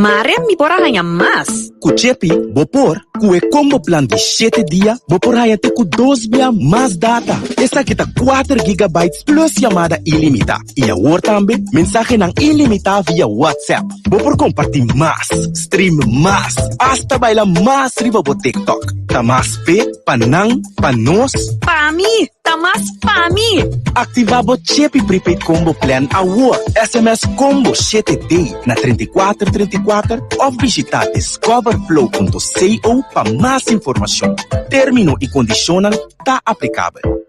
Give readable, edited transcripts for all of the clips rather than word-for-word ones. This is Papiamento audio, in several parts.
Mare mi por a haña mas! Ku Chepi bo por! Ku e combo plan di shete dia bo por haña te ku dos bia mas data. Esaki ta kuater gigabytes plus yamada ilimitá. I awor tambe mensahenan ilimitá via WhatsApp. Bo por kompartí mas, stream mas, asta baila mas riba bo TikTok. Ta mas p'e, pa nan, pa nos. Pa mi! Ta mas pa mi! Aktivá bo Chepi Prepaid Combo Plan awor! SMS Combo 7D na 34 34 òf bishitá discoverflow.co pa mas informashon. Término i kondishonnan ta aplikabel.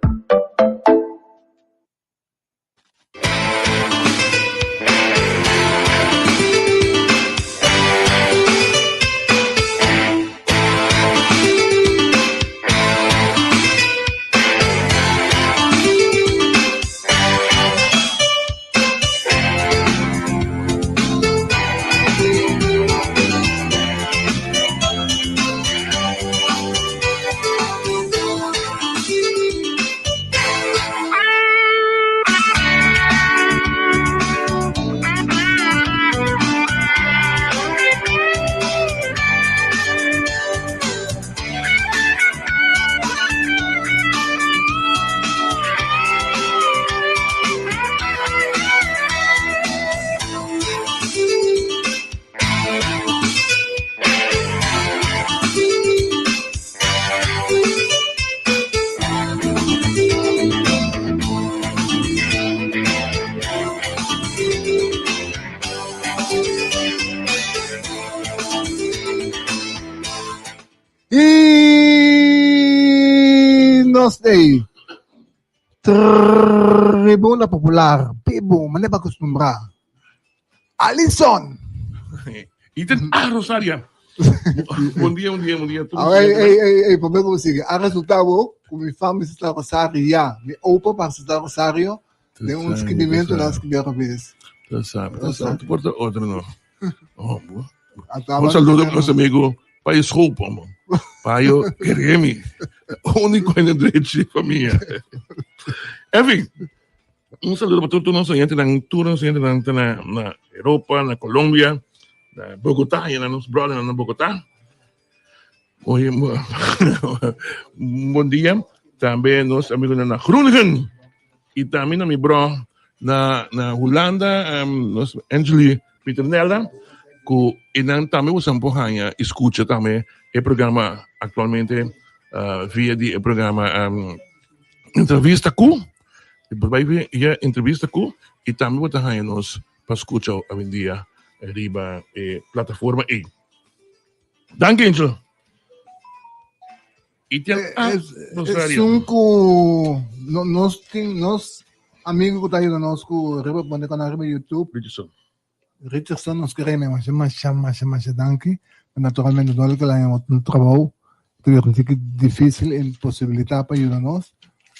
Y nos dey Tribuna Popular, bibu, manera pa acostumbrá. Alison! Y ten ah Rosaria. Bon dia, bon dia, bon dia. Ah, ey, ey, ey, ey, promé ku sigue. A resultá bo ku mi fam mester ta Rosario ya. Mi opa pa ta Rosario den un skibimento nan skibi robes. Ta sabi, ta sabi. Por ta otro no. Oh, bo. Ataba Un saludo pa nos amigo Payo Schoop, man. Payo Keremi. Único en el drechi familia. En fin, un saludo pa tur nos oyentenan, tur nos oyentenan ta na, na Europa, na Colombia, na Bogotá, y na nos brothernan na Bogotá. Oye, bon dia. Tambe nos amigonan na Groningen. Y tambe na mi bro na, na Hulanda, um, nos Angeli Pieternella, ku enan tambe bosan por haña y escucha tambe e programa actualmente uh, via di e programa um, Entrevista Ku. Y por bai via Entrevista Ku y tambe bo ta haña nos pa escucha hoy en dia riba e plataforma ei. Danki Angel. Y ten ah, Rosario. Esun ku no, nos tin nos amigo ku ta ayuda nos ku riba pone kanal riba YouTube. Richardson. Richardson nos kere me masha masha masha masha danki. Naturalmente no ke laña un trabou ta un tiki difícil imposibilitá pa yuda nos.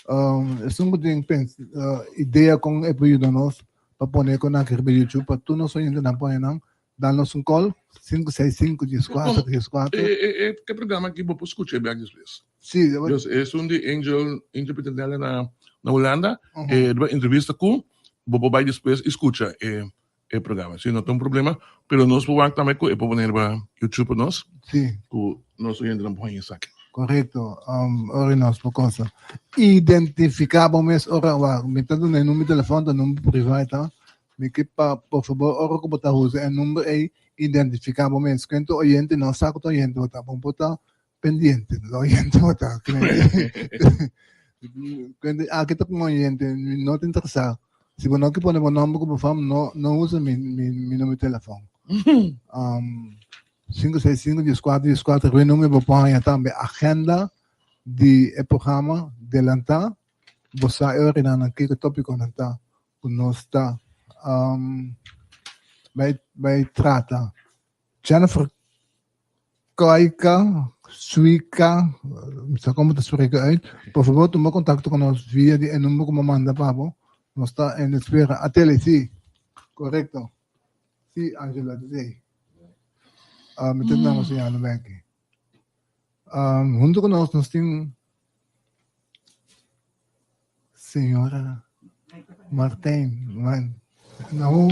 Um, esun ku tin pens, uh, idea kon e por yuda nos pa pone konal riba YouTube pa tur nos oyentenan pone nan Dal nos un call, 565 14 14. E, e, e, e programa aki bo por scucha e bek despues. Sí, Dus es un di Angel, Angel Peternella na, na Hulanda, uh -huh. e entrevista ku, bo por bai despues i scucha e, e programa. Si no ta un problema, pero nos por wak tambe ku e por poner ba YouTube pa nos. Sí. Ku nos oyentenan por haña esaki. Correcto. Um, ora nos por cosa. Identifica bo mes ora wa. Mi ta duna e numero di telefon, ta numero privado ta. Mi ke pa por fabor ora ku bo ta usa e number ei identifiká bo mes. Ken ta oyente no sa ku ta oyente bo ta. Bo por ta pendiente no ta oyente bo ta. Ken aki ta un oyente mi no ta interesá. Si bo no ke pone bo nomber ku bo fam no no usa mi mi mi number di telefon. 565 14 14 riba e number bo por haña tambe agenda di e programa delantá. Bo sa e orinanan kiko topikonan ta. ku nos ta bai bai trata. Jennifer Koika, Suika, mi sa komo ta spreken uit, por fabor tuma kontakto ku nos via di e number ku mi a manda pa bo. Nos ta en espera. Atele, si, korekto. Si, Angela, ta esei. Mi ta duna bo señal bek. Huntu ku nos, nos tin Señora Martijn, man. Awo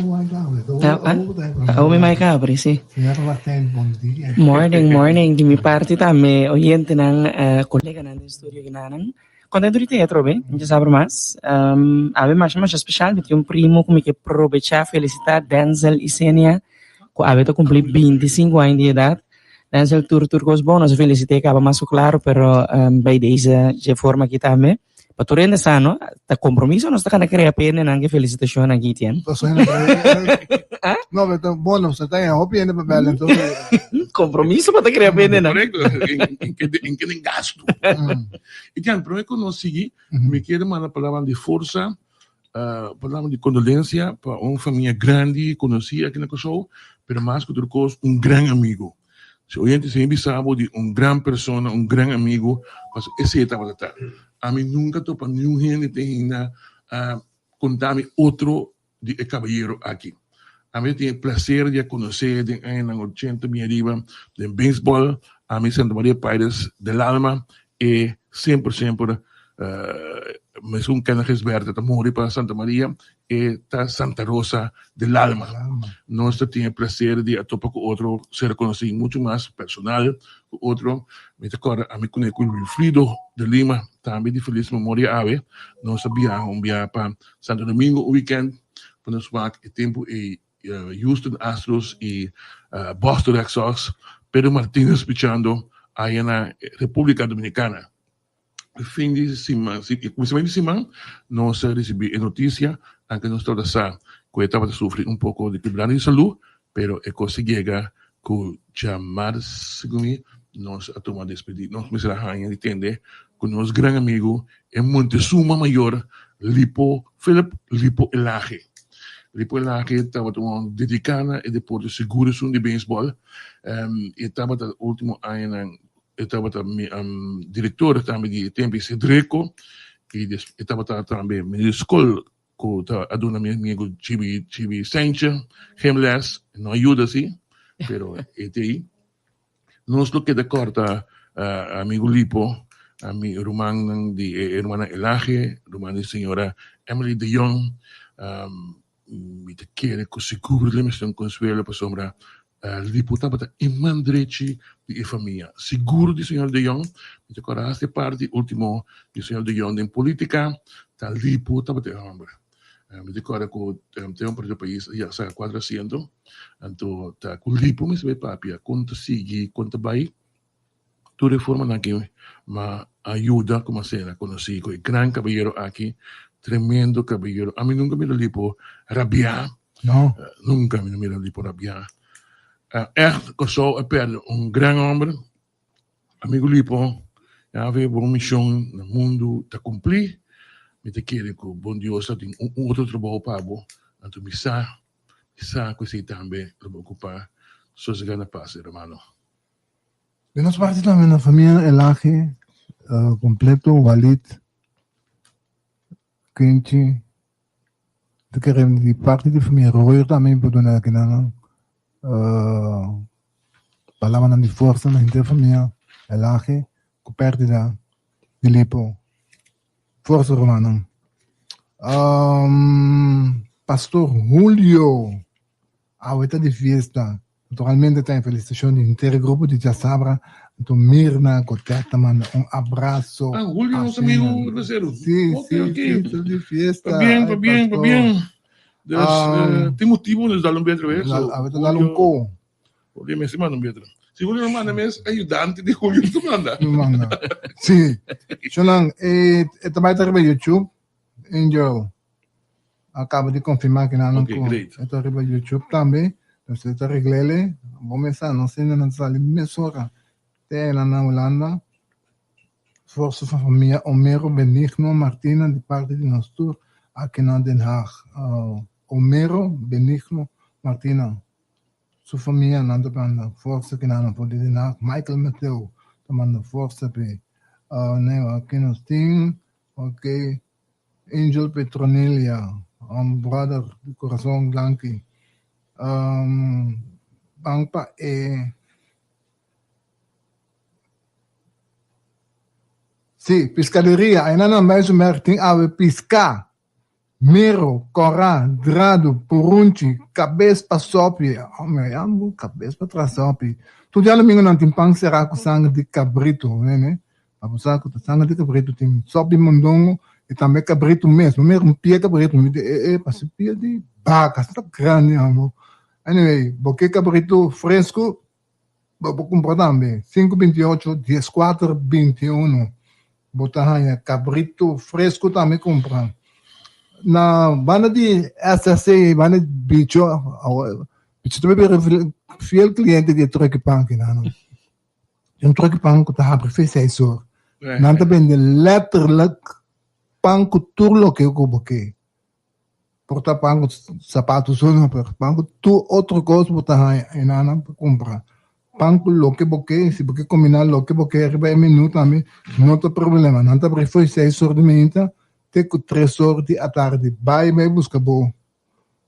mi mic a abri, si. Señora Martijn, bon dia. Morning, morning. Di mi parti tambe oyentenan, coleganan den studio kinanan. Contento di te atrobe, mi ta sabra mas. Awe masha masha special, mi tin un primo cu mi ke probecha felicita, Denzel Isenia, cu awe ta cumpli 25 aña di edad. Denzel, tur tur cos bon, nos a felicit'e caba mas cu claro, pero bij deze dje forma aki tambe. Pa tur hende sa no, ta compromiso nos ta gana crea pa hendenan ke felicitacionnan aki tien. No, pero ta bon, nos ta en hopi hende pa bel entonces. Compromiso pa ta crea pa hendenan. Correcto, en ke den gasto. Y Jan, prome cu nos sigui, mi kier manda palabra di forsa, palabra di condolencia pa un famia grandi conoci aki na Kòrsou, pero mas cu tur cos un gran amigo. Si oyente si mi bisa bo di un gran persona, un gran amigo, pasobra esei tabata ta. Ami nunca topa niun hende te hinda a conta mi otro di e cabayero aki. Ami a tin e placer di a conoce den añanan ochenta bien ariba den baseball, ami Santa Maria Pirates del Alma e semper semper mesun Kenneth Gisberta ta muri pa Santa Maria e ta Santa Rosa del Alma. Nos ta tin e placer di a topa cu otro ser conoci mucho mas personal cu otro. Mi ta corda ami cune cu Wilfrido de Lima tambe di feliz memoria awe. Nos a biaha un biaha pa Santo Domingo un weekend pa nos wak e tempo ey Houston Astros y Boston Red Sox, Pedro Martinez pichando aya na Republica Dominicana. Fin di siman, kuminsamentu di siman nos a risibi e notisia, anke nos tabata sa ku e tabata sufri un poko di quebrante di salú, pero e kos a yega ku djamars segun mi nos a tuma despedi, nos mester a haña di tende ku nos gran amigu e Montezuma Mayor Lipo Philip Lipo Elage. Lipo Elage tabata un dediká na e deporte sigur esun di beisbòl, e tabata ultimo añanan E tabata mi director tambe di e tempo Cedreco y e tabata tambe meneer di school cu ta a duna mi amigo Chibi Chibi Saintje gymles, no a yuda si, pero e ta ey. Nos lo keda corta amigo Lipo, mi rumannan di e hermana Elage, ruman di señora Emily de Jong, Mi ta kere ku sigur lo mester un konsuelo pasobra Lipo tabata e man drechi di e famia. Sigur di señor De Jong, mi ta kòrda hasta e parti ultimo di señor De Jong den politika, ta Lipo tabata e hòmber. Mi ta kòrda ku te un partido pais a yega saka kuater asiento, anto ta ku Lipo mester bai papia kon ta sigui, kon ta bai. Tur e formanan aki m'a a yuda como asina conoci cu e gran caballero aki, tremendo caballero. Ami nunca mira Lipo rabia. No. Nunca mi no mira Lipo rabia. Echt Kòrsou a perde un gran homber. Amigo Lipo, ya bo mision na mundu ta cumpli. Mi ta kere cu bon Dios ta tin un otro trabou pa bo. Anto mi sa, mi sa cu esey tambe lo bo ocupa. Sosega na pas, hermano. Di nos parti tambe na famia Elage completo, Walid, Kenchi, ta kere di parti di famia Royer tambe mi por duna kinan palabranan di forsa na henter famia Elage ku perdida di Lipo. Forsa rumannan. Pastor Julio awe ta di fiesta. Naturalmente ta e felicitacion di henter e grupo di Djasabra. Anto Mirna Godet ta manda un abrazo. Ah, Julio nos amigo Rosero. Sí, Ok, sí, ok. sí, ta di fiesta. Pa bien, pa Ay, bien, pa pastor. bien. Dus, Ah. tin motibo nos dal un beter weer. Dal- awe ta dal un ko. Julio mester manda un beter. Si Julio no manda mes, ayudante di Julio ta manda. No manda. Sí. Shonan, e, e ta bai ta riba YouTube. Angel. A caba di confirma que nan Ok, cu great. e ta riba YouTube tambe. Dus e ta reglele. Bo mesa nos hende nan sali mesora te nan na Hulanda. Forsa pa famia Homero Benigno Martina di parti di nos tur aki na Den Haag. Homero Benigno Martina su famia nan ta manda forsa ki nan a for di Den Haag. Michael Mateo ta manda forsa p'e. Nee, aki nos tin, ok. Angel Petronelia, um brother di corazon danki. Um ban pa e Si, piscaderia, ayna nan bai su merk tin awe pisca. Mero, kòrá, dradu, purunchi, kabes pa sòpi, hòmber ya bo kabes pa traha sòpi. Tur djadumingu nan tin pan será ku sanger di kabritu, nene. Pa bo sa ku ta sanger di kabritu tin sòpi mondongo i tambe kabritu mes. Bo mira un pia kabritu, mi di e e parse pia di baka, asina ta grandi hòmber. Anyway, bo ke kabritu fresku, bo por kumpra tambe. Sinku 28, 14, 21. Bo ta haña kabritu fresku tambe kumpra. Na banda di SSC, banda di Bicho, Bicho tambe bira fiel kliente di e truck pan kinan. Un truck pan ku ta habri fe seis or. Nan ta bende letterlijk pan ku tur loke ku bo ke. Por ta pan ku sapato so no, pero pan ku tur otro kos bo ta haña enanan pa kumpra. Pan ku loke bo ke, si bo ke kombiná loke bo ke riba e menú tambe no ta problema. Nan ta abri for seis or di mainta te ku tres or di atardi. Bai bai buska bo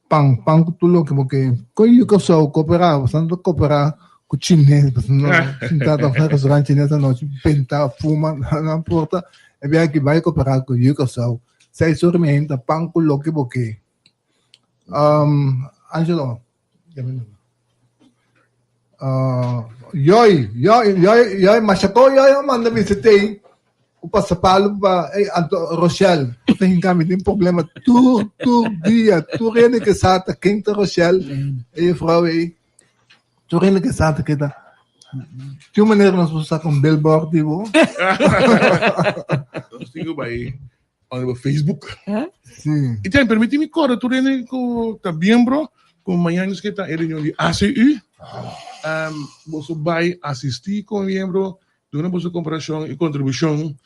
pan, pan ku tur loke bo ke. Kon yu Kòrsou koperá? Bo ta koperá ku chines, bo ta sinta ta na restaurant chines anochi benta fuma nan porta. E biaha aki bai koperá ku yu Kòrsou. Seis ora mi henta pan ku loke bo ke. Um, Angelo, uh, Yoy, Yoy, Yoy, Yoy, mashako Yoy a manda mi tei ku pasapalu pa ey, anto Rochelle, ku ta hinka mi tin problema tur, tur dia, tur hende ke sa ta ken ta Rochelle, e juffrouw ey, tur hende ke sa ta ken ta. Tin un manera nos por saka un billboard di bo? Nos tin ku bai riba Facebook. Sí. I ten, permití mi kòrda tur hende ku ta miembro ku mañana nos ke ta e reunion di ACU. Boso bai asistí komo miembro, duna boso komparashon i kontribushon.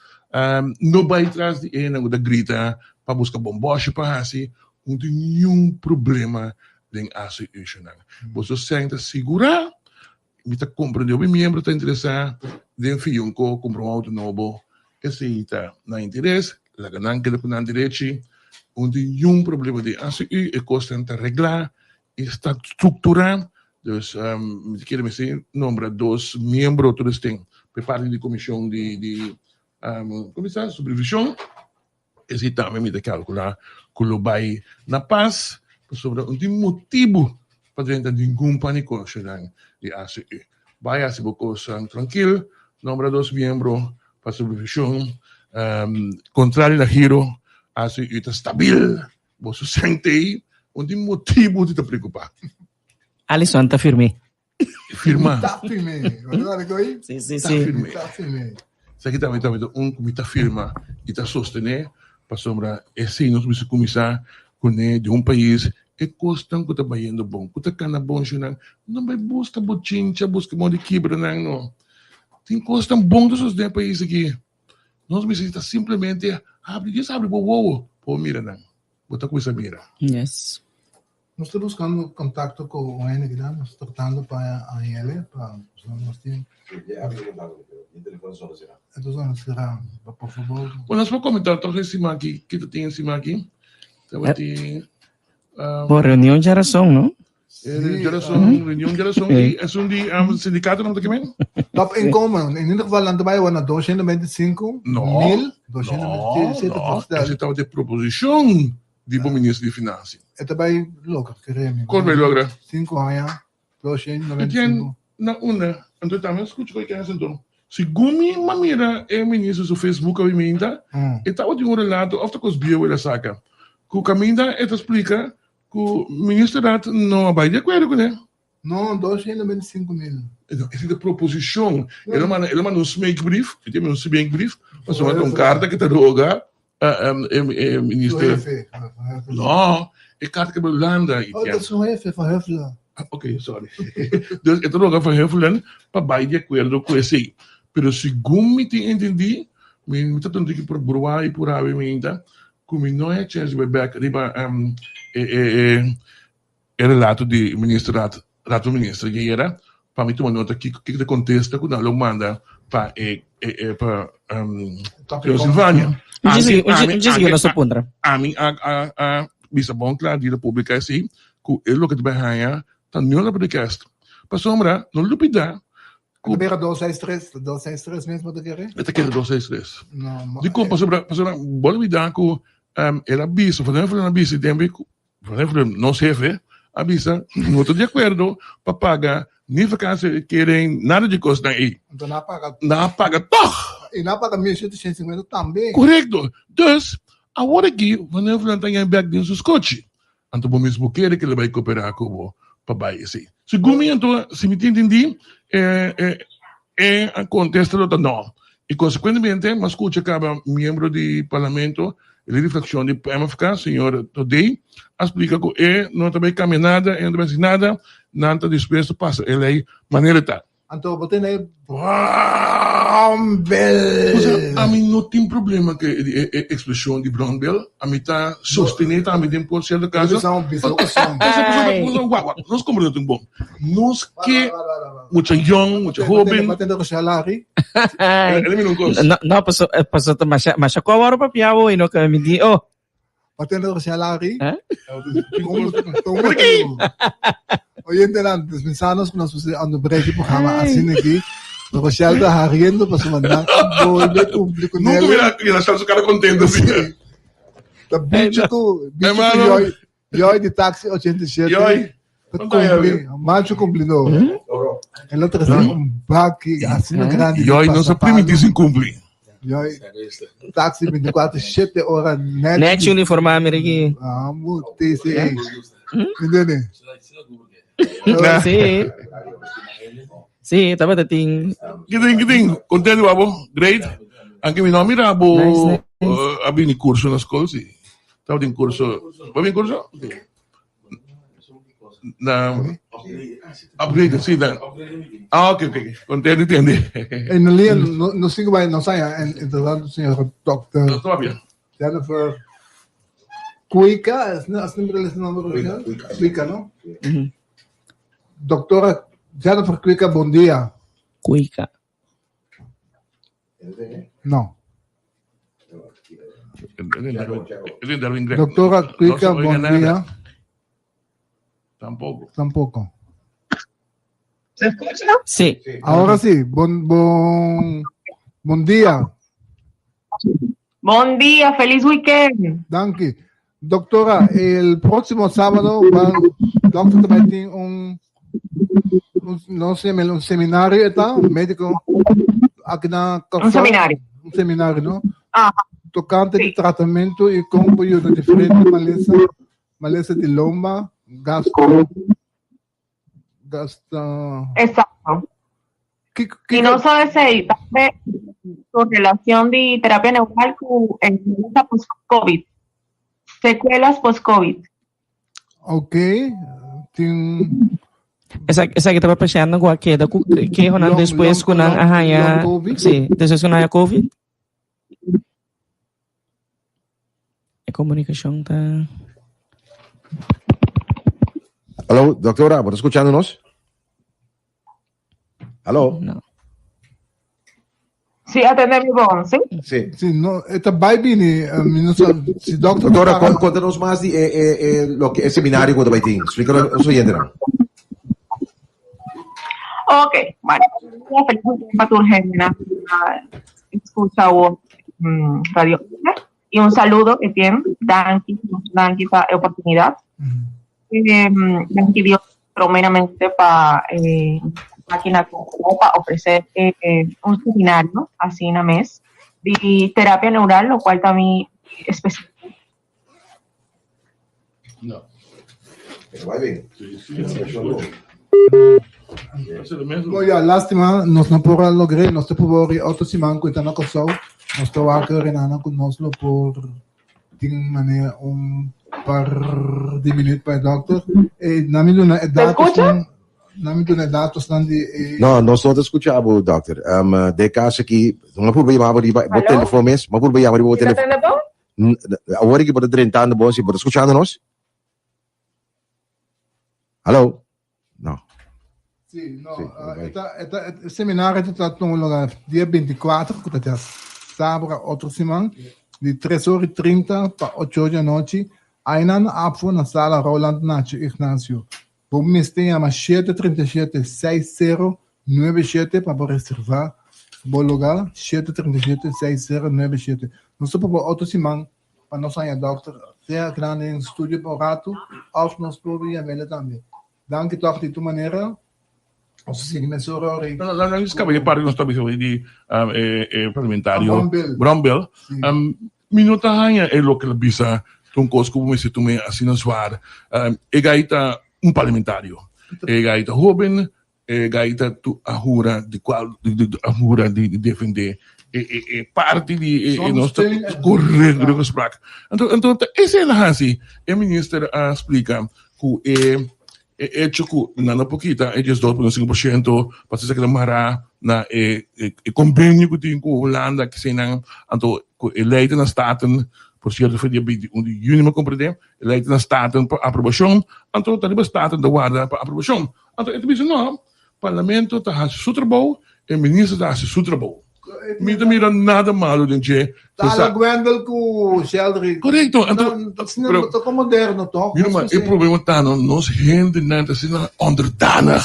No bai tras di e hendenan ku ta grita pa buska bombòshi pa hasi. No tin niun problema den ACU shonnan. Boso sèn ta sigurá. Mi ta comprende hopi miembro ta interesa den fiyunco cumpra un auto nobo, esey ta nan interes, laga nan keda cu nan derechi, un tin niun problema den ACU, e cosnan ta regla, e sta structura, dus mi ta kere mester nombra dos miembro tur esten pa e parti di comision di di como sa supervision. Esei tambe mi ta kalkulá ku lo bai na pas, pasobra no tin motibu pa drenta ningun panikoshonan di ACU. Bai hasi bo kosnan trankil, nombra dos miembro pa supervishon. Kontrario na Giro, ACU ta stabil, boso sèn t'ei, no tin motibu di ta preokupá. Alison ta firm'é. Firma. Ta firme. Sí, sí, Ta sí. firme. Ta firme. Esaki tambe tambe ta un ku mi ta firma i ta sostené pasobra esei nos mester kuminsá kuné den un pais e kosnan ku ta bayendo bon, ku ta kana bon shunan no bai buska bochincha, buska modo di kibra nan no. Tin kosnan bon ta sosodé den e pais aki. Nos mester ta simplemente habri, djes habri bo wowo pa bo mira nan. Bo ta kuminsá mira. Yes. Nos ta buscando contacto cu un hende ki nan, nos ta tratando pa hañele, pa nos tin. E telefon sera, por favor. Bueno, nos por comenta toch e siman aki, ki ta tin e siman aki? Tabatin Bo reunion djarason, no? Djarason, reunion djarason i esun di sindicato nan ta kimen? Top inkomen, in ieder geval nan ta bai awor na 225 No, mil, no, 227 no, voorstel. ese tabata e proposicion di bo minister di finansia. E ta bai logra, kere mi. Kon bai logra? Sinku aña, 295. 295. Na unda? Anto tambe a skucha koi kens anto. Segun mi m'a mira e minister su Facebook awe minta, e tabatin un relato of ta kos bieu el a saka, ku kaminda e ta splika ku minister dat no a bai di akuerdo kuné. No, 295 mil. Esei ta proposishon. El a manda, el a manda un smeekbrief, e tin un smeekbrief, pasobra ta un karta ku ta roga e minister. Su hefe. No, e karta ku Hulanda i Oh, ta su hefe van Huffelen. Ok, sorry. Dus e ta roga van Huffelen pa bai di akuerdo ku esei. Pero segun mi tin entendí, mi ta tende ku por bruá i purá mi minta, ku mi no e chèns di bai bèk riba e e E relato di Minister Raad Raad van Minister yera pa mi tuma nota kiko kiko ta kontesta ku nan lo manda pa e e e pa señor Silvania. Un Ami djis ami un djis ami nos a puntra. ami a a a bisa bon kla di Republika esei ku e loke ta bai haña ta nul op de kest. Pasobra no lubida ku. Ta bira dos seis tres, dos seis tres mes bo ta kere? E ta kere dos seis tres. No, Dikon? Pasobra pasobra bo lubida ku. El a bisa, Van Huffelen a bisa den Van Huffelen, nos hefe, a bisa, no ta di akuerdo pa paga ni vakantieuitkering, nada di kosnan ei. Anto nan a paga. Nan a paga tòg. I nan a paga 1750 tambe. Korekto. Dus, awor aki Van Huffelen ta ña bèk den su skochi. Anto bo mes bo kere ku el a bai koperá ku bo pa bai esei. Segun mi anto, si mi tin entendí, e e e kontesta lo ta nò. I konsekuentemente mi a skucha kaba miembro di parlamento, lider di frakshon di MFK, señor Thodé, a splika ku e no ta bai kambia nada, e no ta bai hasi nada, nan ta dispuesto pasa e lei manera e ta. Anto bo tene bròmbel. Osea, ami no tin problema ku e ekspreshon di bròmbel. Ami ta sostené tambe den por sierto kaso. Wak, wak, nos komprendé tin bon. Nos ke mucha yòn, mucha hóben. Bo tende Rochelle Larry? El a mira un kos. No, no, paso, paso ta masha, masha kua wòrdu papia bo i no ke mi di, oh. Patendo Rochelle Larry. Eh? Oyentenan, dispensanos ku nos puse on the break di programa asina aki. Pero Rochelle ta hariendo pasobra nan a bolbe kumpli ku Nunca Nelly. mira mira Rochelle su cara contento asina. Ta bicho ku bicho ku Hermano. Yoy, Yoy di Taxi 87. Yoy. Ta cumpli, macho cumplidor. El a trece un baki asina grandi di Yoy no sa pasapalo. primiti sin cumpli. Yoy, taxi 24, 7 ora net. Net uniforma mira aquí. Amo TCA. Entende? Sí. Sí, tabata tin. Kitin, kitin, contento babo, great. Anke mi no a mira bo Nice, nice. a bini curso na school, si. Tabatin curso, bo a bini curso? Na upgrade, sí, na. Ah, ok, ok. Contento, entende. En alleen, no, no sigo bij, no saya, en interessant, señor Dr. No, todavía. Jennifer Cuica, es no, es nombre, es nombre original? Cuica, ¿no? Doctora Jennifer Cuica, buen día. Cuica. No. Doctora Cuica, No se oiga buen nada. día. Tampoco. Tampoco. ¿Se escucha? Sí. Ahora sí, bon, bon, bon día. Buen día, feliz weekend. Danki. Doctora, el próximo sábado va, doctor también tiene un, un, no sé, un seminario está, médico, aquí na Un Kòrsou. seminario. Un seminario, no? Ajá. Tocante Sí. di tratamiento y cómo ayuda diferente maleza, maleza de lomba, gastro, gastro. Exacto. ¿Qué, Y no solo ese, también su relación de terapia neural con el post-COVID, secuelas post-COVID. Ok, tin Esa esa que estaba pasando ku a keda ku kehonan Long- despues long- ku nan long- a haña long COVID? Sí, despues ku nan haña COVID. E komunikashon ta Aló, doctora, bo ta skuchando nos? Aló? No. Sí, atende mi bon, sí? Sí. Sí, no, e ta bai bini, eh, mi no sa, si dokter Doctora, paga- kontanos mas di e, e, e, loke, e seminario ku ta bai tin. Splika nos oyentenan. Ok, bueno. Feliz weekend pa tur hende na escucha o Radio Y un saludo, Etienne. Danki, danki pa e oportunidad. Danki Dios primeramente pa eh, máquina pa ofrecer eh, un seminario así na mes de terapia neural, lo cual también especial. No. Vai bem. Sí, sí, sí. Bo ya, lástima, nos no por a logr'é, nos ta por wòri otro siman ku e ta na Kòrsou, nos ta wak Renana ku nos lo por tin manera un par di minuut pa e dòkter. E nan mi duna e datosnan, nan mi duna e datosnan di e. No, nos no ta skucha bo, dòkter. Den kaso aki, no por yama bo riba bo telefon mes, no por yama riba bo telefon. Awor aki bo ta drentando bo, si bo ta skuchando nos? Hallo? No. Sí, no. Sí, Uh, eta, eta, e seminario ta tuma lugar dia 24, ku ta dia sabra otro siman, di 3 ora y 30 pa 8 ora di anochi, Ainan Apfo na sala Roland Nacho Ignacio. Bo mester yama 737 6097 pa bo reserva bo lugar, 737 6097. Nos ta proba otro siman. pa nos haña dòkter sea grandi den studio pa un ratu òf nos por yam'el tambe. Danki tòg di tur manera. Nos a sigui mesora ora ei. No, no, no, skaba e parti nos ta bisa di e parlamentario Brownbill. Mi no ta haña e loke el a bisa ta un kos ku bo mester tuma asina zwaar. E gai ta un parlamentario. E gai ta hoben, e gai ta tu a hura di kual a hura di defende e e e parti di e nos ta korekto rechtspraak. Anto anto ta esei el a hasi. E minister a splika ku e E echo ku nan no por kita e 12.5% pasobra esaki ta mará na e kombenio ku tin ku Hulanda kisenan anto ku e lei ta na Staten, por sierto for dia 21 di yüni mi a komprendé, e lei ta na Staten pa aprobashon, anto ta riba Staten ta warda pa aprobashon. Anto e ta bisa no, Parlamento ta hasi su trabou, e minister ta hasi su trabou. Mi ta mira nada malo den dje. Tala Gwendel ku Sheldry. Korekto. Anto, pero ta kon moderno toch? Mira ma, e problema ta no, nos hendenan ta asina onderdanig.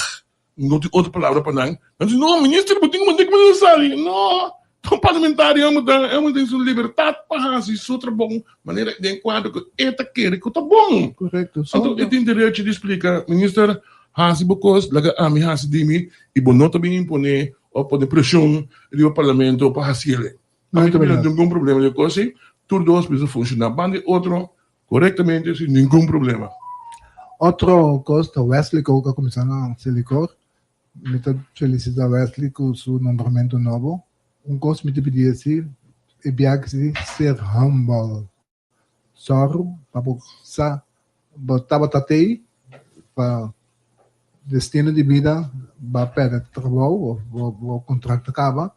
No tin otro palabra pa nan. Nan di, no, minister, bo tin ku manda ku bo sali. No, ta un parlamentario e ta, e tin su libertat pa hasi su trabou manera den kuadro ku e ta kere ku ta bon. Korekto. Anto e tin derecho di splika, minister, hasi bo kos, laga ami hasi di mi, i bo no ta bin imponé o pone presion riba parlamento pa haciele. No A mi ta ta mira verdad. ningun problema den cos ey. Tur dos mester funciona banda di otro corectamente sin ningun problema. Otro cos ta Wesley cu a cuminsa na Selikor. Mi ta felicita Wesley cu su nombramento nobo. Un cos mi ta pidi esi e biaha si ser humble. Sòru pa bo sa bo tabata tei pa destino di bida bo a pèrdè trabou òf bo kontrakt a kaba,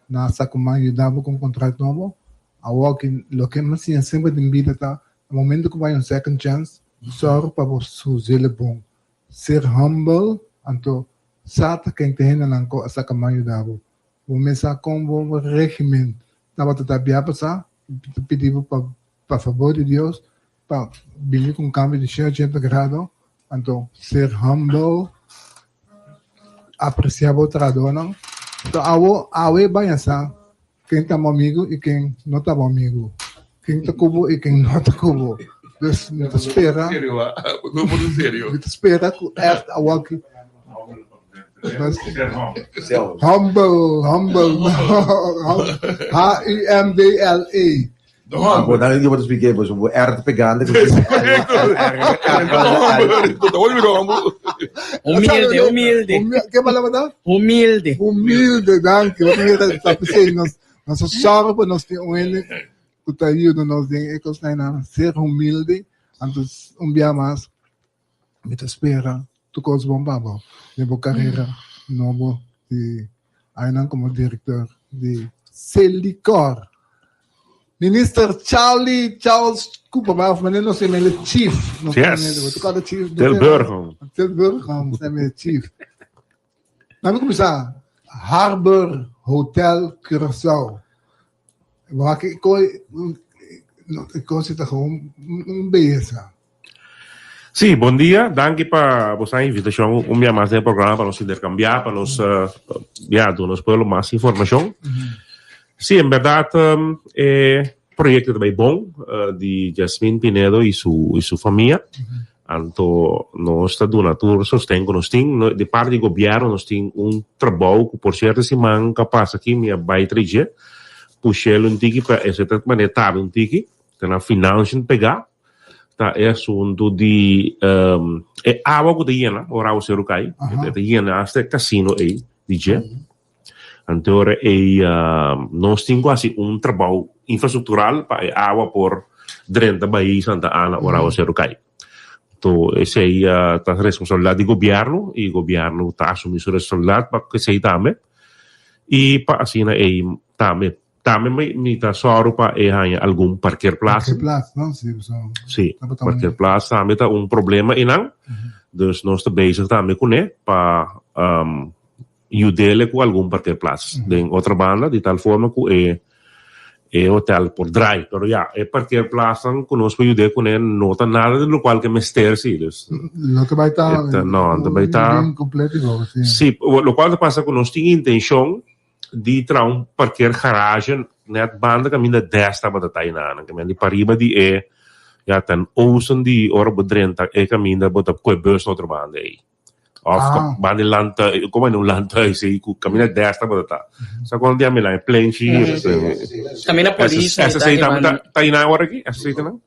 nan a sa kuma yuda bo ku un kontrakt nobo. Awor ki loke mi a siña semper den bida ta na momento ku bo haña un second chance sòru pa bo us'el bon. Ser humble anto sa ta ken ta hendenan ku a sa kuma yuda bo. Bo mes sa kon bo regimen tabata ta bia pasá. Ta pidi bo pa pa fabor di Dios pa bini ku un kambio di 180 grado, anto ser humble, apresiá bo trahadónan. So awo awe baña sa ken ta bo amigu i ken no ta bo amigu, ken ta ku bo i ken no ta ku bo. Dus mi ta spera, mi ta spera ku ègt awaki Humble, humble, H-U-M-B-L-E. Ah, bo dan bo ta expliqué, bo bo R ta pegando. Humilde, humilde. Ke palabra ta? Humilde. Humilde, danki. Bo mira ta p'esei nos nos a sòru pa nos tin un hende ku ta yuda nos den e kosnan. Ser humilde, anto un bia mas Mi ta spera tur kos bon pa bo den bo karera nobo di añanan komo direktor di Selikor. Minister Charlie Charles Cooper, maar of meneer nos e chief. Nos Yes. chief. Tilburg. Tilburg, nos e chief. Laat me kuminsá. Harbor Hotel Curaçao. Wak e koi, e kos ta gewoon un beyesa. Sí, bon dia. Danki pa boso invitacion un bia mas den e programa pa nos intercambia, pa nos ya duna nos pueblo mas informacion. Sí, en berdad e proyecto ta bay bon di Jasmine Pinedo y su y su famia. Anto nos ta duna tur sosten ku nos tin. Di parti di gobièrnu nos tin un trabou ku por sierto siman ku a pasa aki mi a bai trae dje, push'el un tiki pa esei ta manera tarda un tiki, ta na financiën pegá, ta e asuntu di e awa ku ta yena ora awaseru kai, e ta yena asta e kasino ei di dje. Anto ora ei nos tin ku hasi un trabou infrastruktural pa e awa por drenta bai Santa Ana ora awaseru kai. Anto esei ta responsabilidat di gobièrnu i gobièrnu ta asumí su responsabilidat pa esei tambe i pa asina ei tambe tambe mi ta sòru pa e haña algun parkeerplaats. Parkeerplaats, no? Sí, so. Sí, parkeerplaats tambe ta un problema einan. Dus nos ta bezig tambe kuné pa yud'ele ku algun parkeerplaats den otro banda di tal forma ku e e hotel por draai. Pero ya, e parkeerplaatsnan ku nos por yud'é kuné no ta nada di lokual ke mester si. Dus Lo ta bai ta e ta no, ta bai ta un kompleto igual, si. Si, lokual ta pasa ku nos tin intenshon di traha un parkeergarage. net banda kaminda Des tabata ta einan. Kaminda di pariba di e ya ten oosten di ora bo drenta e kaminda bo ta koe bus na otro banda ei. Of ah. banda di lanta, como un landhuis ei ku kaminda Des tabata ta. Sa kon di amila e plenchi. Kaminda polis. SSC ta ta einan ora aki? SSC ta nan?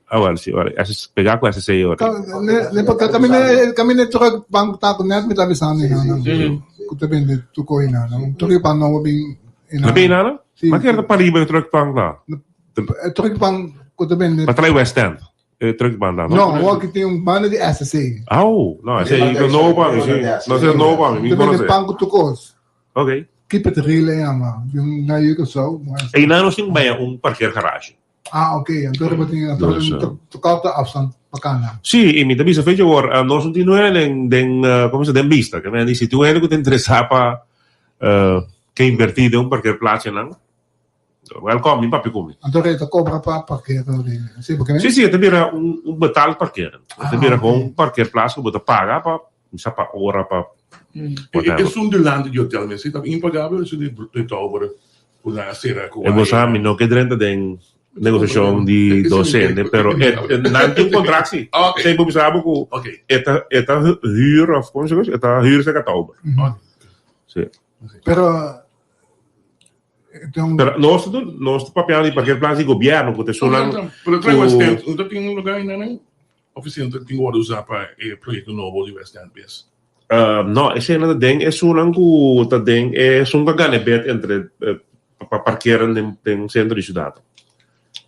Ah, well, si, ora. SS, pegá ku SSC ora. Ne, ne, pa kaminda kaminda truck bank ta ku net mi ta avisando einan. Ku ta bende tuko einan. Truck pan nobo bin einan. Bin einan? Ma kere ta pariba e truck bank ta? E truck bank ku ta bende. Pa trae West End. E truck bank ta, no? No, awor ki tin un banda di SSC. Au, no, esei ta nobo pa mi, si. No, esei ta nobo pa mi, mi Ta bende konosé. pan ku tukos. Ok. Keep it real e yama. Di un na yu Kòrsou. Einan nos tin baya un parkeergarage. Ah, ok. Anto riba tin anto Dus, te korte afstand pa kana. Sí, i mi ta bisa fecha awor, nos no tin nueve den, den, komo se, den bista. Ke men di, si tin un hende ku ta interesá pa ke invertí den un parkeerplaatsjenan, welkom, mi papia ku mi. Anto rei ta kobra pa parkeer ori. Sí, porque Sí, sí, e ta bira un, un betaald parkeren. E ta bira gewoon un parkeerplaats ku bo ta paga pa, mi sa pa ora, pa whatever. Esun delante di hotel mester ta impagabel, esun di di Tower ku nan a sera ku E bo sa, mi no ke drenta den negosiashon di docente, pero e, e, nan tin un kontrakt si. Ok. Esei bo bisa bo ku Ok. e ta, e ta huur of komo se e ta huur serka Tower. Sí. Pero Pero nos ta nos ta papiando di parkeerplaats di gobierno cu ta esunnan Pero trae West End, no ta tin un lugar einan nan? Of esei no ta tin worde usa pa e proyecto nobo di West End bes? No, eseinan ta den esunnan cu ta den esun cu a gana e bed entre pa parkeren den den centro di ciudad.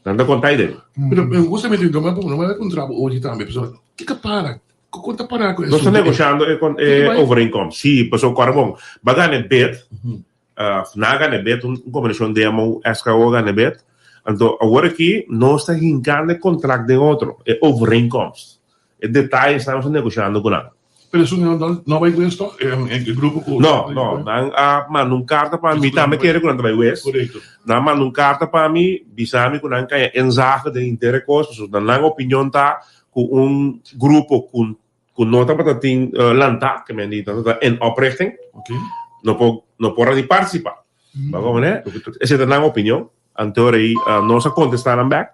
Nan ta conta aiden. Pero justamente no me a puntra bo ochi tambe, pasobra kiko para? Kon ta para cu Nos ta negoshando e e overeenkomst, si, pasobra cu ora bon, bo a gana e bed, Nan a gana e bet, un kombinashon DMO, SKO a gana e bet. Anto awor aki nos ta hinkando e kontrakt den otro, e overeenkomst. E detayesnan nos ta negoshando ku nan. Pero esun no no bai wes toch? E grupo ku. No, no. Nan a manda un karta pa mi. Mi tambe kere ku nan ta bai wes. Korekto. Nan a manda un karta pa mi, bisa mi ku nan kaya inzage den henter e kos, pasobra nan opinion ta ku un grupo ku ku no tabata tin lantá, ke men di tabata in oprichting, no por no por a ni partisipá. Bo a komprendé? Esei ta nan opinion. Anto rei nos a kontestá nan bèk.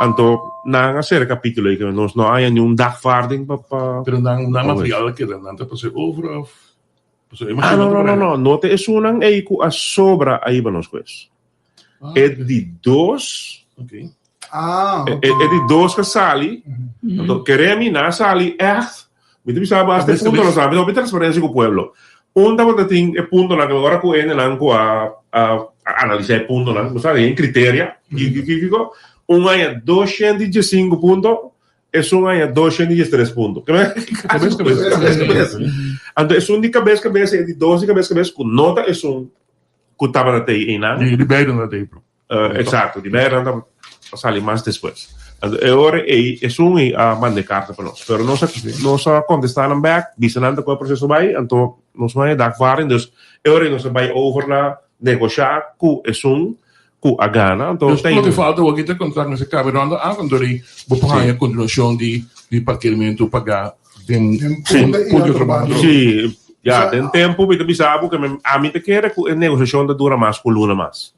Anto nan a sera e kapítulo ei, ke nos no haña niun dagvaarding pa pa. Pero nan nan material a keda, nan ta pas'é over òf? Ah, no, no, no, no. No ta esunnan ei ku a sobra a hiba nos kues. E di dos. Ah, E, e di dos ka sali. Anto, kere mi na sali echt. Mi ta bisa bo hasta e punto no sabi. Mi ta hopi transparencia ku pueblo. Un tabata tin e puntonan ke ora ku hendenan ku a a analisa e puntonan, bo sa, den criteria, kiko kiko kiko, un aña 215 punto, esun aña 213 punto. Kabes kabes. Kabes kabes. Anto esun di kabes kabes e di dos di kabes kabes ku no ta esun ku tabata tei einan. Di beide nan ta tei. Exacto, di beide nan ta sali mas despues. Anto e ora ei esun ei a manda e karta pa nos. Pero nos a nos a kontestá nan bèk, bisa nan ta ku e proseso bai, anto nos no haña dagvaarding, dus e ora ei nos a bai over na negoshá ku esun ku a gana, anto Dus loke falta awor ta kontrakt mester kabe rònt af, anto di bo por haña kontinuashon di di parkeermentu pagá den punto di otro banda. Sí, ya, den tempu mi ta bisa bo ke ami ta kere ku e negoshashon ta dura mas ku luna mas.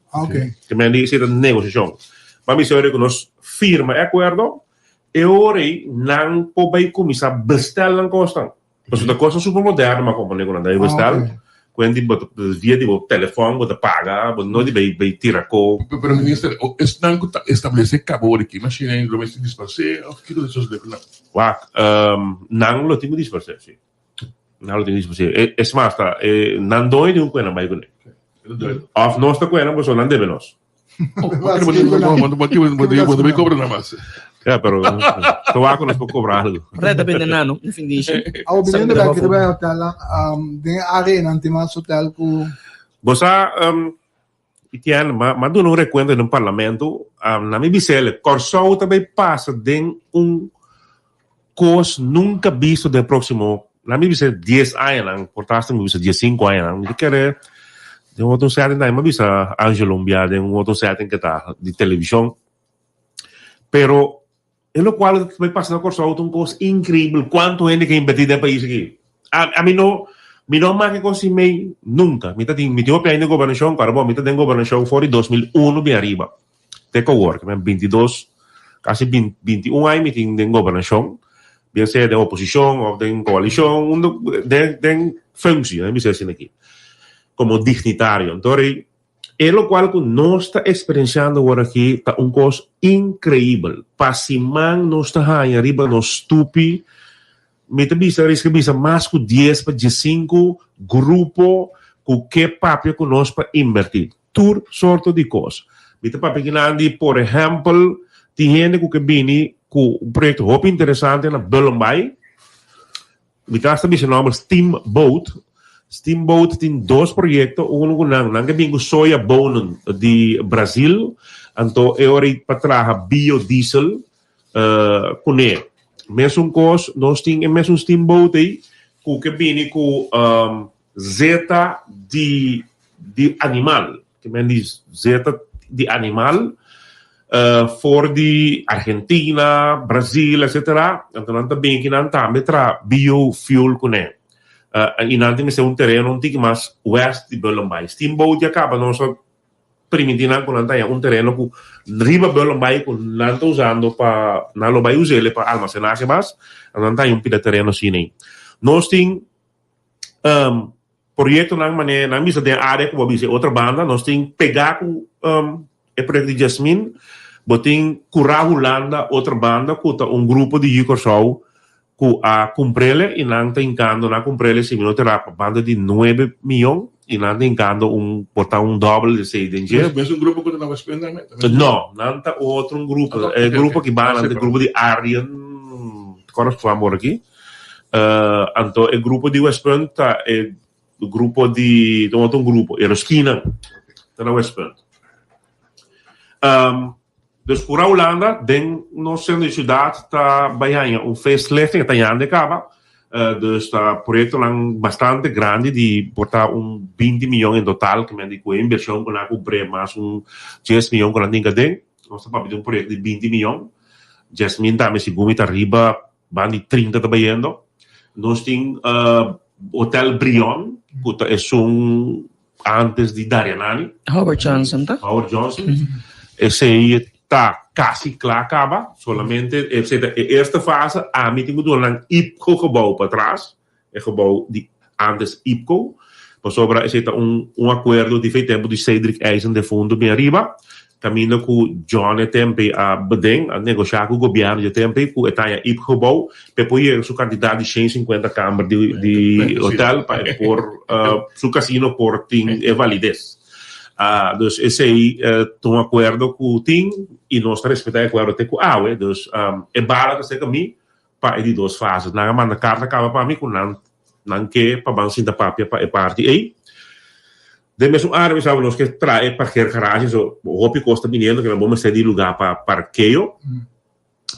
Ke men di esei ta negoshashon. Bo a bisa ora ku nos firma e akuerdo, e ora ei nan por bai kuminsá bestel nan kosnan. Pasobra ta kosnan super moderno ma komponé ku nan ta bestel. Ku hende bo ta via di bo telefòn bo ta paga, bo no di bai bai tira ko. Pero minister, esnan ku ta establesé kaba ora ki mashina lo mester disparsé òf kiko ta sosodé ku nan? Wak, nan lo tin ku disparsé, si. Nan lo tin ku disparsé. Es mas, ta nan doño tin ku kuena bai kuné. Òf nos ta kuena pasobra nan debe nos. Bo cobra nada mas. Ja, pero to wak nos por cobra algo. Reta bende nano, un fin dishi. Awo biniendo bek riba e hotel um, den e área einan tin mas hotel ku Bo sa, um, Etienne, ma, ma duna un recuento den parlamento, um, na mi bisele, Kòrsou ta bay pasa den un kos nunca bisto den próximo, na mi bisa 10 añanan, por ta hasta mi bisa 15 añanan, mi ta kere den un otro setting tambe, mi a bisa Angelo un bia den un otro setting ke ta di televishon, pero e lokual ta bai pasa na Kòrsou ta un kos inkreibel, kuantu hende ke invertí den e pais aki, a mi no. Mi no make kos sin mei nunka. Mi ta tin, mi tin hopi aña den gobernashon, kòrda bo, mi ta den gobernashon for di 2001 bin ariba te ku awor, kimen 22, kasi 21 aña mi tin den gobernashon, bien sea den oposishon òf den koalishon, unda den den functie, mi bisa asina aki, komo dignitario. Anto rei E lokual ku nos ta eksperensiando awor aki ta un kos inkreibel. Pa siman nos ta haña riba nos stupi, mi ta bisa, riska bisa mas ku dies pa diesinku grupo ku ke papia ku nos pa inbertí. Tur sorto di kos. Mi ta papia kinan di, por ehèmpel, tin hende ku ke bini ku un proyekto hopi interesante na Bullenbaai. Mi ta hasta bisa nomber Steamboat. Steamboat tin dos proyecto, uno cu nan, nan ke bin cu soya bonen di Brazil, anto e ora pa traha biodiesel cune. Mesun cos, nos tin e mesun Steamboat ey cu ke bini cu zeta di di animal, ke men di zeta di animal for di Argentina, Brazil etcetera, anto nan ta bin aki nan tambe traha bio fuel kuné. I nan tin mester un tereno un tiki mas west di Bullenbaai. Steamboat ya kaba nos a primintí nan ku nan ta haña un tereno ku riba Bullenbaai ku nan ta usando pa nan lo bai us'el pa almasenahe mas, anto nan ta haña un pida tereno asina ei. Nos tin Proyectonan manera nan bisa den area cu bo a bisa e otro banda nos tin pega cu e proyecto di Jasmin bo tin Cura Hulanda otro banda cu ta un grupo di Yu Corsou cu a cumprele y nan ta hincando nan a cumprele si mi no ta era pa banda di nuebe miyon y nan ta hincando un por ta un dobbel di esey den dje. Mes un grupo cu ta na Westpunt tambe? No, nan ta otro un grupo e grupo aki banda nan ta e grupo di Arjen Corps cu por aki. Anto e grupo di Westpunt ta e grupo di, ta un grupo, e Roskinan ta na Westpunt. Dus pura Hulanda den nos sentro di siudat ta bai haña un feestlifting, e ta yanda e kaba. Dus ta proyektonan bastante grandi di por ta un binti miyon en total, ke men di ku e invershon ku nan a kumpr'é mas un dies miyon ku nan tin kaden. Nos ta papia di un proyekto di binti miyon. Jasmine tambe segun mi ta riba Ban di 30 ta bayendo. Nos tin Hotel Brion, ku ta esun antes di Darianani. Howard Johnson ta? Howard Johnson. Esei ta kasi kla kaba. Solamente esei ta e eerste fase. Ami tin ku duna nan IPCO gebou patras. E gebou di antes IPCO. Pasobra esei ta un un akuerdo di fe tempu di Cedric Eisen defuntu bin ariba, kaminda ku John e tempe a beden, a negoshá ku gobièrnu dje tempe ku e ta haña IPCO gebou pa e por yega su kantidat di shen sinkuenta kamber di di hotel pa e por su kasino por tin e valides. Dus esei ta un akuerdo ku tin i nos ta respetá e akuerdo te ku awe. Dus e bala ta serka mi pa e di dos fase. Nan a manda karta kaba pa mi ku nan nan ke pa ban sinta papia pa e parti ei. Den mesun área mi saba nos ke traha e parkeergarage, so hopi kos ta biniendo ke nan bo mester di lugá pa parkeo.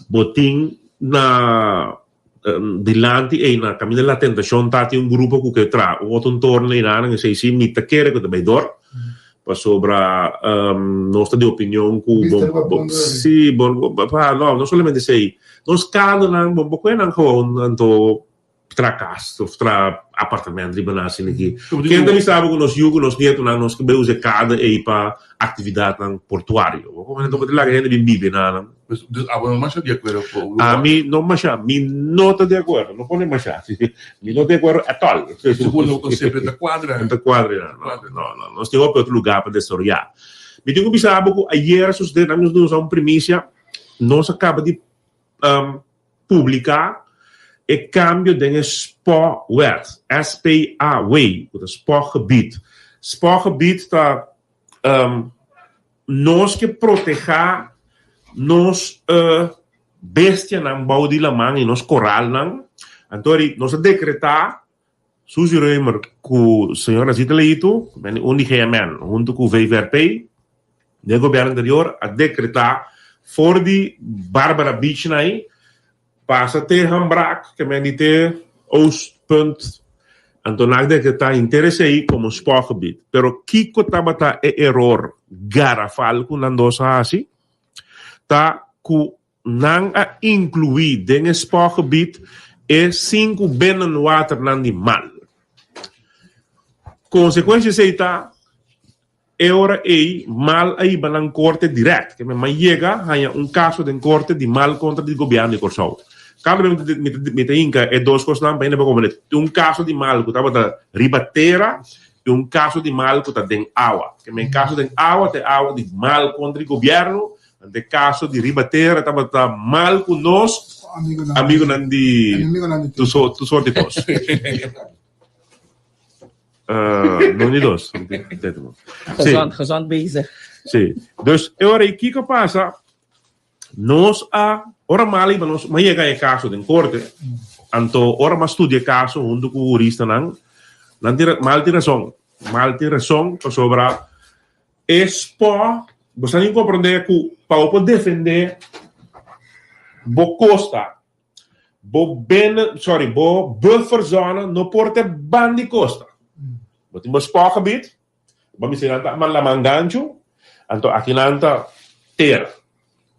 Bo tin na dilanti ei na kaminda La Tentashon ta tin un grupo ku ke traha un otro torno einan, esei si mi ta kere ku ta bai dor. Pasobra nos ta di opinion ku bo si bo pa no no solamente esei nos kanonan bo bo kohe nan gewoon anto tra kas of tra apartamento riba nan asina aki ken ta bisa bo ku nos yu ku nos nietonan nos ke bai usa e kada ei pa aktividatnan portuario bo komo bo ta laga hende bin biba einan. Dus abo no masha di akuerdo ku Ami no masha, mi no ta di akuerdo, no pone masha, mi no ta di akuerdo at all. Segun bo konsepto ta kuadra. No ta kuadra, no, no, no, nos tin hopi otro lugá pa desaroyá. Mi tin ku bisa abo ku ayer a sosodé, nan nos duna un primisia, nos a kaba di publiká e kambio den e SPO-wet, S-P-A-W, ku ta SPO-gebied. SPO-gebied ta Nos ke protehá nos bestianan bou di laman i nos koralnan. Anto ri nos a dekretá Suzy Römer ku señora Zita Leito, un di GMN, huntu ku VVRP, den gobièrnu anterior a dekretá for di Barbara Beach na ei Pasa te Hambraak, ke men di te Oostpunt. Anto nan dekretá henter esei komo spoorgebied. Pero kiko tabata e eror garafal ku nan dos a hasi? Ta ku nan a inkluí den e spoorgebied e sinku binnenwaternan di mal. Konsekuensia esei ta e ora ei mal a hiba nan korte dirèkt. Ke men m'a yega haña un kaso den korte di mal kontra di gobièrnu di Kòrsou. Kada bes mi ta mi ta hinka e dos kosnan pa hende por komprendé. Tin un kaso di mal ku tabata riba tera i un kaso di mal ku ta den awa. Ke men kaso den awa ta e awa di mal kontra di gobièrnu, anto e kaso di riba tera tabata mal ku nos amigunan di tur sort di kos. No ni dos. Gezond, gezond bezig. Sí. Dus e ora ei kiko pasa? Nos a, ora mali ba nos, ma yega e kaso den korte, anto ora ma studia e kaso huntu ku huristanan, nan tin, mal tin rason. Mal tin rason pasobra e spo, bo sa tin komprende ku pa bo por defende bo kosta, Bo binnen, sorry, bo bufferzone no por te ban di costa. Bo tin bo spoorgebied, bo mester nan ta man laman ganchu, anto aki nan ta tera.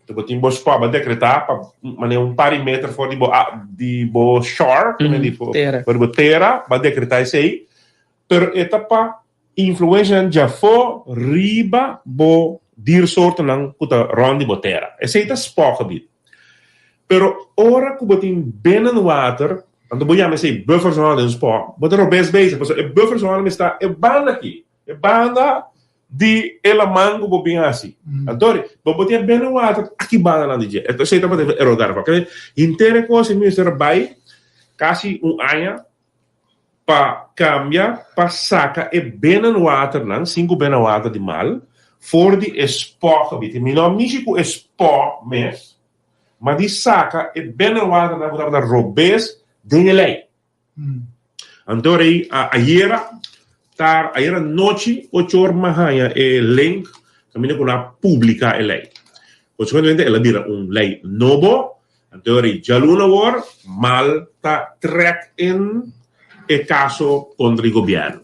Anto bo tin bo spoor, bo decreta pa mane un par di meter for di bo di bo shore, di bo tera, for di bo tera, bo decreta esey, pero e ta pa Influencianan djafó riba bo diersoortennan ku ta rònt di bo tera. Esei ta spòkgebied. Pero ora ku bo tin binnenwater, anto bo yama esei bufferzone den spò, bo ta robes bezig, pasobra e bufferzone mester ta e banda aki, e banda di e laman ku bo bin hasi. Anto bo bo tin e binnenwater aki bandanan di dje. Esei tabata e eror daarvan. Henter e kos e mester a bai kasi un aña pa kambia pa saka e binnenwaternan, sinku binnenwater di mal, for di e spògebied. Mi no a mishi ku e spò mes, ma di saka e binnenwaternan ku tabata robes den e lei. Anto rei ayera tar, ayera nochi ocho or mi a haña e link kaminda ku nan a publiká e lei. Konsekuentemente el a bira un lei nobo. Anto ri djaluna awor mal ta trek in e kaso kontra di gobièrnu.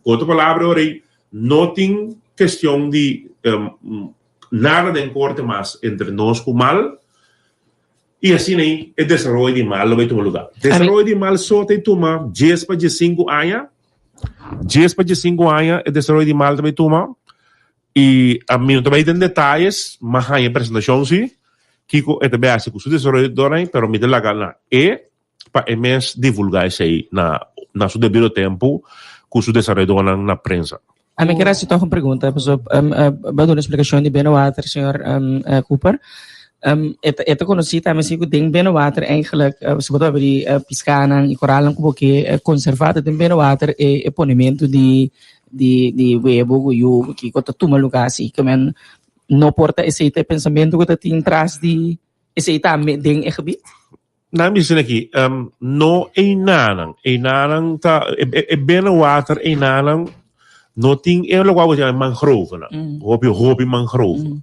Ku otro palabra awor ei no tin kestion di nada den korte mas entre nos ku mal i asina ei e desaroyo di mal lo bai tuma lugar. Desaroyo di mal so ta tuma dies pa diesinku aña, dies pa diesinku aña e desaroyo di mal ta bai tuma. I ami no ta bai den detayes, m'a haña e presentashon si, kiko e ta bai hasi ku su desaroyadornan, pero mi ta laga na e pa e mes divulgá esei na na su debido tempu ku su desaroyadornan na prensa. Ami kier hasi tòg un pregunta, pasobra bo a duna splikashon di Binnenwater, señor Cooper. E ta e ta konosí tambe si ku den Binnenwater eigenlijk si bo ta papia di piskanan i koralnan ku bo ke konservá ta den Binnenwater e ponementu di di di webo ku yu ku kiko ta tuma luga asi ke men no por ta esei ta e pensamentu ku ta tin tras di esei tambe den e gebit? Nan bisa aki, no einanan, einanan ta e binnenwater einanan no tin e lokual bo ta yama mangrovenan, hopi hopi mangrove.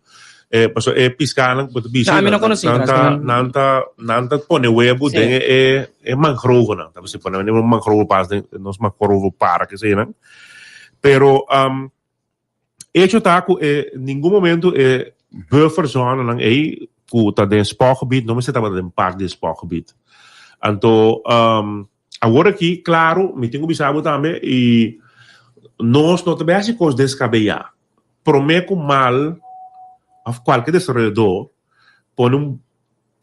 Pasobra e piskanan ku bo ta bisa No, ami no konosí nan ta nan ta nan ta pone webu den e e mangrovenan. Ta bisa pone un mangrove pas den nos mangrove park eseinan. Pero hecho ta ku e ningun momento e bufferzonenan ei ku ta den spòkgebied no mester tabata den parti di spòkgebied. Anto awor aki klaro mi tin ku bisa bo tambe i nos no ta bai hasi kos deskabeyá. Promé ku mal òf kualke desaroyadó pone un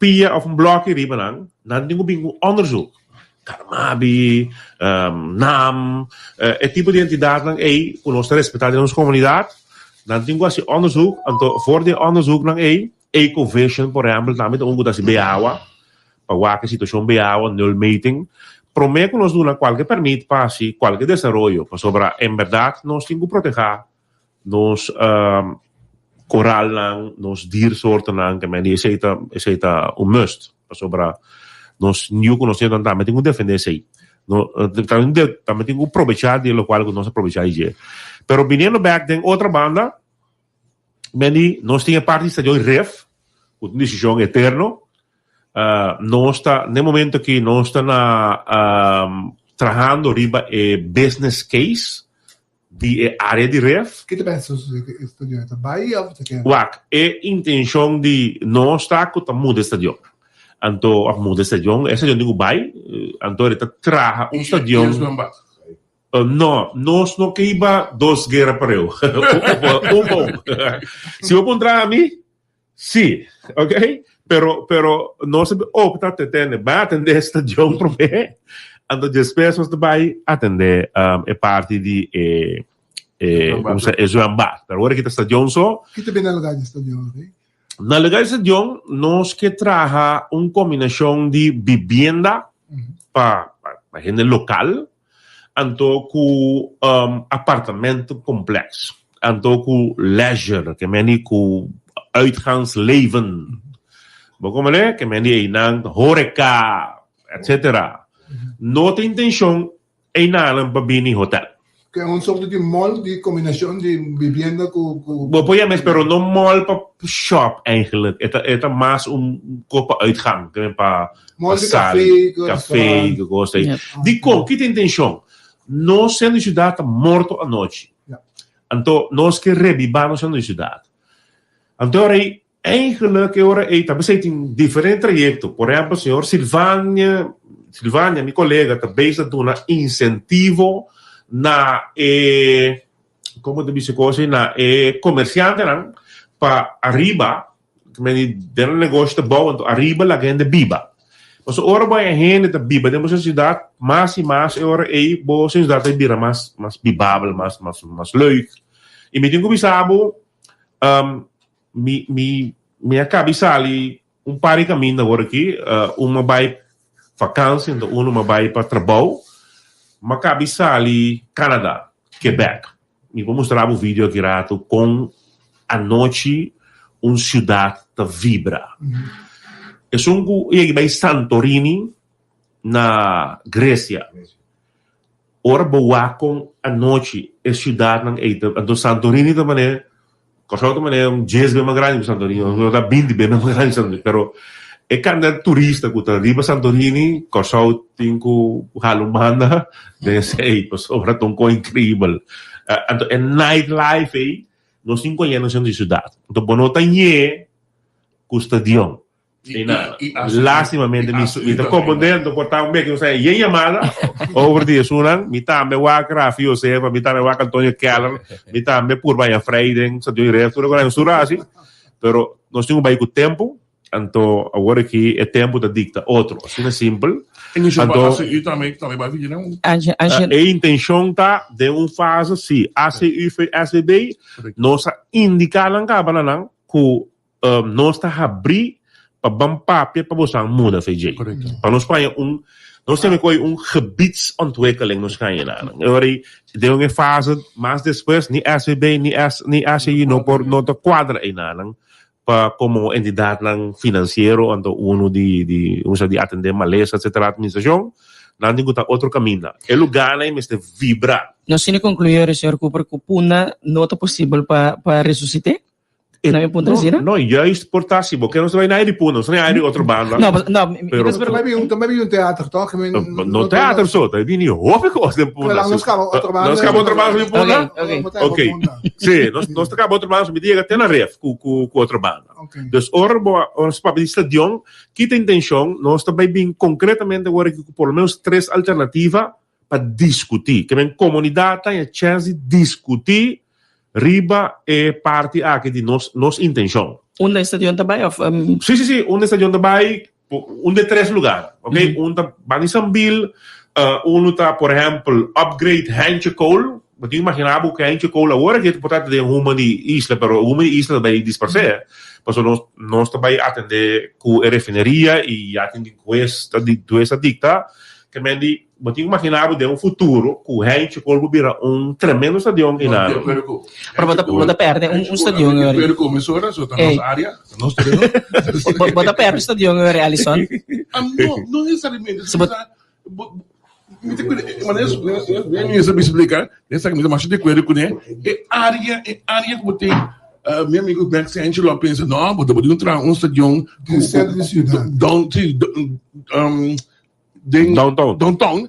pia òf un blòki riba nan, nan tin ku bin ku òndersuk. Carmabi, nam, e tipo di entidatnan ei ku nos ta respetá den nos komunidat, nan tin ku hasi òndersuk. Anto for di e òndersuknan ei, Ecovision por ehèmpel tambe ta un ku ta hasi be awa, pa wak e situashon be awa, nulmeting. Promé ku nos duna kualke pèrmit pa hasi kualke desaroyo, pasobra en bèrdat nos tin ku protehá nos koralnan, nos diersoortennan, ke men di esei ta esei ta un must, pasobra nos yu ku nos nietunan tambe tin ku defendé esei. No tambe tin ku probechá di lokual ku nos a probechá di dje. Pero biniendo bèk den otra banda, men di nos tin e parti di stadion Rif, ku ta un desishon eterno. Nos ta, n'e momento aki nos ta na trahando riba e business case di e área di ref. Ki ta pensa su di e stadion? E ta bai of ta keda? Wak, e intenshon di nos ta ku ta muda e stadion. Anto, of muda e stadion, e stadion tin ku bai, anto e ta traha un stadion. No, nos no ke iba dos guera pareu. Un bon. Si bo puntra ami, si, ok? Pero, pero nos a opta te tende, bai atende stadion prome, anto despues nos ta bai atende e parti di e, e, como se, e zwembad. Pero ora kita stadion so. Kita bini na lugar di stadion, ok? Na lugar di stadion nos ke traha un kombinashon di bibienda pa pa hende lokal anto ku apartamentencomplex anto ku leisure ke meni ku uitgaansleven bo komprende ke meni einan horeka etcetera no ta intenshon Einanan pa bini hotel. Ke un sorto di mall di kombinashon di bibienda ku ku. Bo por yama es pero no mall pa shop eigenlijk. E ta e ta mas un kos pa uitgang, ke men pa Mall di sali, kafé, ku kafé, restaurant. ku kos ei. Dikon? Ki ta intenshon? Nos sentro di siudat ta morto anochi. Anto nos ke rebibá nos sentro di siudat. Anto ora ei Eigenlijk e ora ei ta besei tin diferente trayecto. Por ehempel señor Silvania, Silvania mi colega ta bezig ta duna incentivo na e, como ta bisa e cos ei, na e comerciantenan pa ariba, den e negoshi ta bou anto ariba laga hende biba. Pasobra ora bo haña hende ta biba den bo siudat mas i mas e ora ei bo siudat ta bira mas mas bibabel, mas mas mas leuk. I mi tin ku bisa bo Mi, mi, mi a kabi sali un par di kaminda awor aki. Un m'a bai vakansi, anto unu m'a bai pa trabou. M'a kabi sali Canada, Quebec. Mi por mustra bo video aki rato kon anochi un siudat ta vibra. Esun ku yega bai Santorini na Grecia. Ora bo wak kon anochi e siudatnan ei ta, anto Santorini ta manera, Kòrsou ta manera un dies be mas grandi ku Santorini, òf ta binti be mas grandi ku Santorini, pero e kantidat di turista ku ta riba Santorini, Kòrsou tin ku hala un banda den esei, pasobra ta un kos inkreibel. Anto e nightlife ei nos tin ku haña na sentro di siudat, anto bo no ta ñe ku stadion. Lastimamente mi mi ta comprende anto por ta un bek nos a yen yamada over di esunnan mi tambe wak Rafi Josefa mi tambe wak Antonio Keller mi tambe purba haña vrij den Santiago di Ref tur e sur hasi pero nos tin ku bai ku tempo anto awor aki e tempo ta dikta otro asina simpel anto e intenshon ta den un fase si ACU SVB nos a indiká nan kaba na nan ku Nos ta habrí pa ban papia pa bosan muda fe djei. Pa nos paña un, nos tene koe un gebiedsontwikkeling nos kaña nan. E ora ei den un e fase mas despues ni SVB ni S ni ACI no por no ta kuadra einan pa komo entidadnan finansiero anto unu di di usa di atendé malesa etcetera administrashon nan tin ku ta otro kaminda. E lugánan ei mester vibra. Nos tin di konkluí ora señor Cooper ku Punda no ta posibel pa pa resusité? Na mi punto asina? No, juist por ta si bo ke nos ta bai na aire di Punda, nos ta bai na aire di otro banda. No, no, mi Pero- ta Tambe bin un, tambe bin un teater, toch? I mean, No teater so, ta bini hopi kos den Punda. Pero nos kaba otro banda. Nos kaba otro banda di Punda? Ok, ok. Ok. Sí, nos, nos ta kaba otro banda, so mi ta yega te na ref ku, ku, ku otro banda. Ok. Dus ora bo, ora nos papia di stadion, kita intencion, nos ta bai bin concretamente awor aki ku por lo menos tres alternativa pa diskutí. Ke men komunidat ta haña chèns di diskutí riba e parti aki di nos nos intenshon. Unda e stadion ta bai òf? Sí, sí, sí, unda e stadion ta bai, un de tres lugar, ok? Un ta Bani Sambil, unu ta por ehèmpel upgrade Hentje Kool, bo tin imaginá bo ku Hentje Kool awor aki por ta den huma di isla, pero huma di isla ta bai disparsé, pasobra nos nos ta bai atendé ku e refineria i ya tin di hues ta di hues ta dikta, ke men di Bo tin ku imaginá bo den un futuro ku Heinche Kool por bira un tremendo stadion i nan. Pero bo ta bo ta perde un un stadion yori. Ey. Bo ta perde un stadion yori Alison. No, no necesariamente. Si bo. Mi ta kere, manera mi a splika, esaki mi ta masha di akuerdo kuné, e área, e área ku bo tin, mi amigo Max Angelo a pensa, no, bo ta bo tin traha un stadion Den sentro di siudat. down, si, den Downtown. downtown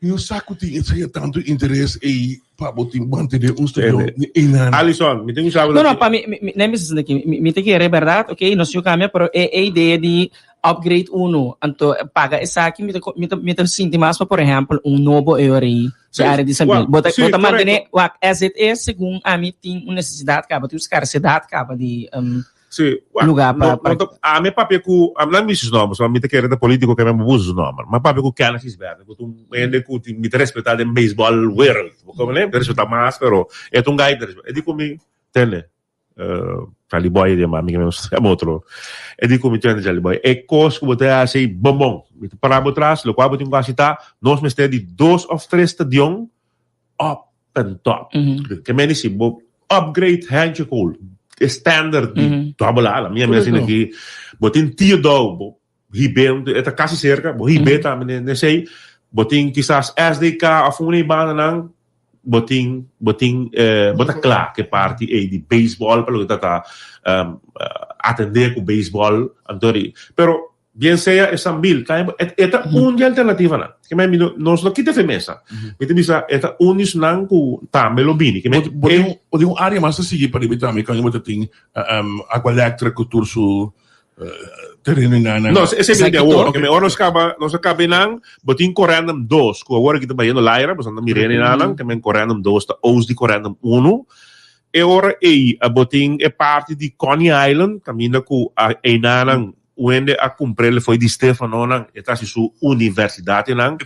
mi no sa ku tin esei tantu interes ei pa bo tin mantené un stadion einan. Alison, mi tin ku sabi No, no, pa mi, mi, mi, mi, mi, mi ta kere, berdad, ok, nos yu kambia, pero e, e idea di. Upgrade uno, anto paga esaki mi ta mi ta mi ta sinti mas pa por ehempel un nobo EORI Sí, di área di Sambil. wak, Bo ta sí, bo ta correcto. mantene wak as it is segun ami tin un necesidad kaba, tin un scarcedad kaba di Sí, wak, lugar pa no, pa no ta, ami papia ku, ami no a misi su nomber, so mi ta kere ta politico ke mi a usa su nomber, ma papia ku Kenneth Gisbert, ku ta un hende ku tin mi ta respeta den baseball wereld, bo komprende? Mi ta respeta mas, pero e ta un guy mi ta respeta. E di ku mi, tende, Charlie Boy di mami ke mi otro. E di ku mi tende Charlie Boy, e kos ku bo ta hasi ei bonbon. Mi ta para bo tras, lokual bo tin ku hasi ta, nos mester di dos òf tres stadion up and top. Ke meni si bo upgrade Handje Kool, e standard di double A, la mi a mira asina aki, bo tin Theodore, bo hib'é, e ta kasi serka, bo hib'é tambe n'esei, bo tin kisas SDK òf un di e bandanan, bo tin bo tin bo ta kla ku e parti ei di beisbòl pa loke ta ta atendé ku beisbòl anto di pero bien sea e Sambil ta e ta un di alternativanan ke men mi no nos no kita efe mesa mi ta bisa e ta un di esnan ku tambe lo bini ke men Bo tin bo tin un área mas ta sigui pariba tambe kaminda bo ta tin Aqualectra ku tur su tereno y nan. No, esei bini di awor. Oke, ora nos kaba, nos a kaba einan, bo tin Corendum dos, ku awor aki ta bayendo laira, bo ta mir'é einan, ke men Corendum dos ta oost di Corendum uno. E ora ei bo tin e parti di Coney Island, kaminda ku einanan un hende a kumpr'el fo'i di Stefanonan, e ta hasi su universidat einan.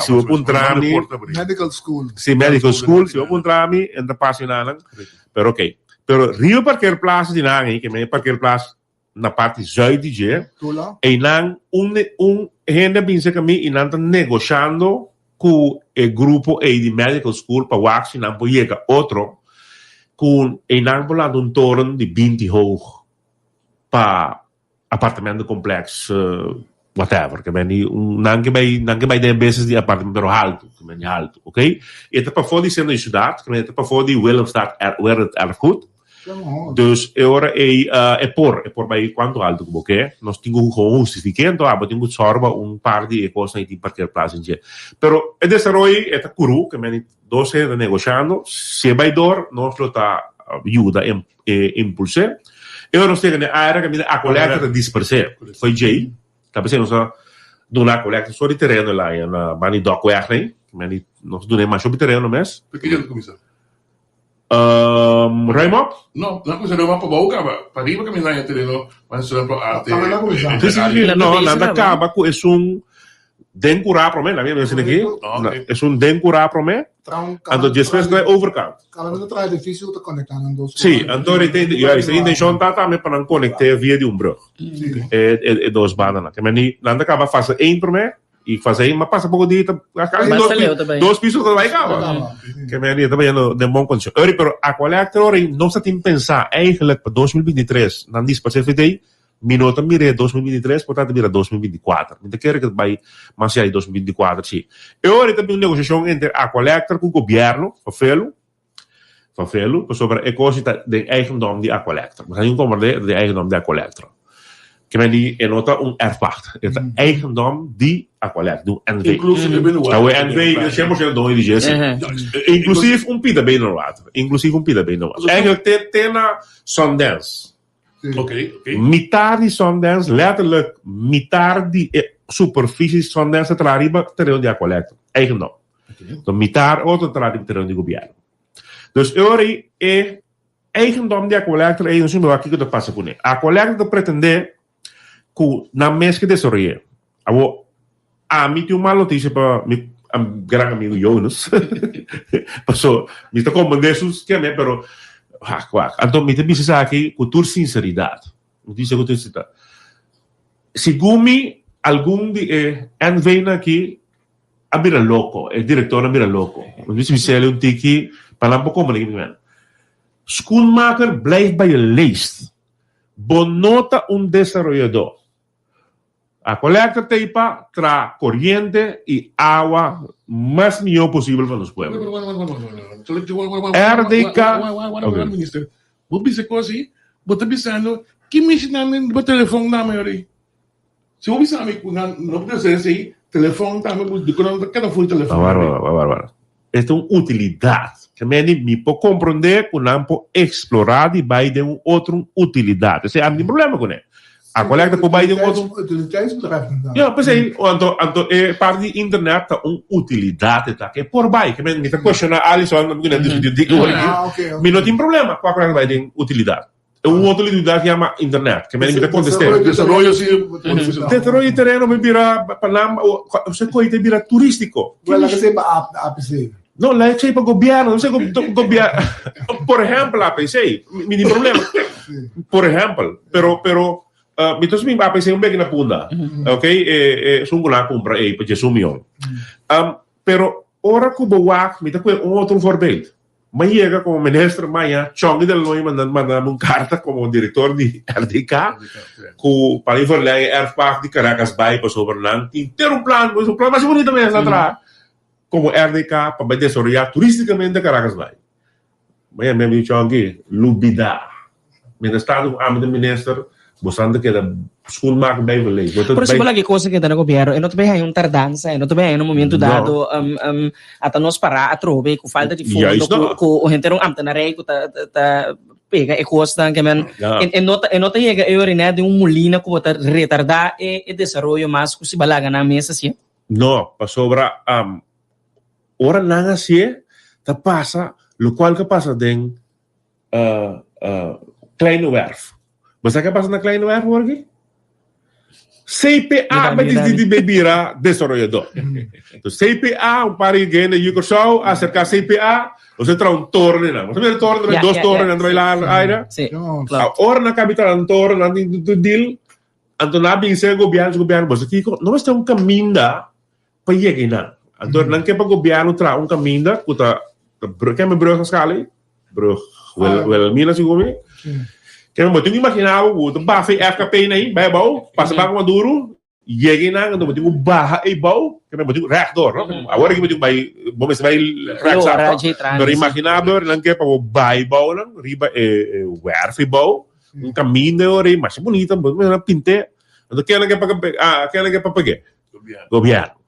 Si bo puntra mi, Medical school. Si, medical school, si bo puntra mi, e ta pasa einanan. Pero oke. Pero riba parkeerplaats di nan ei, ke men e parkeerplaats na parti zuid di dje, einan un un hende a bin serka mi i nan ta negoshando ku e grupo ei di medical school pa wak si nan por yega otro ku einan por lanta un toren di binti hoog pa apartamentencomplex whatever ke men di un nan ke bai nan ke bai den e business di apartamento pero haltu ke men di haltu ok e ta pafó di sentro di siudat ke men e ta pafó di Willemstad Wereld Erfgoed dus e ora ei e por e por bai kuantu haltu ku bo ke nos tin ku gewoon hustifiké anto abo tin ku sòru pa un par di e kosnan ei tin parkeerplaats en dje pero e desaroyo ei e ta kuru ke men di dos hende ta negoshando si e bai dor nos lo ta yuda e impuls'é. E ora nos yega na e área kaminda Aqualectra ta dispers'é. Fo'i djei, ta p'esei nos a duna Aqualectra so di tereno el aña na banda di Dokweg ei. Meni nos dun'é masha hopi tereno mes. Pe ki dia ta kuminsá? Ruim op? No, nan a kuminsá ruim op pabou kaba. Pariba kaminda nan a tereno, mas esun por arte. Sí, sí, sí. No, nan ta kaba ku esun Den kurá promé, laga mi bisa aki, esun den kurá promé, anto despues ta e overkant. Kada ta traha edifisio ta konektá nan dos. Sí, anto juist, e intenshon ta tambe pa nan konekt'é via di un brug, e dos bandanan. Ke men nan ta kaba fase één promé i fase één, ma pasa poko dia ta kasi dos piso ta bai kaba. Ke men ta bayendo den bon kondishon. Ori, pero Aqualectra ori nos ta tin pensá eigenlijk pa 2023 nan disparsé FD. Mi no ta mir'é 2023, por ta bira 2024. Mi ta kere ku ta bai mas ya di 2024 si. E ora ei ta bin un negosiashon entre Aqualectra ku gobièrnu, Fafelu, Fafelu, pasobra e kos ei ta den eigendom di Aqualectra. Bo sa tin komprendé, e ta den eigendom di Aqualectra. Ke men di e no ta un erfpacht, e ta eigendom di Aqualectra, di un NV. Inkluso e binnenwater. Awe NV ta shen por shento doño di dje si. Inklusief un pida binnenwater, inklusief un pida binnenwater. Eigenlijk te te na Sundance. Ok, ok. Mitar di Sundance, letterlijk mitar di e superficie di Sundance ta traha riba tereno di Aqualectra, eigendom. So mitar otro ta traha riba tereno di gobierno. Dus e ora ei e eigendom di Aqualectra ei nos mira wak kiko ta pasa kuné. Aqualectra ta pretende ku nan mes ke desaroy'é. Awor, ami tin un mal notisia pa mi gran amigo Jonas. Paso, mi ta comprende su skema, pero wak, wak. Anto mi ta bisa esaki ku tur sinseridat. Mi ta bisa ku tur sinseridat. Segun mi, algun di e NV-nan aki a bira loko, e direktornan a bira loko. Mi bisa bis'el un tiki pa nan por comprende kiko mi ta mende. Schoenmaker blijft bij je leest. Bo no ta un desaroyadó. Aqualectra ta ei pa traha koriente i awa mas mihó posibel pa nos pueblo. RDK. Minister, bo bisa kos ei, bo ta bisando ki mishi nan den bo telefon na mi ora ei? Si bo bisa mi ku nan no por hacer esei, telefon tambe bo dikon nan ta keda full telefon? Wara, wara, wara, wara. E ta un utilidat. Ke meni mi por komprondé ku nan por eksplorá di bai den un otro utilidat. Esei ami tin problema kuné. Aqualectra por bai den otro. Utiliteitsbedrijf dan. Ja, p'esei, anto, anto e parti di internet ta un utilidat e ta ke por bai. Ke men, mi ta cuestiona Alison, mi ku discuti dik ora aki. Ah, ok, ok. Mi no tin problema ku Aqualectra bai den utilidat. E un otro utilidat yama internet. Ke men mi ta contest'é. Desaroyo si. Desaroyo di tereno bai bira pa nan, o sea, koe ta bira turistico. Wel, laga esei pa APC. No, laga esei pa gobierno. No sé, gobierno. Por ehempel, APC. Mi tin problema. Por ehempel. Pero, pero, uh, mi tos mi APC un beki na punda. Ok, eh, eh, sun ku nan kumpra ei pa djesun mion. Um, pero ora ku bo wak, mi ta kue un otro voorbeeld. Mi a yega komo minister maña, Chongi de la Noy manda manda mi un karta komo direktor di RDK ku pa mi verleng e erfpacht di Caracas bai pasobra nan tin ter un plan, un plan masha bunita mes nan traha komo RDK pa bai desaroyá turistikamente Caracas bai. Maña mi a bin Chongi, lubida. Mientras tanto ku ami ta minister, bosan ta keda schoonmaken bij verleed. Bo ta Por eso bij. bo laga e cosa keda na gobierno, e no ta bay haña un tardansa, e no ta bay haña un momento No. dado um, ata nos pará atrobe ku falta di fondo, Juist ku, no. ku henter un ambtenarij ku ta, ta, ta pega e kosnan ke men Ja. en, en no ta, e no ta yega e ora den un mulina ku bo ta retardá e, e desaroyo mas ku si bo laga nan mes hasié. No, pasobra um, ora nan hasié ta pasa lokual ku a pasa den Kleine Werf. Bo sa ke pasa na Kleine Werf awor aki? CPA ba disidi be bira desaroyador. Entonces CPA, un par di gente di Curaçao a acerca CPA, nos a traha un toren nan. Bo sa mira toren, Ja, dos ja, toren ja, nan ta bai aire. Sí, klopt. Awor nan kabi traha un toren, nan tin tur deal. Anto nan a bin ser gobierno, gobierno, bo sa kiko? No mester un kaminda pa yega einan. Anto nan ke pa gobierno traha un kaminda ku ta, ken mi brug a skala ei? Brug Wilhelmina segun mi. Ke bo tin ku imaginá bo ku ta bafa e FKP na ei, bai abou, pasa Banco Maduro, yega einan, anto bo tin ku baha ei bou, ke bo tin ku rechtdoor, no? Awor aki bo tin ku bai, bo mester bai rechtsaf, to? Pero imaginá bo nan ke pa bo bai bou nan, riba e werf ei bou, un kaminda ei ora ei, masha bunita, bo mester pint'é. Anto ken nan ke pa, ken nan ke pa pag'é? Gobièrnu.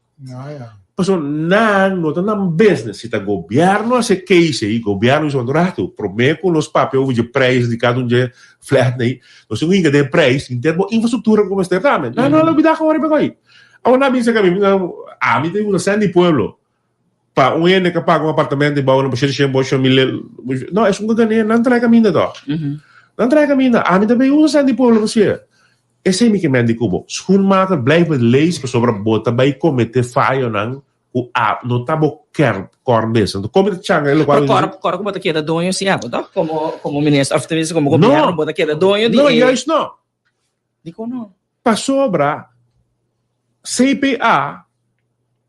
Pasobra nan no ta nan business. Si ta gobièrnu a hasi case ei, gobièrnu bisa un ratu, promé ku nos papia over dje prijs di kada un dje flat ei, nos tin ku hinka den e prijs henter bo infrastruktura ku mester tambe. Nan no a lubidá kon riba koi. Awor nan a bisa ku ami, ami ta usa sèn di pueblo pa un hende ka paga un apartamento ei bou nan pa shete shen bo shen mil. No, esun ku gané, nan trae kaminda tòg. Nan trae kaminda. Ami ta bay usa sèn di pueblo pa sier. Esei mi ke men di ku bo. Schoenmaker blijf met lees pasobra bo ta bai komete fayonan ku a no ta bo kern core business. Anto komo ta changa e lokual Pero kor kor ku bo ta keda doño si abo toh? Komo komo minister of tenminste komo gobierno bo ta keda doño di No, e juist no. Dikon no? Pasobra CPA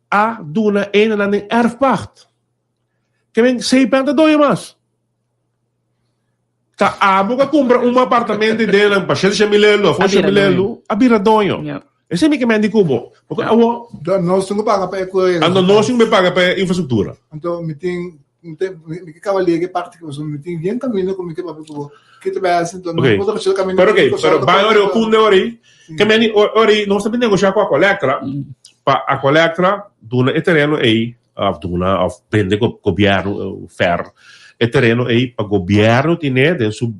a duna enenan den erfpacht. Ke men CPA no ta doño mas. Ta abo ku a kumpra un apartamento i den pa shete mil euro of ocho mil euro a bira doño. Esei mi ke men di ku bo. Pasobra awo. Nos tin ku paga pa e kue. Anto nos tin ku paga pa e infrastruktura. Anto mi tin mi ke kaba lege parti ku pasobra mi tin bien kaminda ku mi ke papia ku bo. Ke ta bai hasi anto nos por ta kushel kaminda. Pero oke, pero bai ora e punto ora ei. Ke men di ora ei nos ta bin negoshá ku Aqualectra pa Aqualectra duna e tereno ei. Of duna of bende gobierno fer e tereno ei pa gobierno tine den su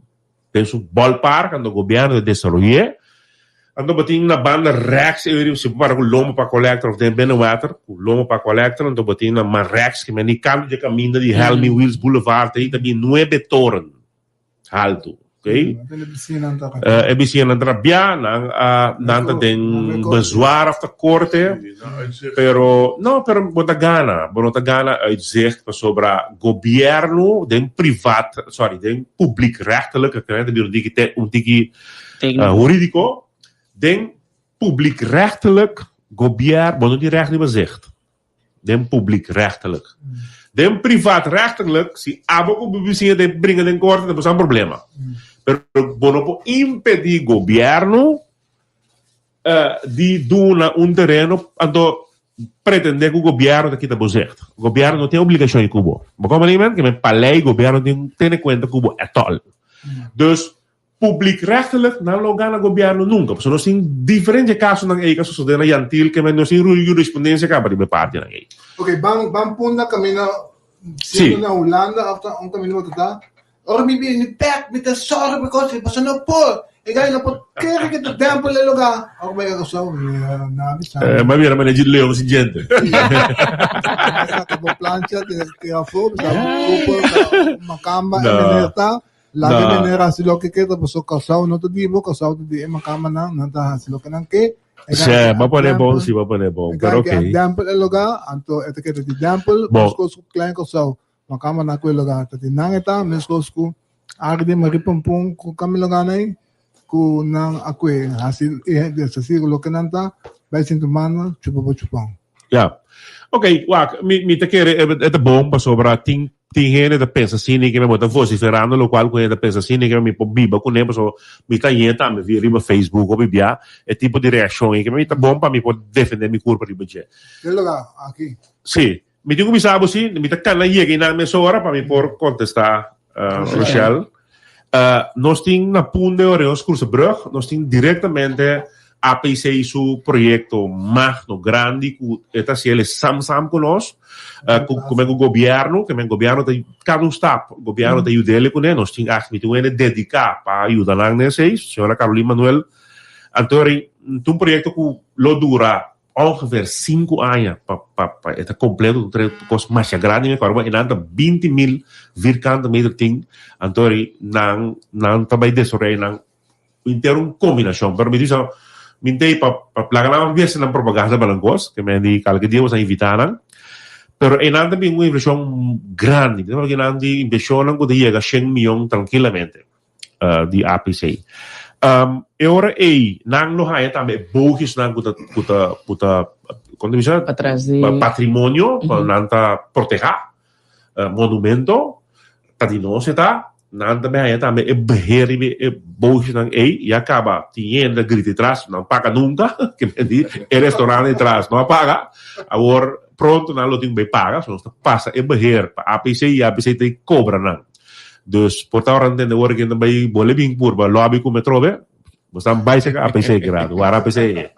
den su ballpark anto gobierno ta desaroy'é. Anto bo tin na banda rechts ei riba si bo para ku lomba pa Collector of den Binnenwater ku lomba pa Collector anto bo tin na man rechts ke men di kanto dje kaminda di Helmi Wiels Boulevard ei ta bin nuebe toren. Haltu, ok? E bisiñanan ta rabia, nan a nan ta den bezwaar of ta korte, pero no, pero bo ta gana, bo no ta gana uitzicht pasobra gobierno den privat, sorry, den publiekrechtelijk, a kende ta bira un tiki te un tiki huridiko, den publiekrechtelijk gobier bo no tin recht riba zicht. Den publiekrechtelijk. Den privaatrechtelijk, si abo ku bo bisiña ta bringa den korte, ta boso problema. Pero bo no por impedí gobierno di duna un tereno, anto pretendé ku gobierno ta kita bo zicht. Gobierno no tin obligashon ku bo. Bo comprende men? Ke men pa lei gobierno tin tene kuenta ku bo at all. Dus Publiekrechtelijk nan lo gana gobierno nunca, pasobra nos tin diferente casonan ey cu a sucede na Jan Thiel ke men nos tin jurisprudencia caba riba e partinan ey. Ok, ban ban punda camina Sí. siendo na Hulanda of ta un camina bo ta ta? Ora mi bini bek mi ta sorry pa kos pasobra no por e gai no por kere ke ta dempel e lugar. Ora bai Kòrsou mi na bisa. Eh, ma mira manera di leon sin djente. Saka bo plancha tira afó bisa bo kopo makamba e meneer ta laga e meneer hasi loke ke ta pasobra Kòrsou no ta di bo Kòrsou ta di e makambanan nan ta hasi loke nan ke. Sí, bo pone bon, sí, bo pone bon. Pero ok. Dempel e lugar anto e ta keda di dempel meskos ku Klein Kòrsou. Makamba na ku e lugá ta di nan e ta meskos ku ari di Marie Pompon ku kami lugá nei ku nan a kue hasi e deshasí ku loke nan ta bai sinti manda chupa bo chupon. Ya. Ok, wak, mi mi ta kere e ta bon pasobra tin tin hende ta pensa asina ke mi bo ta vociferando lokual ku hende ta pensa asina ke mi por biba kuné pasobra mi ta hañ'é tambe via riba Facebook hopi bia e tipo di reakshon ei ke mi ta bon pa mi por defendé mi kurpa riba dje. Ke lugá aki? Sí. Mi tin ku bisa bo si, mi ta kana yega einan mesora pa mi por kontestá Rochelle. Nos tin na Punda e Oreos Cruzebrug, nos tin direktamente APC su proyekto magno grandi ku e ta hasiel e sam sam ku nos, ku men ku gobièrnu, ke men gobièrnu ta kada un stap gobièrnu ta yud'el kuné, nos tin mi tin un hende dediká pa yuda nan den esei, señora Caroline Manuel. Anto ta un proyekto ku lo dura Ongeveer sinku aña pa pa pa e ta kompleto ta trae kos masha grandi mi akorda e nan ta 20.000 vierkante meter tin anto ri nan nan ta bai desaroya nan henter un kombinashon pero mi bisa mi ntei pa pa laga nan bisti nan propaganda pa nan kos ke men di kalke dia bo sa invita nan pero e nan ta bin un invershon grandi mi ta papia nan di invershonnan ku ta yega shen miyon trankilamente. Di APC. E ora ei nan lo haña tambe e boogjesnan ku ta ku ta ku ta kon ta bisa? Patras di Patrimonio ku nan ta protehá, monumento ta di nos e ta. Nan ta haña tambe e beheer riba e boogjesnan ei. Ya kaba tin hende a grita atras, nan paga nunka, ke men di e restaurant atras no a paga. Awor pronto nan lo tin ku bai paga, so nos ta pasa e beheer pa APC i APC ta kobra nan. Dus por ta ora ntende ora ke bai bole bin purba lobby ku metrobe, bo stan bai seka APC grado, wara APC e.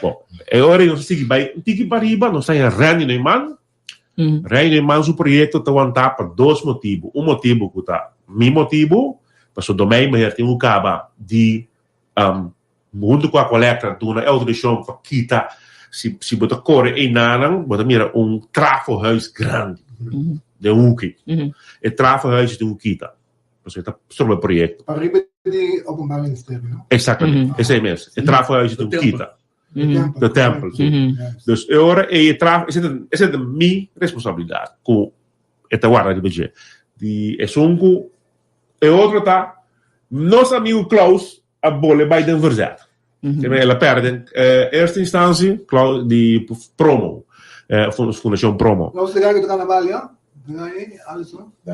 Bo, e ora nos sigui bai un tiki pa riba, nos ta Randy Neumann. Randy Neumann su proyecto ta wanta pa dos motibu. Un motibu ku ta mi motibu, pasobra Domeinbeheer tin ku kaba di huntu ku Aqualectra duna e outorisashon pa kita si si bo ta kore einanan bo ta mira un trafohuis grandi den hoeki. E trafohuis tin ku kita pasobra e ta stroba e proyekto. Pariba di Openbaar Ministerio, no? Exactamente, esei mes. E trafohuis tin ku kita. De De tempel, si. Dus e ora ei e trafo, esei ta esei ta mi responsabilidat ku e ta warda riba dje. Di esun ku e otro ta nos amigu Klaus a bole bai den verzet. El a perde den eerste instantie Klaus di Promo, Fundacion Promo. Klaus ta ku ta carnaval ya?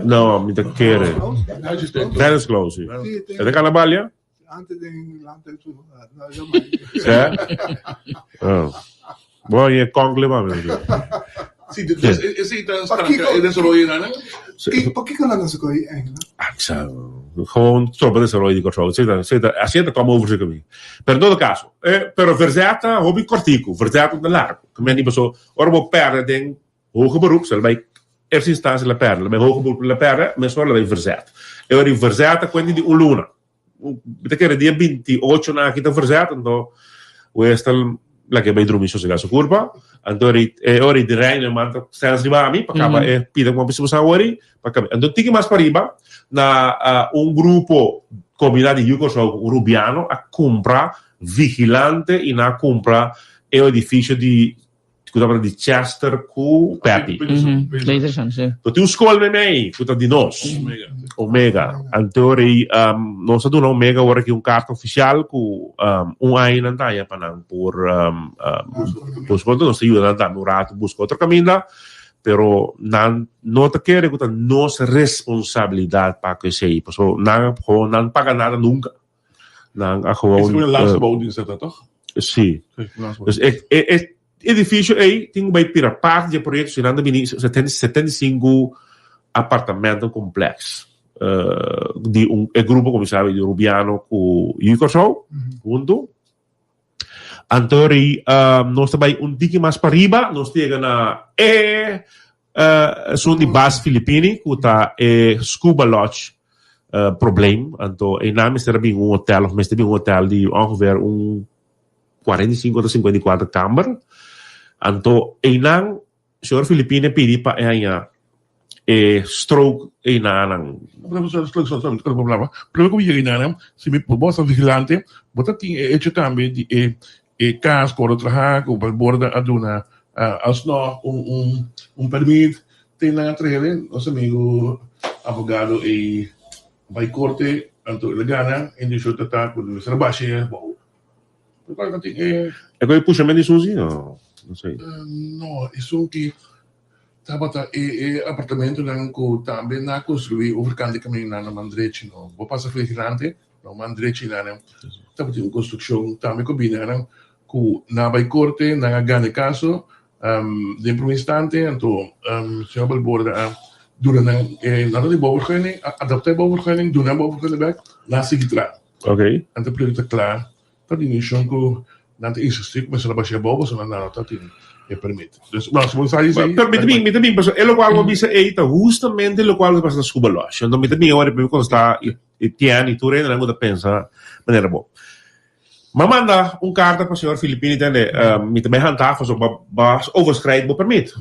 No, mi ta kere. Dennis Klaus, si. E ta carnaval ya? Antes den lanta su. Sí? Oh. Bo je konkle pa mi. Sí, dus esei ta stanka e desaroyo nan? Pakiko nan ta skohe eigenlijk? Ah, ik sa, gewoon stroba desaroyo di Kòrsou. Esei ta, esei ta, asina ta kòm over serka mi. Pero en todo kaso, eh, pero verzet ta hopi kòrtiku, verzet ta largu. Ke men di paso, ora bo pèrdè den hoger beroep, se lo bai eerste instantie la pèrdè, lo bai hoger beroep la pèrdè, mesora lo bai verzet. E ora di verzet ta kuenta di un luna. Mi ta kere dia 28 na aki ta verzet, anto westel laga e bai drumi sosega su kurpa. Anto ori e ori di reino man ta sens riba ami pa kaba e pida ku bisa ori pa kaba. Anto tiki mas pariba na un grupo kombina di yu Kòrsou ku un rubiano a kumpra vigilante i nan a kumpra e edifisio di ku tabata di Chester ku Peppy. Interesante, sí. Lo tin un skol meimei ku ta di nos, Omega. Anto rei nos a duna Omega ora ki un karta ofisial ku un aña nan ta haña pa nan por buska otro. Nos ta yuda nan tambe un ratu buska otro kaminda, pero nan no ta kere ku ta nos responsabilidat pa ku esei, pasobra nan gewoon nan paga nada nunka. Nan a gewoon. Esei un laatste bouwdienst dat toch? Sí. Dus e, e, e edificio ei tin bij pira parte di proyecto si nan ta bini 75 apartamento complex. Uh, di un e grupo como sabe di Rubiano ku Yu Kòrsou huntu. Anto rei uh, nos ta bai un tiki mas pariba, nos ta yega na e uh, esun di Bas Filipini ku ta e Scuba Lodge. Probleem, anto einan mester a bin un hotel of mester bin un hotel di ongeveer un 45 ta 54 kamber. Anto einan señor Filipino a pidi pa e haña e strook einanan. Prome ku mi yega einanan, si mi bo ta vigilante, bo ta tin e hecho tambe di e e kas ku ora traha ku borda a duna alsnog un un permit te nan a trahele nos amigo abogado ei bai korte anto el a gana e indishon ta ta ku mester a basha e abou. Pero kua ta tin e. E ku e pushamen di Susi no no sei. No esun ki tabata e e apartamentonan ku tambe nan a konstrui overkant di kaminda nan na man drechi no bo pasa vigilante. No man drechi nan tabatin un construccion tambe cu bini nan cu nan a bay corte, nan a gana e caso den prome instante, anto señor Balborda a duna nan e nota di bouwvergunning, a adopta e bouwvergunning, duna e bouwvergunning bek, nan a sigui traha. Anto e proyecto ta cla. Ta di nishon ku nan ta insistí ku mester a bash'é abou pasobra nan no ta tin e permit. Dus, bueno, si bo sa esei. Pero mi ta bin, mi ta bin, pasobra e lokual bo a bisa ei ta hustamente lokual ta pasa na Scuba Lodge. Anto mi ta bin awor i kontestá Etienne i tur hendenan ku ta pensa manera bo. Mi a manda un karta pa señor Filipini tende, mi ta bai hantaf pasobra bo a overschrijd bo permit.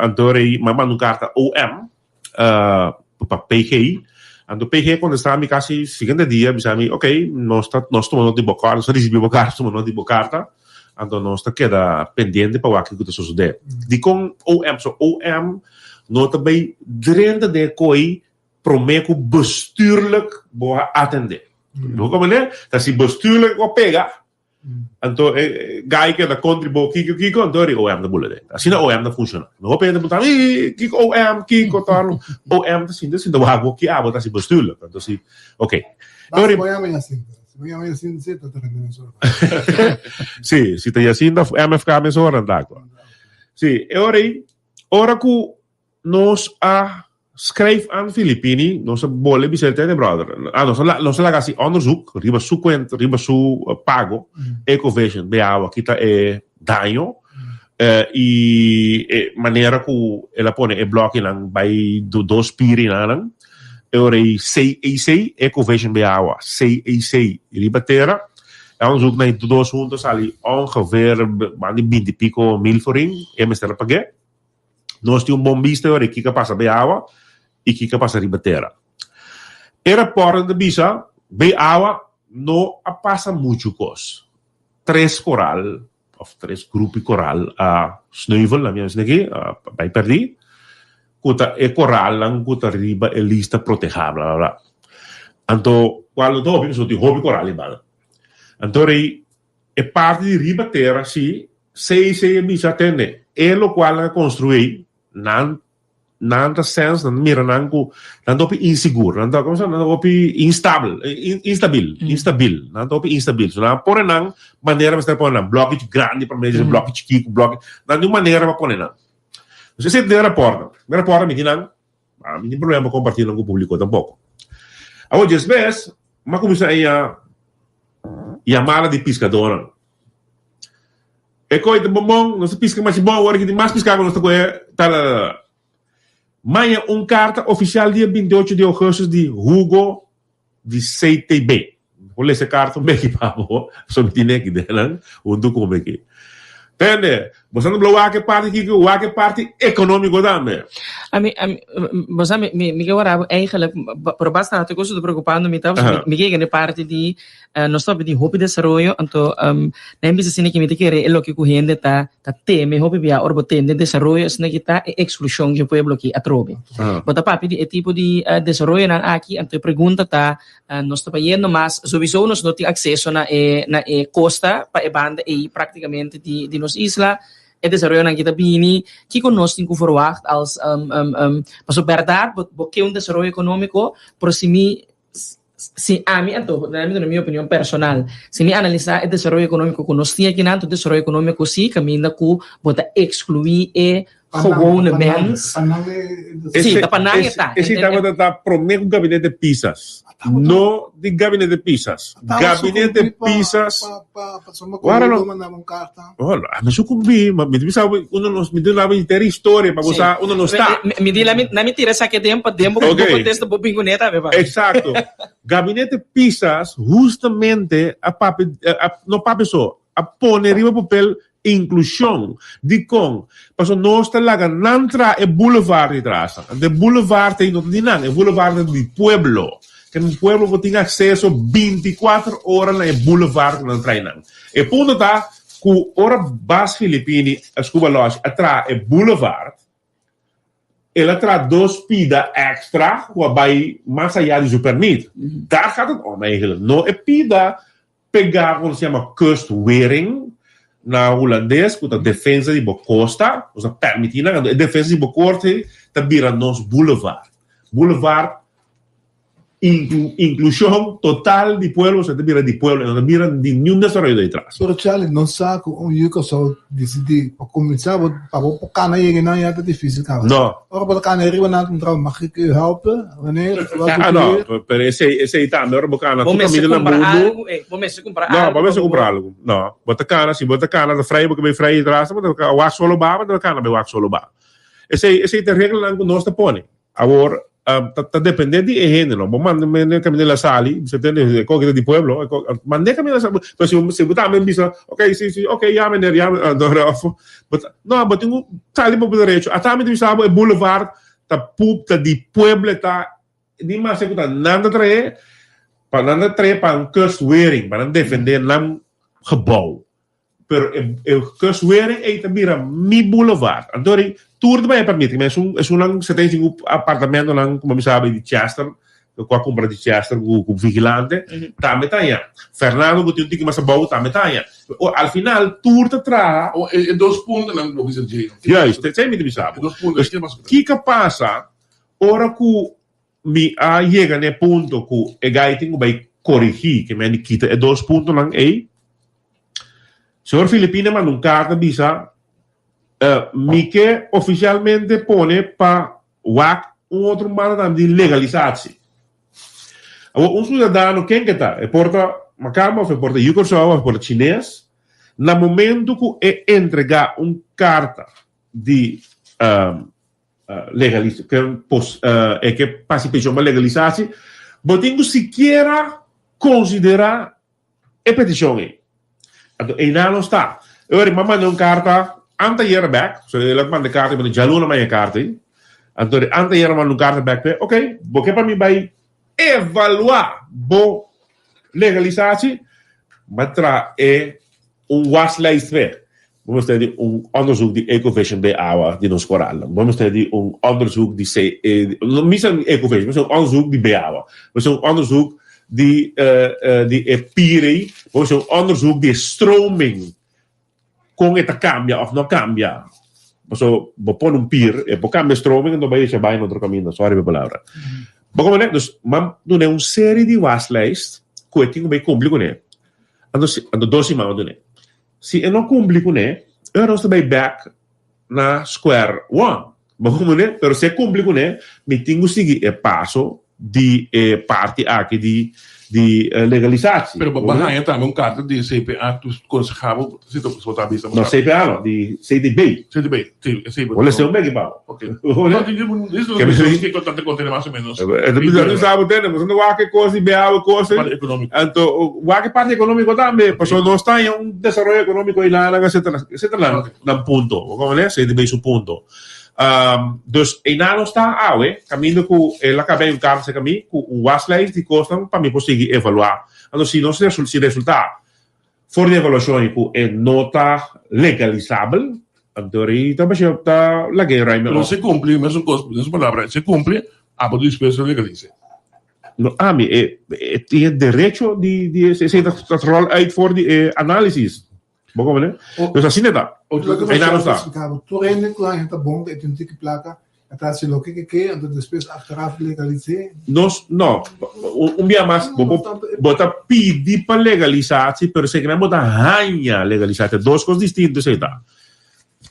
Anto mi a manda un karta OM. pa PG. Anto PG a contesta mi casi siguiente dia, bisa mi, ok, nos ta, nos tuma nota di bo carta, nos a ricibi bo carta, tuma nota di bo carta, anto nos ta keda pendiente pa wak kico ta sosode. Dicon OM? So OM no ta bay drenta den e coy prome cu bestuurlijk bo a atende. Bo comprende? Ta si bestuurlijk bo a pega, Anto e gai keda kontra bo kiko kiko, anto ri OM ta bula den. Asina OM ta funciona. No hopi hende puntra mi, kiko OM, kiko torno. OM ta sinta sinta wak bo ki abo ta hasi bestuurlijk. Anto si, ok. Basta bo yama Jacinta. Si bo yama Jacinta si ta trende mesora. Si, si ta Jacinta MFK mesora ta aktua. Si, e ora ei, ora ku Nos a schrijf aan Filipini, nos a bole bisa el tene brother. Ah, nos a nos a laga hasi onderzoek riba su cuenta, riba su pago, Ecovision, be awa kita e daño y e manera cu el a pone e blokinan bay dos pirinan. E ora ei CEC, Ecovision be awa, CEC riba tera. E onderzoek na dos hunto a sali ongeveer banda di binti pico mil florin e mester a pag'é. Nos tin un bon bista ora kiko a pasa bay awa y kiko a pasa riba tera. E rapportnan ta bisa bay awa no a pasa mucho cos. Tres coral of tres grupo di coral a sneuvel, laat mi a bisa aki, a bay perdi, cu ta e coralnan cu ta riba e lista proteha bla bla bla. Anto cual no ta hopi pasobra tin hopi coral riba nan. Anto rei E parti di riba tera si, sei sei a bisa tende, e lokual nan a konstruí, nan nan ta sens, nan ta mira nan ku nan ta hopi insigur, nan ta komo sa, nan ta hopi instabel, instabil, instabil, nan ta hopi instabil. So nan a pone nan manera mester pone nan, blòki grandi pa medio, blòki chikí ku blòki, nan tin un manera pa pone nan. Entonces esei ta den e rapòrtnan. Den e rapòrtnan mi tin nan, mi tin problema pa kompartí nan ku públiko tampoko. Awor despues, mi a kuminsá haña Yamada di piskadónan. E koi ta bon bon, nos ta piska machi bon, awor aki tin mas piská ku nos ta kohe tal tal tal. Maña un karta ofisial dia 28 di ougùstùs di Hugo di CTB. Bo lesa e karta un beki pa bo, pasobra mi tine aki den nan huntu ku mi aki. Tende, bo sa ta bla wak e parti kiko, wak e parti ekonómiko tambe. Ami, ami, bo sa, mi, mi, mi ke wara bo eigenlijk, pero basta rato ku ta preokupando mi ta, pasobra mi, mi ke yega na e parti di, nos ta papia di hopi desaroyo, anto, nan bisa asina ke mi ta kere e loke ku hende ta, ta teme hopi bia ora bo tende desaroyo asina ki ta e eksklushon dje pueblo aki atrobe. Bo ta papia di e tipo di desaroyonan aki, anto e pregunta ta, Nos ta bayendo mas souiso nos no tin acceso na e na e costa pa e banda ey practicamente di di nos isla. E desaroyonan aki ta bini, kico nos tin cu verwacht als pasobra berdad bo bo ke un desaroyo economico pero si mi si ami anto mi duna mi opinion personal si mi analisa e desaroyo economico cu nos tin akinan ta un desaroyo economico si caminda cu bo ta exclui e gewone mens. Sí, ta pa nan e ta. Esei tabata ta promé ku gabinete Pisas. No di Gabinete Pisas. Gabinete Pisas. Wara no. A mi sucumbí, ma mi bisa uno no, mi duna inter historia pa bo sa uno no sta. Mi di na mi tira esaki den pa den bo contesta bo bin cune tambe pa. Exacto. Gabinete Pisas hustamente a papia, no papia so, a pone riba papel Inklushon. Dikon? Pasobra nos ta laga nan traha e boulevard di tras. Anto e boulevard ei no ta di nan, e boulevard ta di pueblo. Ke un pueblo por tin akseso bintikuater ora na e boulevard ku nan trae nan. E punto ta ku ora Bas Filippini Scuba Lodge a traha e boulevard, el a traha dos pida èkstra ku a bai mas ayá di su pèrmit. Daar gaat het om eigenlijk. No e pida Pegá ku nos yama kustwering na hulandes ku ta defensa di bo kosta, nos a permití nan, anto e defensa di bo korte ta bira nos boulevard. Boulevard inklushon total di pueblo, ta bira di pueblo, e no ta bira di niun desaroyo detrás. Pero Charlie, nos sa ku un yu Kòrsou disidí pa kuminsá bo pa bo por kana yega nan ya ta difísil kaba. No. Ora bo ta kana riba nan ta puntra bo, mag ik u helpen? Wanneer? Wat Ah, doet u no, hier? pero esei, esei tambe ora bo kana Bo tur mester kaminda na kumpra mundu. algu, eh, bo mester kumpra No, algu bo pa mester bo kumpra algu. No, bo ta kana, si bo ta kana ta vrij, bo ke bai vrij atras, bo ta wak solo ba, bo ta kana bai wak solo ba. Esei, esei ta reglanan ku nos ta pone. Awor, ta, ta depende di e hende, no. Bo manda mende kaminda la sali, bisa tende, e koki ta di pueblo, e koki, mande kaminda la sali, pero si bo, si bo tambe bisa, ok, si, si, ok, ya meneer, ya, no, bo ta, no, bo tin ku sali pa bo derecho. Ata mi ta bisa bo e boulevard ta pu, ta di pueblo, e ta, di mas ku ta nan ta trae, pa nan ta trae pa un kustwering, pa nan defende nan gebouw. Pero e e kustwering ei ta bira mi boulevard. Anto ri tur ta bai permiti. Mi esun esunnan 75 apartamentonan kuma mi sabi di Chester ku a kumpra di Chester ku ku vigilante tambe ta haña. Fernando ku tin un tiki mas abou tambe ta haña. Al final tur ta traha. Awor e e dos puntonan ku bo bisa dje. Juist, esei mi ta bisa bo. E dos puntonan, kiko mas ku ta? Kiko pasa ora ku Mi a yega na e punto ku e gai tin ku bai korigí, ke men di kita e dos puntonan ei. Señor Filipina manda un karta bisa, Mi ke ofisialmente pone pa wak un otro banda tambe di legalisatsie. Awor un siudadano ken ke ta? E por ta makamba of e por ta yu Kòrsou of e por ta chines, na momento ku e entregá un karta di legalisa ke pos e ke pasi petishon pa legalisasi bo tin ku sikiera konsiderá e petishon ei. Anto einan nos ta. E ora mi a manda un karta anteayer bèk, so el a manda e karta mi manda djaluna manda e karta ei. Anto anteayer a manda un karta bèk p'e, ok, bo ke pa mi bai evaluá bo legalisasi? Mi a traha e Un waslijst weg. Bo mester di un onderzoek di Ecovision bij awa di nos koralnan. Bo mester di un onderzoek di C, no misa Ecovision, mester un onderzoek di bij awa. Mester un onderzoek di di e pier ei. Bo mester un onderzoek di e stroming, kon e ta kambia of no kambia. Paso bo pone un pier, e por kambia stroming anto bai echa bai na otro kaminda, sorry pa e palabra. Bo komprende? Dus, nan duna un serie di waslijst ku e tin ku bai kumpli kuné. Anto si, anto dos siman a dun'é. Si e no kumpli kuné, e ora nos ta bai bèk na square one. Bo komprendé? Pero si e kumpli kuné, mi tin ku sigui e paso di e parti aki di di legalisatie. Pero bo a haña tambe un karta di CPA ku konsehá bo, si ta bo ta bisa. No, CPA no, di CTB. CTB, si, esei bo. Bo lesa un beki pa bo. Ok. No, di di di di kiko tante konta mas o menos. E ta bisa no sa bo tende, bo no wak e kos di bea e kos. Parte economico. Anto wak e parte economico tambe, pasobra nos ta haña un desaroyo economico ei nan etcetera, etcetera nan nan punto. Bo comprende? CTB su punto. Dus einan nos ta awe, caminda cu el a caba un carta cerca mi cu un waslijst di cosnan pa mi por sigui evalua. Anto si nos si resulta For di evaluashon ei ku e no ta legalisabel, anto rei ta basha ta lag'é ruime Pero òf. si kumpli, mesun kos, mesun palabra, si kumpli, abo dispuesto a legalise. No, ami e e tin e derecho di di esei ta ta ròl uit for di e análisis. Bo komprende? Dus asina ta. Loke Einan nos ta. Explica bo, tur hende ku haña ta bon, e tin un tiki plaka, E ta haci loke ke ke, anto despues achteraf legalis'é. Nos, no. Un bia mas, bo por, bo ta pidi pa legalisatie, pero sekernan bo ta haña legalisatie. Dos kos distinto esei ta.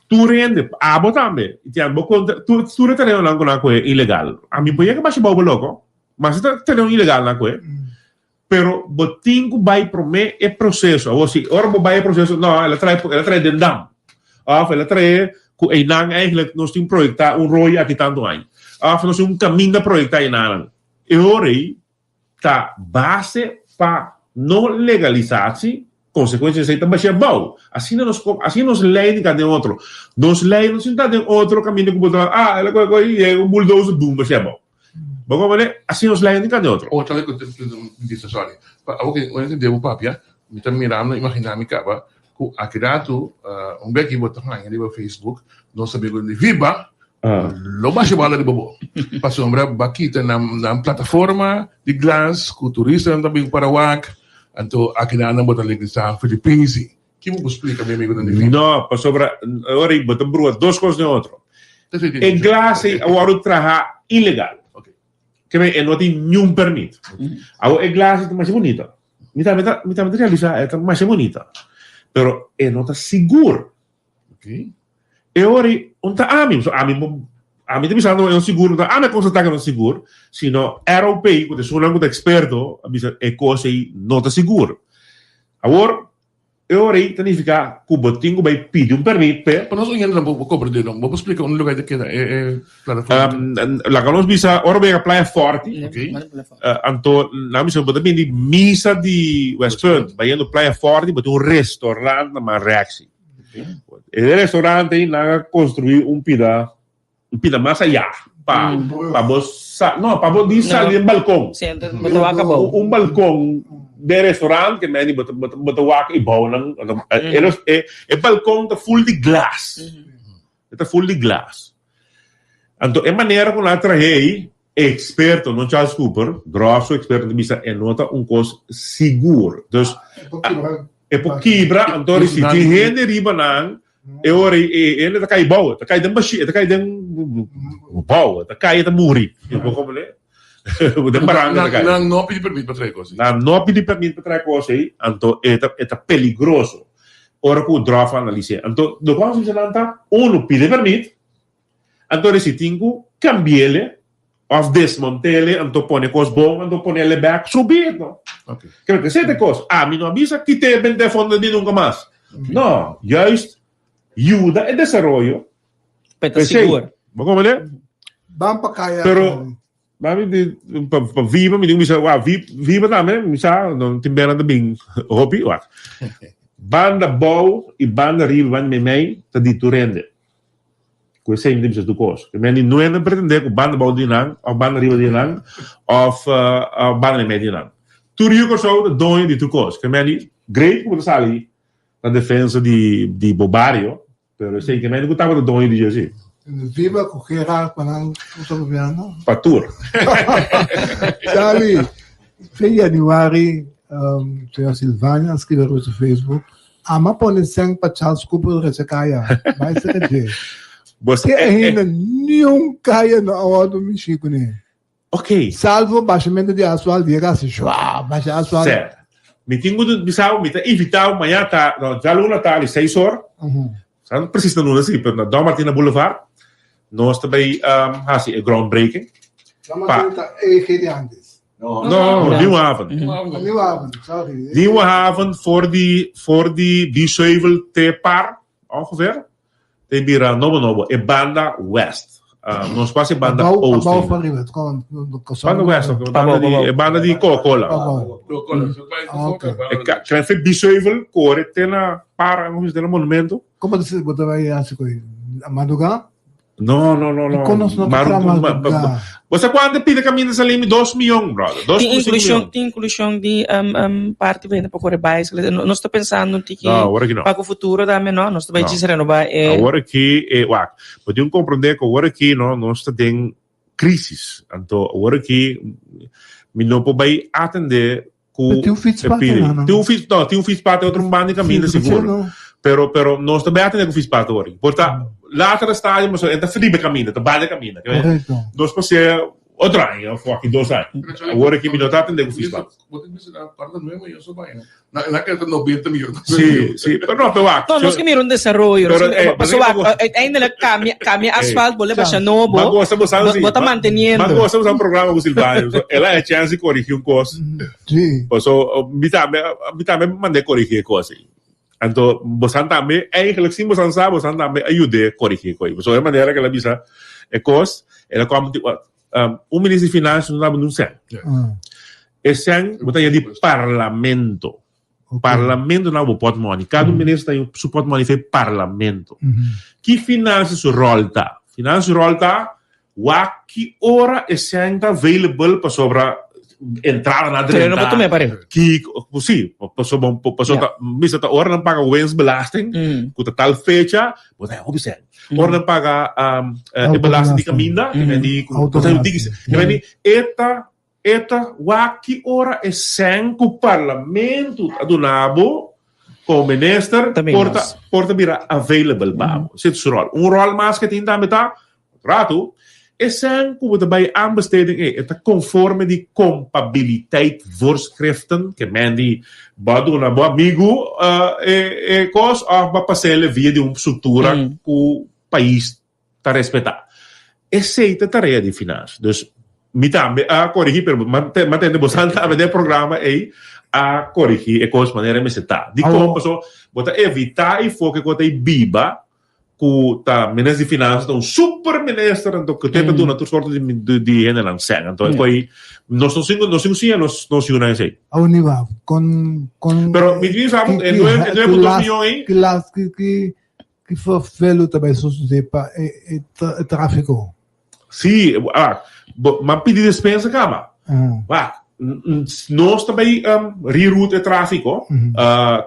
Tur hende, abo tambe, i tin bo kontra, tur, tur e terenonan ku nan a kohe ilegal. Ami por yega bashi bou bo loko. Mas ta tereno ilegal nan koe. Pero bo tin ku bai promé e proseso. Awor si ora bo bai e proseso, no, el a trae, el a trae den dam. Of el a trae ku einan eigenlijk nos tin proyektá un rooi aki tantu aña. Of nos tin un kaminda proyektá einanan. E ora ei ta base pa no legalisatie, konsekuensia esei ta bashia abou. Asina nos asina nos lei tin ka den otro. Nos lei no sinta den otro kaminda ku bo ta, ah, el a kohe kohe i un bulldozer bum bashia abou. Bo komprende? Asina nos lei no tin ka den otro. Otra vez ku bisa, sorry, pa abo ke ora tende bo papia, mi ta mirando, imagina mi kaba ku aki ratu un beki bo ta haña riba Facebook, nos amigo di Viva Lo basha bala riba bo. Pasobra ba kita nan nan plataforma di glas ku turistanan ta bin para wak, anto akinan nan bo ta legalisá Filipinsi. Ki bo por splika mi amigonan di Viva? No, pasobra ora bo ta brua dos kos den otro. E glas ei a wòrdu traha ilegal. Ke men e no tin niun permit. Awor e glas ei ta masha bunita. Mi tambe ta mi tambe ta realisá e ta masha bunita. Pero e no ta sigur. E ora ei un ta ami, so ami ami ta bisando e no sigur, no ta ami a konstatá ku e no sigur, sino ROP ku ta esunnan ku ta eksperto a bisa e kos ei no ta sigur. Awor, e ora ei ta nifiká ku bo tin ku bai pidi un pèrmit p'e. Pa nos oyente nan por komprendé no, bo por splika unda lugar ta keda e e plataforma? Laga nos bisa ora bo yega Playa Forti, anto nan bisa bo ta bini di misa di Westpunt bayendo Playa Forti bo tin un restorant na Manreksi. E restaurante ei nan a construí un pida, un pida mas ayá pa pa bo sa, no, pa bo di sali den balkon. Sí, entonces bo ta wak abou. Un balkon den restaurant ke meni bo ta bo ta wak e bounan. E e e balkon ta full di glas. E ta full di glas. Anto e manera ku nan a trahe ei, e eksperto, no Charles Cooper, grosso eksperto ta bisa e no ta un kos sigur. Dus, e por kibra, anto si tin hende riba nan, e ora ei e hende ta kai bou, e ta kai den bashi, e ta kai den bou, e ta kai e ta muri. Bo komprende? Den baranka e ta kai. Nan no pidi permit pa trae kos ei. Nan no pidi permit pa trae kos ei, anto e ta e ta peligroso. Ora ku drof a analis'é. Anto loke nos bisa nan ta, unu, pidi permit, anto resi tin ku kambi'ele òf desmontel'e, anto pone kos bon, anto ponele bèk, subi no. Kere ke sete kos, ami no a bisa kit'é bent'é fondo di nunka mas. No, juist yuda e desaroyo. Pa e ta sigur. Bo komprende? Ban pa kaya. Pero Mami di pa pa viva mi tin ku bisa wak vi viva tambe mi sa no tin bera ta bin hopi wak banda bou i banda riba banda meimei ta di tur hende ku esei mi ta bisa tur kos ke men di no hende pretende ku banda bou di nan òf banda riba di nan òf banda meimei di nan tur yu Kòrsou ta doño di tur kos ke men di great ku bo ta sali na defensa di di bo bario Pero esei ke mende ku tabata doño di dje si. Viva ku Gerard pa nan usa gobierno. Pa tur. Charlie, fe januari um, señor Silvania a scribe riba su Facebook, Ama pone sèn pa Charles Cooper drecha kaya. Bai seka dje. Bos Ke ainda niun kaya no a wòrdu mishi kuné. Ok. Salvo bashamentu di asfalt, yega hasi shua, basha asfalt. Sè. Mi tin ku bisa bo, mi ta invitá bo mañana ta, no, djaluna tardi seis or, sa no presis na luna si, pero na Don Martina Boulevard, nos ta bai hasi e groundbreaking. Don Martina ta EG di antes. No, no, Nieuwe Haven. Nieuwe Haven, sorry. Nieuwe Haven for di, for di Biesheuvel te Par, ongeveer. Te bira nobo nobo, e banda west. Nos pas e banda oost. Abou of ariba? Banda west, banda di, e banda di Coca-Cola. E Café Biesheuvel kore te na para, te na monumento. Como bo ta bai hasi ku madruga? No, no, no, no. Kon nos no ta madrugá? Bo sa kuantu pida kaminda Salemi? Dos mion, brother. Dos Tin punto sinku inklushon, mion. tin inklushon di um, parti pa hende pa kore baisiklet. No- Nos ta pensando un tiki No, awor aki no. pa ku futuro tambe, no? Nos ta bai No. djis renobá e Awor aki, eh, wak, bo tin ku komprendé ku awor aki, no, nos ta den krisis. Anto awor aki mi no por bai atendé ku Pero tin un fietspad e pidi. einan, no? Tin un fiets, no, tin un fietspad den otro banda di kaminda Sí, sigur. no. Pero, pero nos ta bai atendé ku fietspad awor. Por ta later stadium, pasobra e ta riba e kaminda, ta banda e kaminda. Korekto. Nos por sea. Otro aña of aki dos aña. Awor aki mi no ta atende ku Fisbal. Bo tin bisa na 49 miyon so baina. Na na ke ta 90 miyon. Si, si, pero no, pero wak. No, nos ke mira un desaroyo. Pero, eh, Paso wak, uiteindelijk cambia, cambia asfalt, bo le basha nobo. Ma gosta bo sa Bo, bo ta manteniendo. Ma gosta bo sa un programa ku Silvanio. So, el a e chance di corrigi un kos. Si. Paso, mi tambe, mi tambe mand'é corrigi e kos ei. Anto, bosan tambe, eigenlijk sin bosan sa, bosan tambe a yud'é corrigi e kos ei. Pasobra e manera ku el a bisa e kos, el a kom di, Un minister di finansa no ta un sèn. E sèn bo ta haña di parlamento. Parlamento na bo pòtmòni. Kada un minister ta haña su pòtmòni for e parlamento. Ki finansa su ròl ta? Finansa su ròl ta wak ki ora e sèn ta available pasobra entrada na Pero no drenta. por tuma e pareu. Ki, si, pasobra pasobra ta mester ta ora nan paga winstbelasting ku ta tal fecha bo ta haña hopi sèn. Ora nan paga e belasting di caminda, ke men di ku ke men di e ta e ta wak ki ora e sèn ku parlamento a duna bo komo minister por ta por ta bira available pa bo. Esei ta su ròl. Un ròl mas ke tin tambe ta rato e sèn ku bo ta bai aanbesteding ei e ta konforme di compabiliteit voorschriften ke men di bo a duna bo amigu e e kos òf bo a pas'el via di un struktura ku pais ta respetá. Esei ta tarea di finans. Dus mi tambe a korigí pero mi a tende bosan tambe den e programa ei a korigí e kos manera mester ta. Dikon? Pasobra bo ta evitá e foke ku bo ta biba ku ta minister di finansa ta un super minister anto ku te ta duna tur sorto di di hendenan sèn anto e koi nos no sin nos sin siña nos nos yunan esei. Awo ni ba kon kon Pero mi tin sa e nueve e nueve punto dos miyon ei. Ki las ki ki ki vervelo ta bai sosode pa e e trafiko? Sí, ah, bo, m'a pidi despensa kaba. Wak, nos ta bai reroute e tráfiko.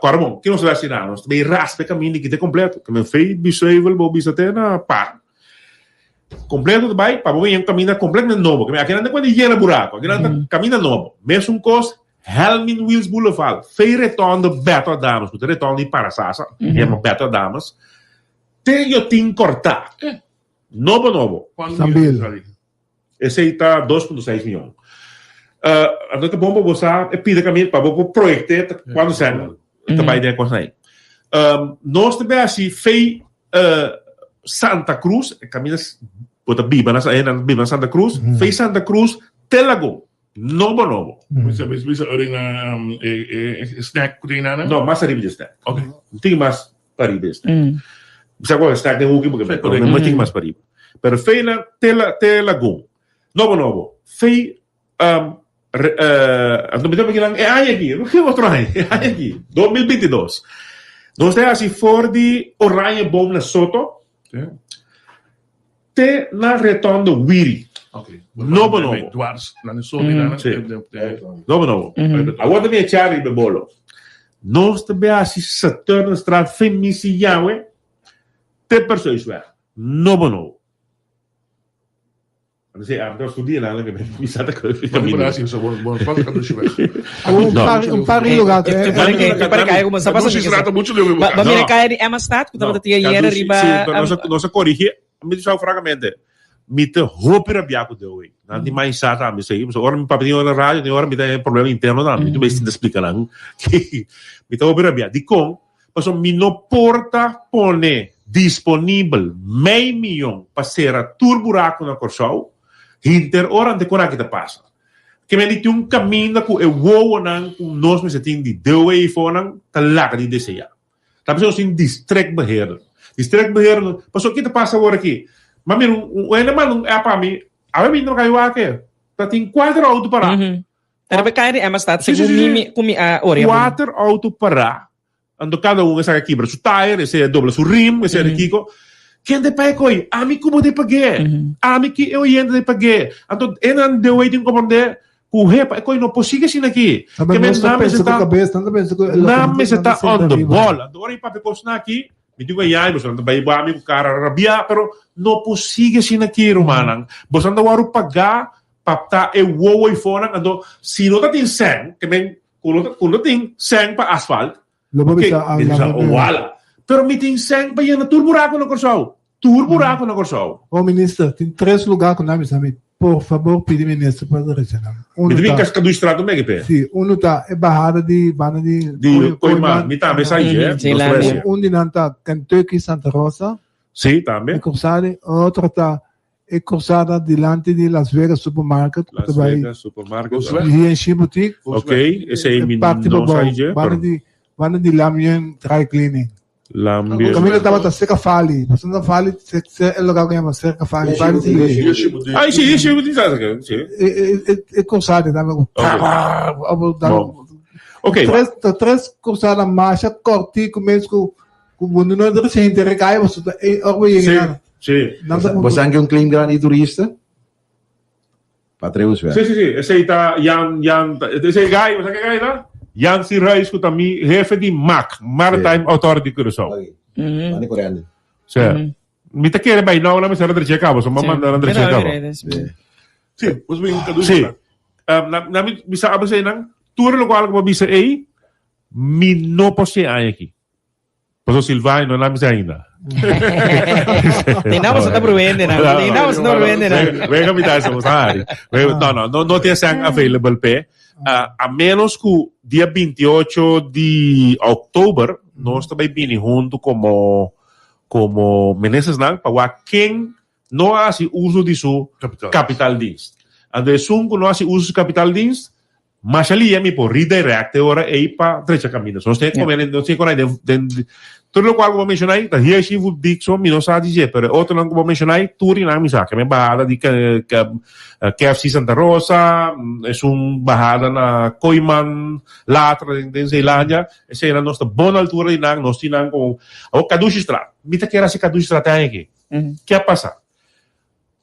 Kòrda bon, ke nos ta bai hasi nan? Nos ta bai raspa e kaminda i kita kompleto. Ke men fei Biesheuvel bo bisa te na par. Kompleto ta bai pa bo bini un kaminda kompletamente nobo. Ke men akinan ta kuenta yena buraku, akinan ta kaminda nobo. Mesun kos Helmin Wiels Boulevard, fei retonde Beto Adamus, ku ta retonde di Parasasa, yama Beto Adamus, te yo tin kòrtá. Nobo nobo. Sambil. Esei ta 2.6 miyon. Anto ta bon pa bo sa e pida kaminda pa bo por proyecte kuantu sèn ta bai den e kosnan ei. Nos ta bai hasi fei Santa Cruz, e kaminda bo ta biba na nan ta biba na Santa Cruz, fei Santa Cruz te Lagun. Nobo nobo. Bisa bisa ora na e snack ku tin nan? No, mas ariba di snack. Ok. Tin mas pariba esta. Bisa ku snack den hoeki porque no tin mas pariba. Pero fei na te la te lagun. Nobo nobo. Fei um, re, uh, anto mi ta kilang e aña aki, no geen otro aña, e aña aki, 2022. Nos ta hasi for di Oranje Boom na Soto. Te na Retondo Wiri. Okay. Nobo nobo. Dwars na de Soto na. Sí. Nobo nobo. Awor ta mi echar riba bolo. Nos ta be hasi Saturnusstraat Femisi Yahweh te Perseusweg. Nobo nobo. Anto si anto su dia nan ke mi sa ta ke camino. Un par di lugar. Pare kaya como sa pasa. Ba mira kaya di Emma Stad ku tabata tia yera riba. Sí, pero nos nos a corrigi. Mi ta francamente mi ta hopi rabia ku Deo ei. Nan tin mas sa tambe esei. Pasobra ora mi papia tin ora na radio tin ora mi ta den problema interno tambe. Mi ta mester splika nan. Mi ta hopi rabia. Dikon? Pasobra mi no por ta pone disponibel mei miyon pa sera tur buraku na Kòrsou hinter ora ante kon aki ta pasa. Ke men di tin un kaminda ku e wowonan ku nos mester tin di deu ei fonan ta laga di deseá. Ta p'esei nos tin distriktbeheerder. Distriktbeheerder, pasobra ki ta pasa awor aki? M'a mira un hende manda un app a mi, awe mi no kai wak e, ta tin kuater outo pará. Pero pe kai di Emma Stad, segun mi mi ku mi a oria. Kuater outo pará, anto kada un esaki a kibra su tire, esei a dobla su rim, esei a di kiko. Ken ta paga koi? Ami ku bo ta pag'é. Ami ki e oyente ta pag'é. Anto e nan deu ei tin komprondé ku hepa e koi no por sigui asina aki. Ke men nan mester ta, nan mester ta on the ball. Anto ora i papia kosnan aki, mi tin ku a yai, boso nan ta bai bo ami ku kara rabiá, pero no por sigui asina aki rumannan. Boso nan ta wòrdu pagá Pa ta e wowo i fonan, anto si no ta tin sèn, ke men ku no ta ku no tin sèn pa asfalt, Lo bo ke bisa mi bisa la wala. Pero mi tin sèn pa yena tur buraku na Kòrsou, tur buraku na Kòrsou. Oh minister, tin tres lugá ku nan bisa mi. Por fabor pidi minister pa drecha nan. Mi ta bin Kaskaduistraat un beke pe. Si, uno ta e bahada di banda di Di Kooiman, mi tambe sa ayi, eh. Nos lo hasi. Un di nan ta Kentucky Santa Rosa. Si, tambe. E cruzada, otro ta e cruzada dilanti di Las Vegas Supermarket. Las Vegas Supermarket. Di H&C Boutique. Ok, esei mi no sa ayi, pero. Banda di Lamien Dry Cleaning. Lambier. Caminda tabata cerca Fali. Pasobra Fali e lugar ku yama cerca Fali. Fali si le. Ay si, si, si, si. E e cruzada tambe ku. Ok. Tres tres cruzada masha cortico mes ku ku bo no ta sinti recae pasobra e ora bo yega nan. Si. Bo sa ke un claim grandi di turista? Patreus wèg. Sí, sí, sí. Esei ta Jan, Jan, esei gai, bo sa ke gai ta? Jan Sierhuis ku ta mi hefe di mac, Maritime Authority Curaçao. Mane korende. Sí. Mi ta kere bai nou na mester a drecha kaba, so mi a manda nan drecha kaba. Sí, bos bin kadu. Sí. Na, na mi bisa abo eseinan, tur lokual ku bo bisa ei, mi no por siña aña aki. Paso Silvani no na misa ainda. Ni na boso ta bruende na. Ni na boso ta bruende na. Wega mi ta eso, sorry. No, no, no, no tin sang available pe. Uh, a menos ku dia 28 di oktober nos ta bai bini huntu como como ministers nan pa wak ken no a hasi uso di su Capital. kapitaaldienst. Anto esun ku no hasi uso di su kapitaaldienst, Masha lia mi por redirect e ora ei pa drecha camino. So nos tin come, nos tin con den, den tur locual cu bo menciona ei, ta Hirschi of Dixon, mi no sa di dje, pero e otronan cu bo menciona ei, tur di nan mi sa. Ke men bahada di KFC Santa Rosa, esun bahada na Kooiman, later den, den Zeelandia, eseinan nos ta bon na altura di nan, nos tin nan como, awor Kadushistraat, mi ta kere hasi Kadushistraat e aña aki. Ke a pasa?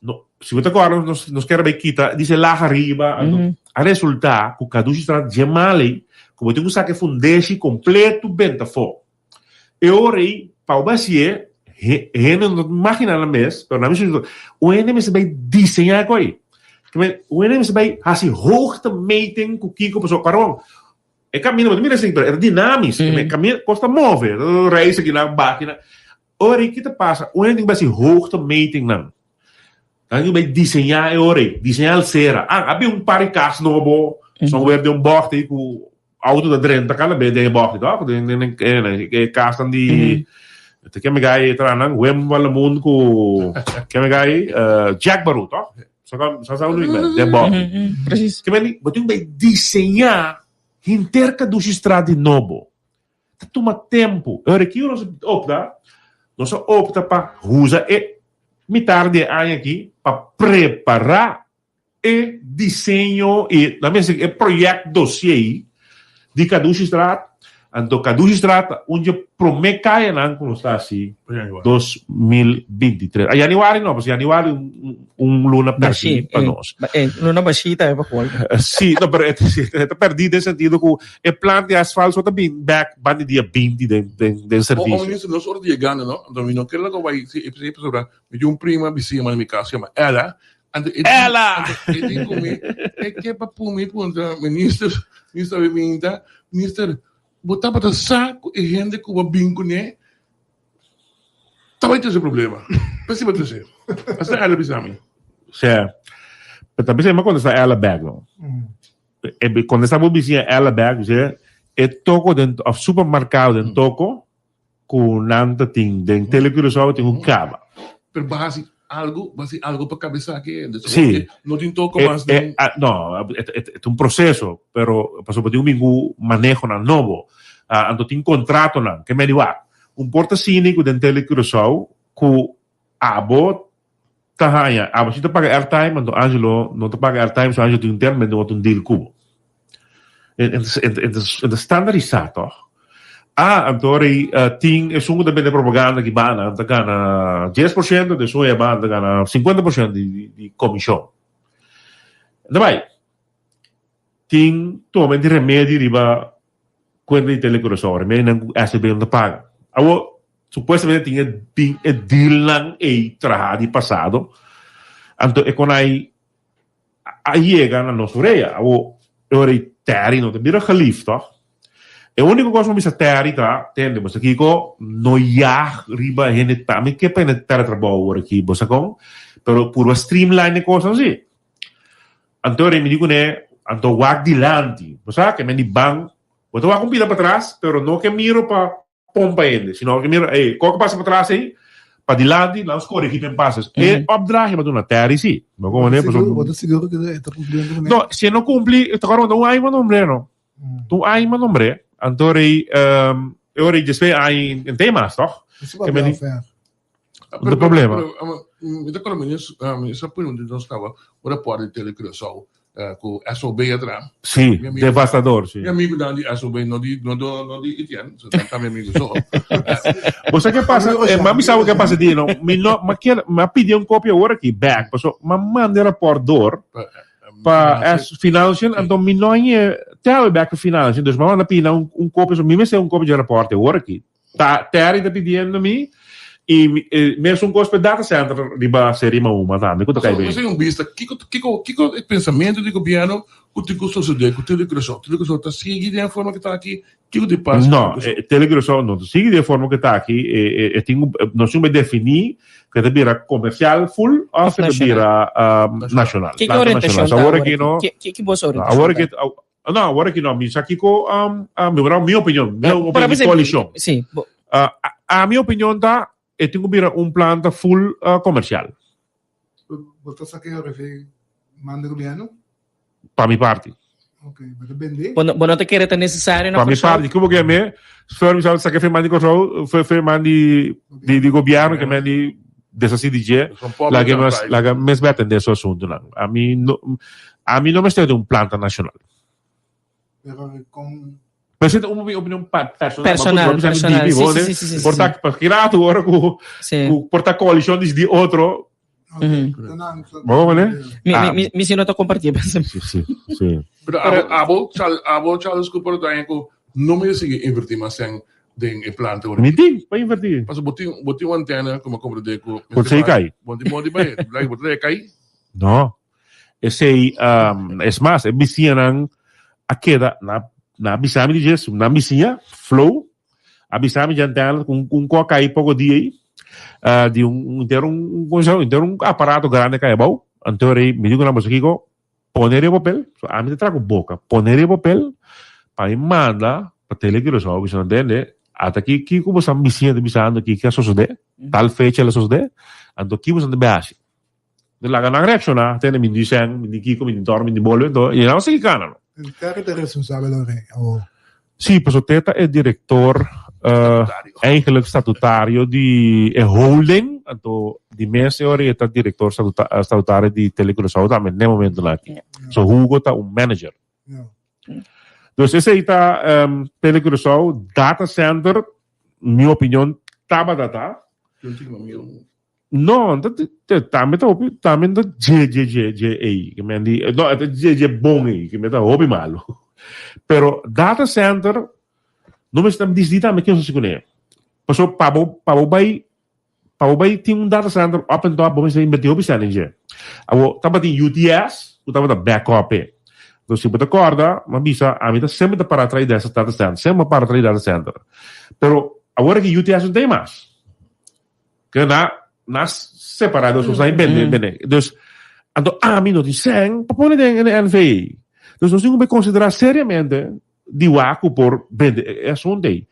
No, si bo ta acorda nos, nos kere bai kita, dice laag ariba, anto mm -hmm. a resulta ku Kadushi tra dje male, ku bo tin ku saka e fundeshi kompleto benta fo. E ora ei, pa bo hasié, hende no ta imagina nan mes, pero nan mes un hende mester bai diseñá ku ei. Un hende mester bai hasi hoogtemeting ku kiko, pasobra paron, e kaminda bo ta mira esei, pero e ta dinamis, e kaminda kos ta move, reis akinan, baki akinan. Ora ei ki ta pasa? Un hende tin ku bai hasi hoogtemetingnan. Nan tin ku bai diseñá e ora ei, diseñá el sera. Ah, a bin un par di kas nobo, son weer den un bògt ei ku outo ta drenta kada bes den e bògt ei, tòg? Den den e kasnan di ta keme gai e traha nan? Wim van Lamoen ku keme gai? Jack Baru, tòg? Sa sa sa unu den bògt ei. Precies. Keme di, bo tin ku bai diseñá henter Kadushistraat di nobo. Ta tuma tempu. E ora ki nos a opta? Nos a opta pa usa e mitar di e aña aki pa prepará e diseño i nan mester e project dossier di Kadushistraat. Anto Kadushistraat ta un dje promé kayanan ku nos ta hasi 2023. A yanüari no, pasobra yanüari un luna pèrdí pa nos. Luna bashí tambe pa kol. Sí, no, pero e ta pèrdí den sentido ku E plant di asfalt so ta bin bek banda di dia binti den den den O servicio. minister nos ora di yegando no anto mi no kere laga bai si e pasobra mi tin un prima bisiña manda mi cas yama Ella anto e di Ella! anto e di cu mi e ke pa pun mi puntra minister minister a binta minister bo tabata sa cu e hende cu bo bin cune ta bai trece problema p'esei bo trece asina Ella bisa mi. Sea, pero ta bisa mi a contesta Ella bek no. E contesta bo bisiña Ella bek bisa e toko den of supermercado den toko ku nan ta tin den Tele Curaçao tin un kaba. Pero bo hasi algo, bo hasi algo pa kabesa aki hende. Sí. No tin toko mas den. No, e ta un proseso, pero pasobra bo tin un bin ku manehonan nobo. Anto tin kontratonan ke medi wak. Un por ta sini ku den Tele Curaçao ku abo Ta haña, abo si ta paga airtime, anto Angelo no ta paga airtime, so Angelo tin un term, men tin un deal ku bo. E ta standarisá tòg? Ah, anto ora ei tin esun ku ta bende propaganda aki banda ta gana 10%, anto esun ei banda ta gana 50% di komishon. Ta bai, tin tome di remedi riba Cuenta di Telecuraçao, remedinan cu SBB no ta paga. Awor, supuestamente tin e tin e dealnan ey traha di pasado, anto e con ay a yega na nos orea. Awor, e ora ey Terry no ta bira gelief, toch? E unico cos cu mi bisa Terry ta, tende, bo sa kico, no yag riba hende, ami ke pa hende perde trabou awor aki, bo sa con? Pero purba streamline e cosnan si. Anto mi di kuné, anto wak dilanti. Bo sa ke men di ban, bo ta wak un pida patras, pero no ke miro pa pompa hende, sino ke miro, ey, kok pasa patras ey, pa dilanti, nan skore ki pen pasa. E opdracht ba duna Terry si. Bo komprende? Bo ta sigur ku e ta kumpliendo kuné? No, si e no kumpli, ta kòrda un aña pa nombr'é no. Un aña pa nombr'é, anto rei, e ora ei despues aña en temas, toch? Esei papia afèr. No ta problema. Mi ta kòrda mi sa pui un nos taba un rapòrt di Tele Curaçao ku SOB a traha. Sí, devastador, sí. Mi amigunan di SOB, no di no no di Etienne, so nan ta mi amigu so. Bo sa ke pasa? Mi a bisa bo ke pasa di no. Mi no, mi a keda, mi a pidi un kopia awor aki bèk, paso mi a manda e rapòrt dor pa Financiën, anto mi no a ñe te awe bèk pa Financiën, dus mi a manda pidi nan un kopia, so mi mester un kopia dje rapòrt awor aki. Ta Terry ta pidiendo mi y mesun cos pa e data center riba Seri Mahuma tambe cu ta cay ben. Pasobra un bista kico kico kico e pensamento di gobierno cu tin cu sucede cu Telecuraçao. Telecuraçao ta sigui den e forma cu ta aki? Kico tin pasa cu Telecuraçao? No, Telecuraçao no ta sigui den e forma cu ta aki. E tin cu nos tin cu defini cu ta bira comercial full of cu ta bira nacional. Kico orientacion ta awor aki? Kico boso orientacion ta? No, awor aki no. Mi sa kiko, um, uh, mi, mi opinion, mi eh, opinion di coalition. Sí. Uh, a, a mi opinion ta, e tin ku bira un planta full uh, comercial. Bo ta sa ke refi manda gobierno? Pa mi parti. Ok, bo ta bende? Bo no, bo no ta kere ta necesario na Pa mi parti, kubo ke me, sfer mi sa sa ke fe mandi Kòrsou, fe fe mandi di di gobierno ke mandi desasi di dje, laga mes laga mes be atende su asuntunan. A mi no A mi no mester di un planta nacional. Pero con. Pero esei ta un mi opinion personal. Personal, personal. Sí, sí, sí, sí, Por ta, pa kirato ora ku, ku por ta coalición dis di otro. Bo mane? Mi, mi, mi, mi si no ta comparti Sí, sí, sí. Pero abo, abo, abo Charles Cooper ta ku no mi sigui inverti mas en den e planta ora. Mi tin pa inverti. Paso bo tin, bo tin un antena ku mi a comprende ku. Por sei kai. Bo tin bo tin bai, bo tin kai. No. Esei, es mas, e bisiñanan a keda, nan a bisa mi di dje, nan bisiña, Flo, a bisa mi djantèna ku un kò a kai poko dia ei, di un entero un, komo se llama, entero un aparato grandi a kai abou, anto rei mi di ku nan, boso kiko, pone riba papel, so ami ta traha ku boka, pone riba papel pa mi manda pa Tele Curaçao, bisa nan tende, ata aki kiko boso bisiña ta bisando aki ke a sosodé, tal fecha el a sosodé, anto ki boso ta bai hasi. De laga nan reacciona, tende mi di sen, mi di kiko, mi di tor, mi di bolo, ento y nan sigui cana no. Terry ta responsabel ora o? Sí, paso te ta e director uh, eigenlijk statutario di e holding, anto di mes e ora e ta director statuta, statutario di Tele Curaçao tambe ne momento naki. Yeah. So Hugo ta un manager. Yeah. Dus esei ta um, Tele Curaçao data center, mi opinion tabata ta. No, ta tambe ta hopi, tambe ta dje dje dje dje ei, ke men di, no, e ta dje dje bon ei, ke men ta hopi malu. Pero data center, no mester disdi tambe ken hasi kuné. Paso pa bo, pa bo bai, pa bo bai tin un data center up and top, bo mester invertí hopi sèn den dje. Awor, tabatin UTS, ku tabata backup e. Entonces, si bo ta kòrda, mi a bisa, ami ta semper ta para tras di data center, semper para tras di data center. Pero awor aki UTS no ta ei mas. Ke na na separá dos nos na bende bende. Dus anto ami no tin sèn pa pone den e NV. Dus nos tin ku konsiderá seriamente di wak ku por bende e asuntu ei.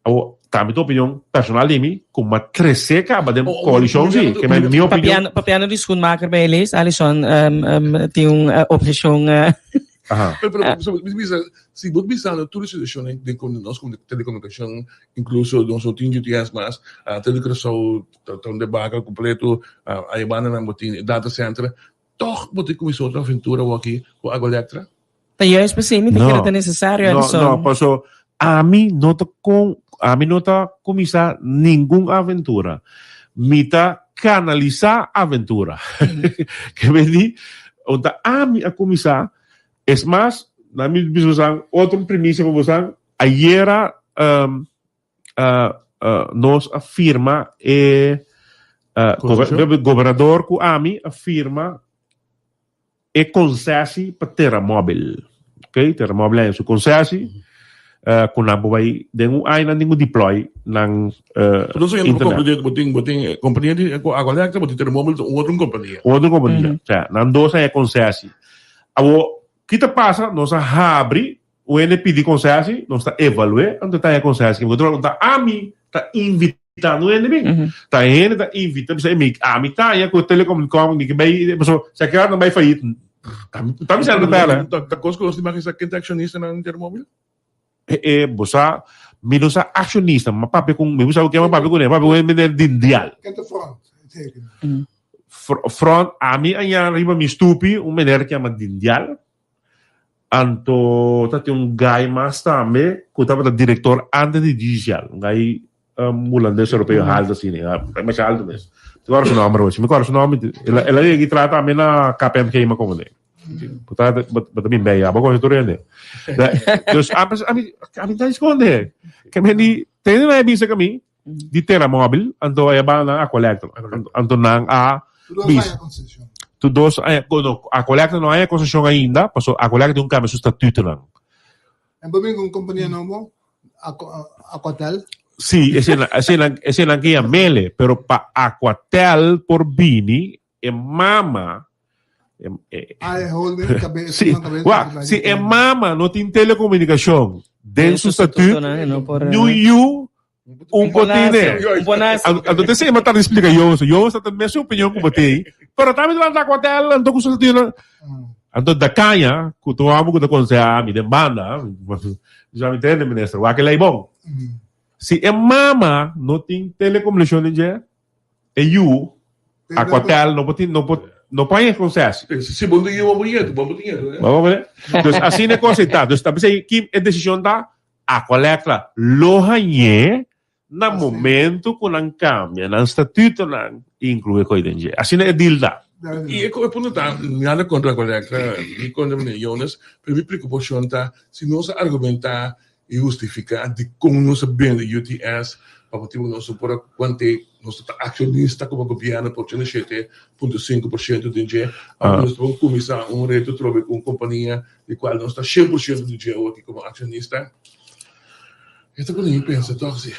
Awor ta mi ta opinion personal di mi ku mi a trese kaba den koalishon si. Ke mi opinion. Papiando di schoenmaker bij lees Alison tin un obheshon. Aha. Pero, pero, so, mi bisa, si bo bisa no tur situacion den con nos con telecomunicacion, incluso nos no tin UTS mas, uh, Telecuraçao ta, ta un debacle completo, uh, ahí banda nan bo tin data center, toch bo tin cuminsa otro aventura awaki cu Agua Electra? Ta juist p'esei mi ta kere ta necesario, No, Alison. no, paso ami no ta con, ami no ta cuminsa ningun aventura. Mi ta canalisa aventura. Ke men di, Unda ami a kuminsá, es mas, na mi bisa bosan otro primisia pa bosan, ayera nos a firma e gobernador ku ami a firma e konsesi pa Terramobil. Ok, Terramobil a haña su konsesi. Ku nan por bai den un aña nan tin ku deploy nan internet. Bo tin bo tin kompania di agua elektrika, bo tin Terramobil un otro kompania. Un otro kompania. Sea, nan dos a haña konsesi. Awor, ki ta pasa? Nos a habri, un hende pidi konsesi, nos ta evalu'é, anto ta haña konsesi. Porque otro ta ami ta invitando un hende bin. Ta e hende ta invita, bisa, mi, ami ta haña ku Telecom mi ke bai, pasobra si a keda nan bai fayit, ta mi, ta mi sèlfde pèlè. Ta kos ku nos tin mag sa ken ta akshonistanan di Termóvil? E, bo sa, mi no sa akshonista, mi a papia ku, mi sa ku ken mi a papia kuné, mi a papia ku e meneer Dindial. Ken ta front? Front, ami a ña riba mi stupi un meneer ku yama Dindial, anto ta tin un guy mas tambe ku tabata direktor antes di Digicel, un guy hulandes europeo haltu asina, masha haltu mes. Mi kòrda su nòmber awe, si mi kòrda su nòmber, el a yega i traha tambe na KPMG mi a komprende. Bo ta bo ta bin bei ya, bo konoce tur hende. Dus ami ami ta esconde. Ke men di tene nan a bisa ku mi di Terra Mobil, anto a yaba nan Aqualectra. Anto nan a bisa. Tur dos aña, no, Aqualectra no haña konseshon ainda, paso Aqualectra tin un kambia su statutonan. En bo bin ku un kompania nobo, Aquatel? Sí, esei nan ke yam'ele, pero pa Aquatel por bini, e mama Ah, e holding kabes, Si, wak, si e mama no tin telekomunikashon den su statut, niun yu un por tine. Anto te esei mi a tarda di splika Joos. Joos ta den mesun opinion ku bo tin, pero tambe ta lanta kuatel anto ku su statuut. Anto da kaña ku ta un hòmber ku ta konsehá mi den banda, mi tende minister, wak e lei bon. Si e mama no tin telekomunikashon den dje, E yu, Aquatel no por tin, no por, no por haña concessie. Si bo no tin yu, bo por ñetu, bo por tin ñetu, eh. Bo por Dus asina e cosa ei ta. Dus ta p'esei ki e decision ta, Aqualectra lo hañ'é na momento cu nan cambia nan statutonan y inclui e coi den dje. Asina e deal ta. Y e punto ta, nada contra Aqualectra, ni contra meneer Jonas, pero mi preocupacion ta si nos a argumenta i hustifiká dikon nos a bende UTS pa motibu nos no por a kuant'é nos ta akshonista komo gobièrnu pa 87.5% den dje, aunke nos ta por kuminsá un reto atrobe ku un kompania di kual nos ta 100% di dje awor aki komo akshonista. E ta pone mi pensa tòg si.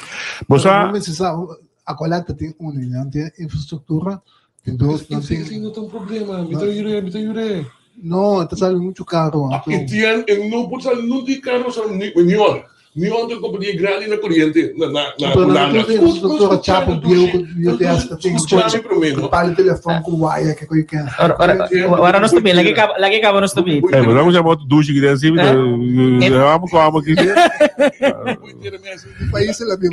Bo sa. Bo sa Aqualectra tin unu, nan tin infrastruktura, tin dos, nan tin. Esei no ta un problema, mi ta yur'é, mi ta yur'é. No, e ta sali muchu karo anto. Etienne, e no por sali nunca di karo sa ni Neon. Neon ta un kompania grandi na koriente na na na Pero nan Hulanda. no tin infrastruktura chapo bieu ku UTS ta tin. Skucha mi promé no. Ku pali telefòn ku waya ke ko'i ken. Ora ora ora nos ta bin, lagi kaba lagi kaba nos ta bin. Eh, bo ta kusha dushi ki den si, vamos kòm aki. País la bieu.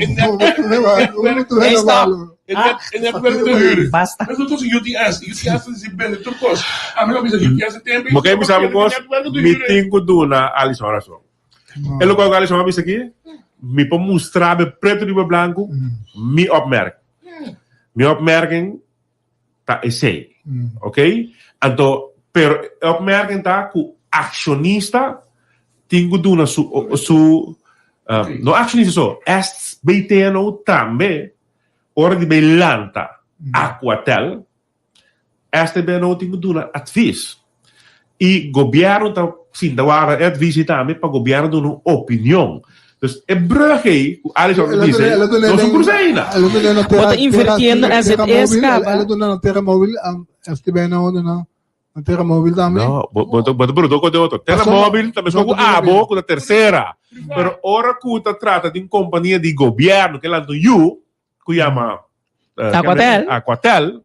Hey, stop. E netwerk ta huur. Basta. Mas no UTS, UTS ta disi bende tur kos. Ami lo bisa UTS e tempo. Bo ke bisa bo kos, mi tin ku duna Alison rason. E lokual ku Alison a bisa aki, mi por mustra bo pretu riba blanku mi opmerking. Mi opmerking ta esei. Ok? Anto, pero e opmerking ta ku akshonista tin ku duna su, su no akshonista so, SBTNO tambe ora di bay lanta Aquatel, STBNO tin ku duna advis. I gobièrnu ta sinta warda e advis ei tambe pa gobièrnu duna un opinion. Dus e brug ei ku Alison ta bisa ei, nos no crusa ainda. Bo ta invirtiendo as it is kaba. El a duna na Terra Móvil, STBNO duna na Terra Móvil tambe. No, bo bo ta bruto ku de otro. Terra Móvil ta meskos ku abo ku ta tersera. Pero ora ku ta trata di un kompania di gobièrnu ke lanta un yu ku yama Aquatel. Aquatel,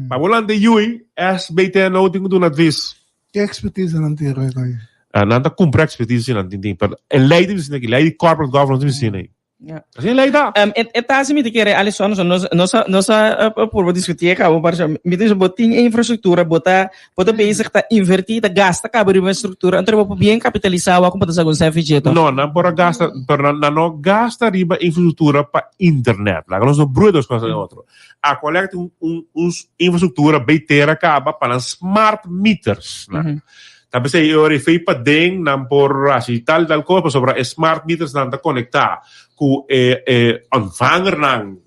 pa bo lanta e yui, SBTNO tin ku duna advis. Ke expertise nan tin Roy Roy? Nan ta kumpra expertise si nan tin tin, pero e lei ta bisina aki, lei di corporate governance ta bisina ei. Ja. Asina e lei ta. E ta si mi ta kere Alison, so nos nos a nos a purba diskutí e kaba un mi ta bisa bo tin e infrastruktura, bo ta bo ta bezig ta invertí, ta gasta kaba riba e struktura, anto bo por bien kapitalisá wak ku bo ta sa ku un sèfidje to. No, nan por a gasta, pero nan nan no gasta riba infrastruktura pa internet. Laga nos no brui dos kos den otro. Aqualectra tin un un infrastruktura bay tera kaba pa nan smart meters nan. Ta p'esei e ora e fei paden nan por hasi tal tal kos pasobra e smart meters nan ta konektá ku e e ontvangernan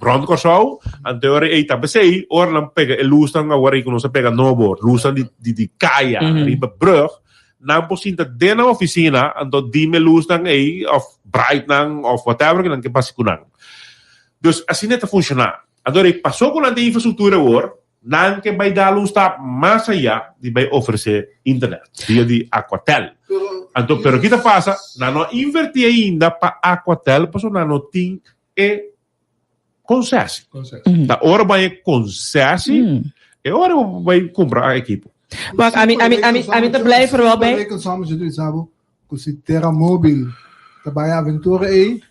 rònt Kòrsou. Anto e ora ei ta p'esei ora nan pega e lusnan awor ei ku nos a pega nobo, lusnan di di di kaya riba brùg, nan por sinta den nan ofisina anto dime lusnan ei òf bright nan òf whatever ku nan ke basi ku nan. Dus asina e ta funshoná. Anto ora ei pasó ku nan tin infrastruktura awor. Nan ke bai dal un stap mas ayá di bai ofresé internet via di Aquatel. Anto, pero ki ta pasa? Nan no a invertí ainda pa Aquatel pasobra nan no tin e konsesi. Ta ora bo haña e konsesi, e ora bo bai kumpra ekipo. Wak, ami, ami, ami, ami ta blij er wel bij. Ku si Terra Mobil ta bai aventura ei,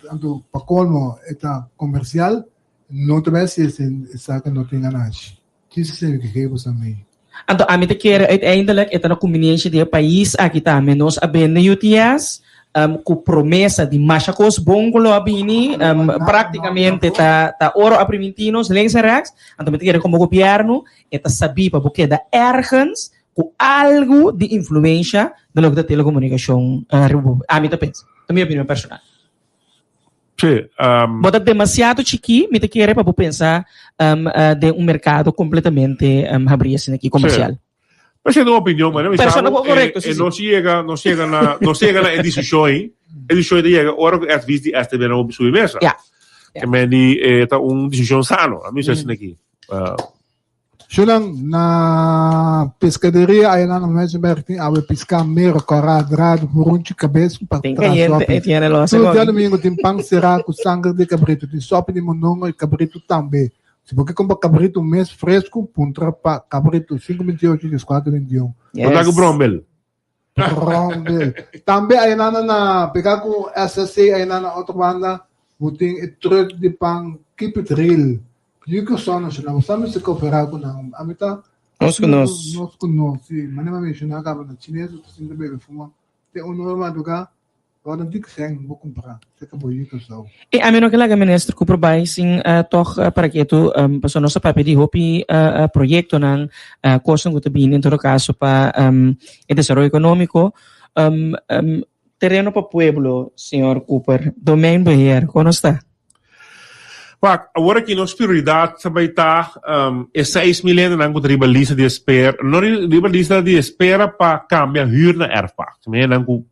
anto pa kolmo e ta komersial, no ta bai hasi esaki no tin ganashi. Kis esei ke geven sa mi. Anto ami ta kere uiteindelijk e ta na kumbiniensha di e pais aki tambe. Nos a bende UTS ku promesa di masha kos bon ku lo a bini, praktikamente ta ta oro a priminti nos links en rechts. Anto mi ta kere komo gobièrnu e ta sabí pa bo keda ergens ku algu di influensha den loke ta telekomunikashon riba bo. Ami ta pensa. Ta mi opinion personal. Sí, Bo ta demasiado chikí, mi ta kere pa bo pensa den un merkado kompletamente habrí asina aki, komersial. Sí. Pero siendo un opinion, bueno, mi Persona sabo, correcto, sí, eh, sí. no si llega, no si llega na, no si llega na e discusión ahí. E discusión ahí ta llega ora ku advies di STB na subi mesa. Ja. Que men di, eh, ta un discusión sano. A mi sa asina aki. Ah. Shunan, na pescaderia ayanan na Muizenberg tin awe piská mero, kòrá, dradu, purunchi, kabes ku Tin patras kayente sòpi. e tiene lo hace Tur gobi. djadumingu tin pan será ku sanger di kabritu, tin sòpi di mondongo i kabritu tambe. Si bo ke kumpra kabritu mes fresku, puntra pa kabritu 528 14 21. Bo ta ku Yes. brombel. Brombel. Tambe ayanan na pega ku SSC ayanan na otro banda bo tin e truck di pan Keep It Real. Yuki Osono si nan bo sa mester cooperá ku nan. Ami ta Nos ku nos. Nos ku nos, si. Manera mi menshoná kaba na chines bo ta sinta bebe fuma te un ora madrugá. Ora di sèn bo kumpra seka bo yu Kòrsou. E ami no ke laga minister Cooper bai sin tòg para ketu pasobra nos a papia di hopi proyektonan, kosnan ku ta bini en todo kaso pa e desaroyo ekonómiko. Tereno pa pueblo, señor Cooper, Domeinbeheer, kon nos ta? Wak, awor aki nos prioridat ta bai ta e 6.000 hendenan ku ta riba lista di espera, no riba lista di espera pa kambia hür na erfpacht. Hendenan ku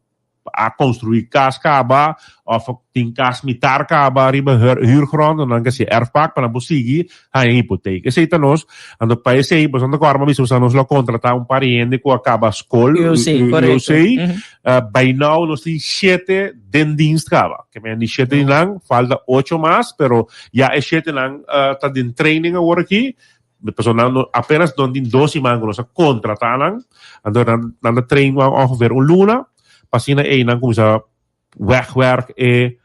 a construi cas caba of tin cas mitar caba riba huurgrond nan ke hasi erfpacht pa nan por sigui haña hipoteek. Esey ta nos, anto pa esey boso ta acorda mi bisa nos lo contrata un par di hende cu a caba scol, UOC, correcto. UOC, by now nos tin shete den dienst caba, ke men di shete di nan falta ocho mas pero ya e shete nan ta den training awor aki. Pasobra nan no apenas nan tin dos siman ku nos a kontratá nan, anto nan nan ta train ongeveer un luna, pa asina ei nan kuminsá wegwerk e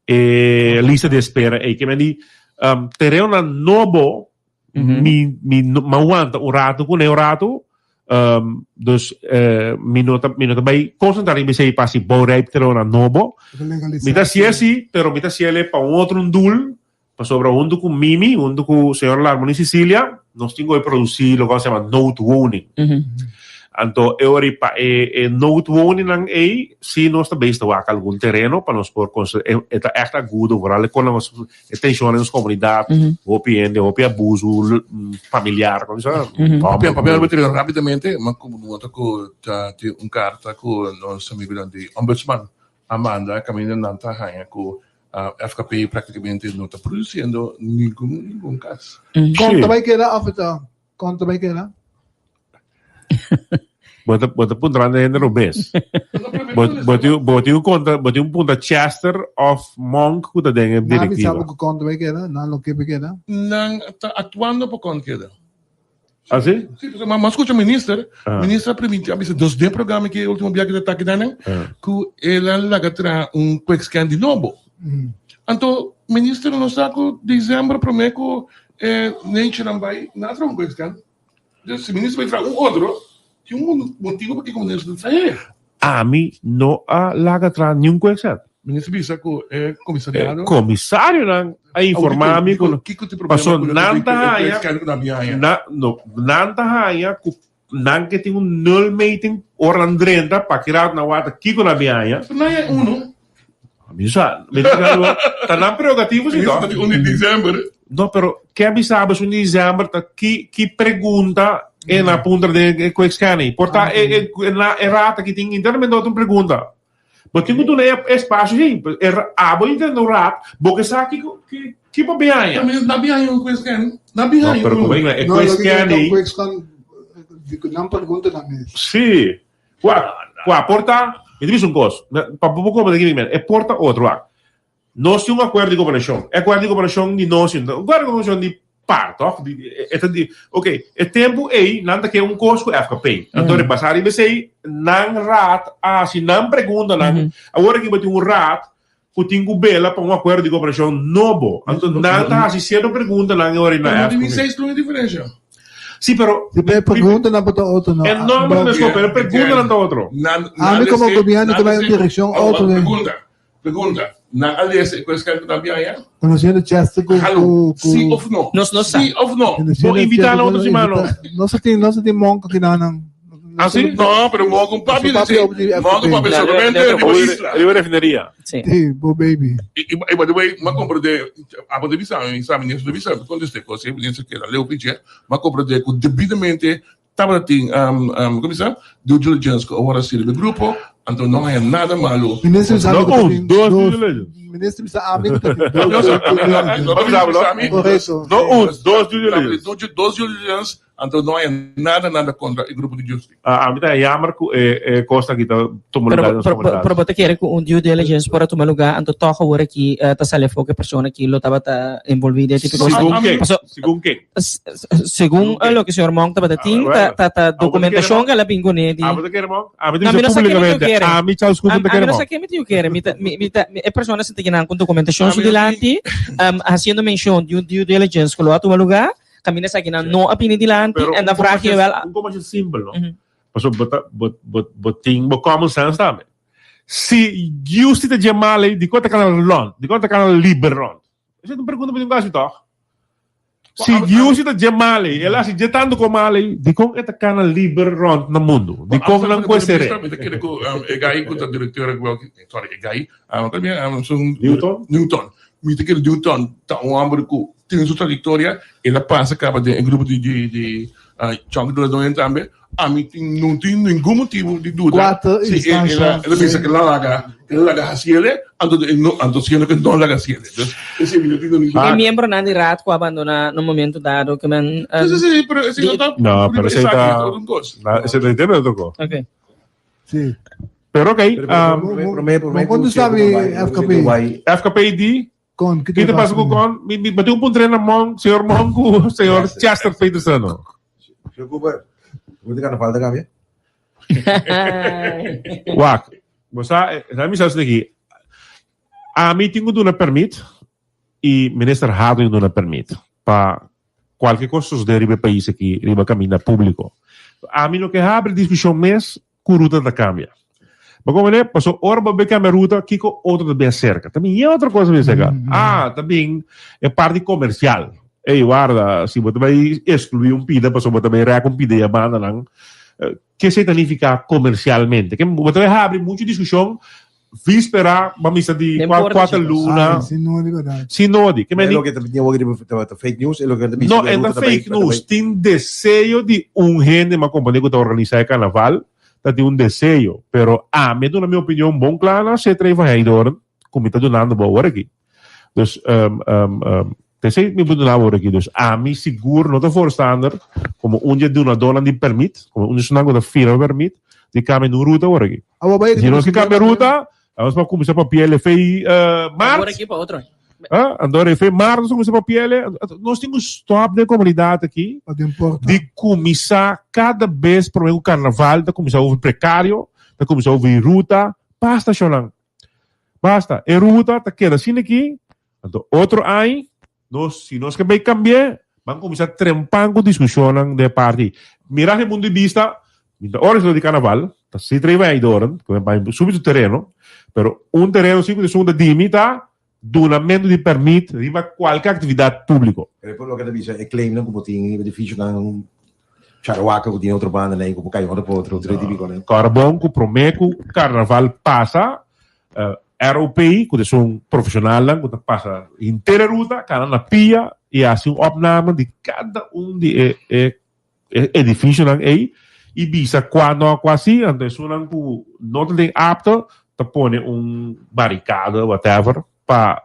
e lista di espera ei. Ke men di terenonan nobo mi mi no mi a wanta un ratu kuné un ratu, dus mi no ta mi no ta bai konsentrá riba esei pa hasi bouwrijp terenonan nobo. Mi ta hasié si, pero mi ta hasié pa un otro doel. Pasobra huntu ku Mimi, huntu ku señor Larmony Cecilia, nos tin ku e produsí loke nos yama noodwoning. Anto e ora ei pa e e noodwoningnan ei sí nos ta bezig ta wak algun tereno pa nos por konstru e e ta ègt agudo vooral e kon nos e tenshon den nos komunidat, hopi hende, hopi abuso familiar, kon sa. Papia papia riba tereno rápidamente, ma ku bo ta ku ta tin un karta ku nos amigunan di Ombudsman a manda kaminda nan ta haña ku FKP práktikamente no ta produsiendo ningun ningun kas. Kon ta bai keda òf ta kon ta bai keda? Bo ta bo ta puntrando hende robes. Bo bo tin bo tin konta bo tin un punta Chester òf Monk ku ta den e Nan a bisa direktiva. bo ku kon ta bai keda? Nan lo ke bai keda? Nan ta aktuando pa kon keda. Ah, sí? Sí, pasobra mi a skucha minister, minister a priminti, a bisa dos den programa ki e ultimo biaha ki ta taki nan, ku el a laga traha un quick scan di nobo. Anto minister no sa ku december prome ku e nechinan bai, nan a traha un quick scan. Dus si minister bai traha un otro, tin un motibu pakiko minister ta traha e. Ami no a laga traha niun quick scan. Minister bisa ku e komisariado. E komisarionan a informá mi ku paso nan ta haña no nan ta haña ku nan ke tin un nulmeting ora nan drenta pa ki rato nan wak kiko nan bin haña. Nan haña uno. Mi sa mi ta bisa ta nan prerogativo si to. Un di december. No pero ke a bisa bo un di december ta ki ki pregunta e na puntra den e quick scanning por ta e e rata ki tin internamente otro pregunta. Bo tin ku duna e espasio ei. E abo inter no rat, bo ke sa kiko ki. Ki bo bin haña? Na bin haña un quick scan. Na bin haña No, pero un. como e No, quick lo que scan ta ei. quick scan, di ku nan pregunta nan mes. Sí. Wak, wak, por ta, mi ta bisa un kos, pa bo komprende ki mi men, e por ta otro, wak. Nos tin un akuerdo di koperashon. E akuerdo di koperashon di nos, un akuerdo di koperashon di par, tòg? Di, e ta di, ok, e tempu ei nan ta ke un kos ku FKP. Anto basá riba esei, nan raad a hasi nan preguntanan. Awor aki bo tin un raad ku tin ku bela pa un akuerdo di koperashon nobo. Anto nan ta hasi sierto preguntanan e ora ei na Pero no tin FKP. seis luna diferensha. Sí, pero Si pe preguntanan por ta otro, no. E nomber ta meskos, pero e preguntanan ta otro. Nan, Ami nan komo lese, gobièrnu nan ta bai un lese. direkshon Awor, otro. Pregunta, Pregunta, Nan a lesa e cuestion cu ta bia ya? Conociendo Chester cu Hallo, cu cu sí of no? Nos no sa. Sí of no? Conociendo Bo invita Chester nan cu otro siman, no? invita- No sa tin, no sa tin monk aki nan nan. Ah, sí? No, pero mogen un papia Su papia op die Mogen un papia Na, solamente na, riba isla. Riba refineria. Sí. Sí, bo baby. Y, y, y by the way, ma comprende, a de visa, mi sa ministro de visa, conteste così, ministro que leu piche, ma comprende cu debidamente Tabata tin, como bisa, due diligence cu awor a sirbi grupo, anto no haya nada malo. Minister bisa ami No cu ta un, tin dos due dos. diligence. Minister bisa ami cu ta tin dos due diligence. Correcto. No un, dos due diligence. Dos due diligence, anto no haya nada, nada contra e grupo di Justy. Ami ta jammer cu e cos aki ta tuma lugar den nos comunidad. Pero bo ta kere cu un due diligence por a tuma lugar, anto toch awor aki ta sali afo cu e persona aki lo tabata envolvi den e tipo di cos. Segun ken? Paso, Segun ken? Segun loke señor Monk tabata tin, ta ta documentacion cu el a bin cune di. Abo ta kere Monk? Ami ta No, mi bisa no sa ken mi publicamente, tiu kere. ami Charles Cooper ta Ami kere no sa Monk. ken mi tiu kere. Mi ta, mi, mi ta, e persona sinti kinan cu documentacion su dilanti, haciendo mencion di un due diligence cu lo a tuma lugar. Caminda esakinan no a bini dilanti Pero en dan un vraag je wel. Un komasha simpel, no? Pasobra bo ta, bo, bo, bo tin bo common sense tambe. Si Giusti ta dje mal ei, dikon ta kana rond? Dikon ta kana liber rond? Esei ta un pregunta bo tin ku hasi tòg? Si Giusti ta dje mal ei, el a hasi dje tantu kon mal ei, dikon e ta kana liber rond na mundu? Dikon nan ku e ser'é? Mi ta kere ku e gai ku ta direkteur, sorry, e gai, Newton? Newton. Mi ta kere Newton ta un hòmber ku Tin su trayectoria, el a pasa caba den e grupo di di di Chonky de la Doña tambe. Ami tin no tin ningun motibo di duda Cuatro si el el a instancia. el a bisa ke el a laga el a laga haciele, anto e no anto siendo ke no laga haciele. Dus esei mi no tin ningun E miembronan di raad cu a abandona na un momento dado ke men Sí, sí, sí, pero esei no ta No, pero esei esaki ta ta otro cos. Na, esei ta intende otro cos. Ok. Sí. Pero ok, Prome prome Ma cuando sabi FKP? FKP di Con, ki Ki ta pasa ku Con? Mi, mi, mi tin un puntré na Mon, señor Mon ku señor Chester Peterson. No. Señor Cooper, bo ta gana falta cambia? Wak, bo sa, eh, sa mi sa aki. Ami tin ku duna permit i minister Hado tin duna permit pa kualke kos sosodé riba e pais aki, riba kaminda públiko. Ami no ke habri diskushon mes ku ruta ta kambia. Bo komprende? Paso ora bo bin kambia ruta, kiko otro ta bin aserka? Ta bin yen otro kos ta bin aserka. Ah, ta bin e parti komersial. Ey, warda, si bo ta bai eskluí un pida pasobra bo ta bai rèk un pida e bandanan, ke esei ta nifiká komersialmente? Ke bo ta bai habri muchu diskushon Víspera, ba misa di Den kua porta, kuater chicos. luna. Ay, sin nodi, verdad. Sin nodi. Ke E men di- loke ta tin awor riba ta ta fake news, e loke ta bisa No, ku e e ta ruta ta bai- fake ta bai- news. Tin deseo di un hende ma kompania ku ta organisá e karnaval, ta tin un deseo. Pero ami a duna mi opinion bon kla na C3 van Heydoorn, ku mi ta dunando bo awor aki. Dus, um, um, um, P'esei mi por duna awor aki. Dus ami sigur no ta voorstander komo un di e dunadónan di permit, komo un di esunnan ku ta firma permit, di kambia nun ruta awor aki. Awor bai Si nos ke kambia ruta, nos por kuminsá papia el efei Awor mart. aki pa otro. Ah, anto efei mart nos ta kuminsá papia el. Nos tin ku stòp den komunidat aki Pa den porta. di kuminsá kada bes promé ku karnaval ta kuminsá over prekario, ta kuminsá over ruta. Basta shonnan. Basta. E ruta ta keda asina aki. Anto otro aña, nos, si nos ke bay cambi'é, ban cuminsa trempan cu discusionnan den e parti. Mira den punto di bista, mi ta organisador di carnaval, ta si trei bay Doren, cu bay subi su tereno, pero un tereno si cu esun ta di mi ta dunamento di permit riba cualke actividad publico. Pero por loke ta bisa e claimnan cu bo tin riba edificionan Charawaca cu tin otro banda nan cu bo cay otro pa otro, otro tipiconan. Carbon cu prome cu carnaval pasa, ROP, ku ta esun profeshonalnan ku ta pasa henter e ruta, kana na pia i hasi un opname di kada un di e e edifisionan ei i bisa kua no kua si. Anto esunnan ku no ta den apto ta pone un barikada whatever pa.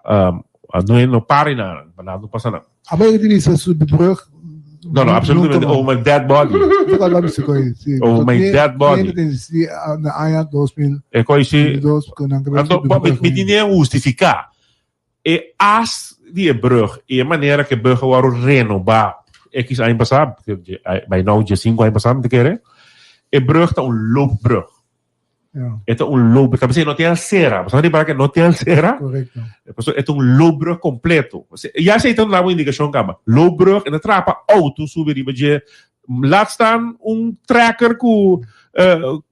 No no para nada, pa nada no pasa nada. Abo yega di bisa subi brug? No, no, absolutamente. Over my dead body. Over my dead body. Na aña 2000. E koi si. Anto, mi tin e hustifica. E as di e brug y e manera cu e brug a worde renoba X aña pasa, by now 15 aña pasa mi ta kere, e brug ta un loopbrug. E ta un loopbrug. Ta bisa no tin alcera. Bo sa ripara cu no tin alcera? Correcto. Pasobra e ta un loopbrug completo. Ya esey ta un dabo indicacion caba. Loopbrug, e ta trapa auto subi riba dje. Laat staan un trekker cu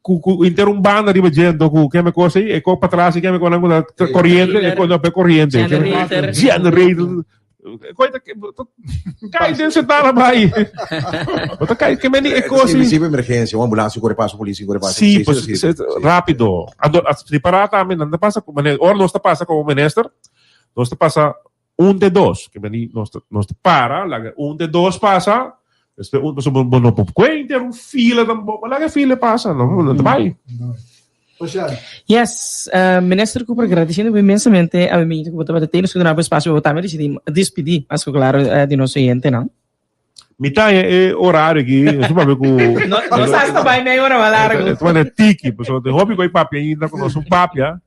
cu cu inter un banda riba dje anto cu keme cos ey e co patras y keme conan cu ta coriente e co no pe coriente. Generator. Generator. Koe ta kai den sentana bai. Bo ta kai keme di e cos ey. Si emergencia, un ambulancia corre pasa, un policia corre pasa. Si, pues rapido. Anto as prepara tambe nan ta pasa cu ora nos ta pasa como minister, nos ta pasa Un te dos. Ke meni nos ta nos ta para laga un te dos pasa, despues un pasobra bo no por kue inter un fila tampoco, laga e fila pasa, no no ta bai. Yes, Minister Cooper gradiciendo bo inmensamente a mi ku bo tabata tene nos ku duna bo espacio pa bo tambe dicidi despidi mas ku claro di nos oyentenan. Mi ta haña e horario aki, nos papia ku No, nos hasta bai media hora mas largo. E ta manera tiki, pasobra tin hopi ku a papia ainda ku nos un papia.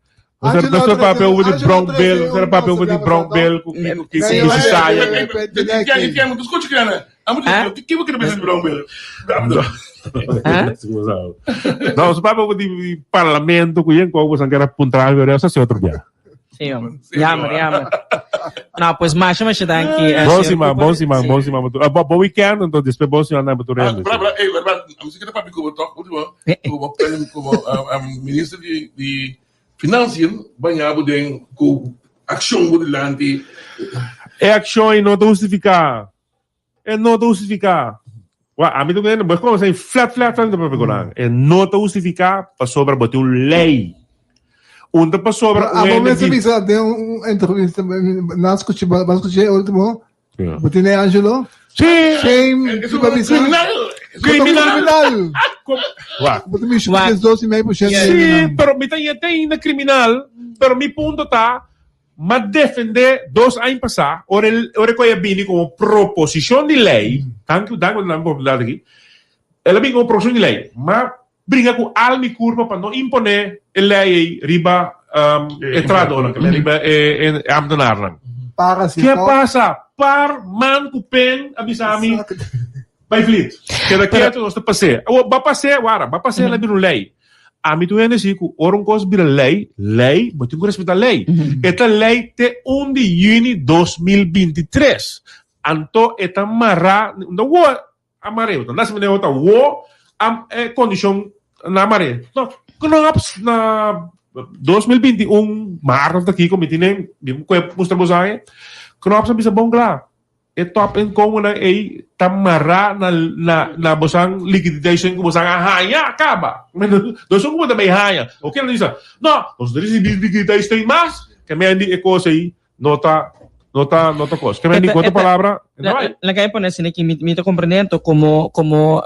Nos a nos a papia over di brown bill, nos a papia over di brown bill ku kiko kiko ku Mississaya. Etienne, tu scucha que ana? Amo te que que pensa di brown bill? No, nos papia over di parlamento ku yen ku bosan kera puntra algo, esa si otro dia. Sí, hombre. Jammer, jammer. No, pues masha, masha danki. Bon señor siman, Cooper. bon siman, Sí. bon siman pa tur. Ah, bo, bo weekend, entonces después bon siman pa tur Ah, hende. bra, bra, ey, bra, bra, a mi se keda papi como toch, último, como, como, ah, ah, minister di, di Financiën, baña bo den ku accion bo dilanti. E accion ei no ta hustifica. E no ta hustifica. Wak, ami ta kende, bo kono esei flat flat flat ta papia ku nan. E no ta hustifica pasobra bo tin un lei. Un ta pasobra un Abo hende mester di. bisa den un entrevista, nan skucha, bo skucha e ultimo, bo tene Angelo? Sí! Shame, Eso bo bisa. criminal. Criminal. Criminal. Wak. Bo ta mishi ku 12,5% Sí, pero mi ta yete ainda criminal, pero mi punto ta, M'a defendé dos aña pasá, ora el ora ku a bini komo proposishon di lei, tantu danki pa duna mi oportunidat aki, el a bini komo proposishon di lei, m'a bringa ku al mi kurpa pa no imponé e lei ei riba e trahadónan, riba e ámtenarnan. Para si Ke tòg. pasa? Par man ku pen a bisa mi, Bai Vliet, keda ketu, nos ta pas'é. Awor, ba pas'é, wara, ba pas'é el a bira un lei. Ami tur hende si ku ora un kos bira lei, lei, bo tin ku respetá lei. E ta lei te un di yüni 2023. Anto e ta mará, no wo a mar'é, bo ta nase manera bo ta wo a e kondishon na mar'é. No, knops na 2021 maart of ta kiko mi tine, mi kue mustra boso aña, knops a bisa bon kla. E top inkomennan ei ta mará na na na bosan liquidation ku bosan a haña kaba. No esun ku bo ta bay haña. Oke nan bisa, no, nos no ta risibí liquidation mas, ke men di e kos ei no ta no ta no ta kos. Ke men di ku otro palabra, e ta bai. Laga e pone asina ki mi mi ta komprende anto komo komo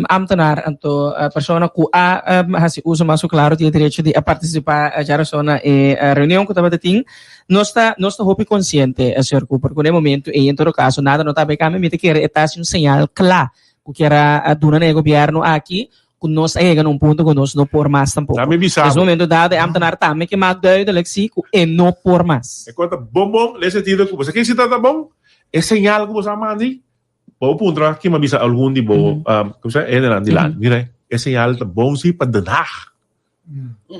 ambtenaar anto persona ku a hasi uso mas ku klaro di e derecho di a partisipá djarason na e reunion ku tabata tin. Nos ta nos ta hopi konsiente, señor Cooper, ku na e momentu ei en todo kaso nada no ta bai kambia. Mi ta kere e ta hasi un señal kla ku kier a duna na e gobièrnu aki ku nos a yega na un punto ku nos no por mas tampoko. Dame bisa Des bo. momento dado e ambtenaar tambe ke mak duidelijk si ku e no por mas. E kos ta bon bon den e sentido ku bo sa ken si ta ta bon, e señal ku bo sa manda ei, bo a puntra kin a bisa algun di bo, ku sa, hendenan dilanti. Mira, e señal ta bon si pa Den Haag.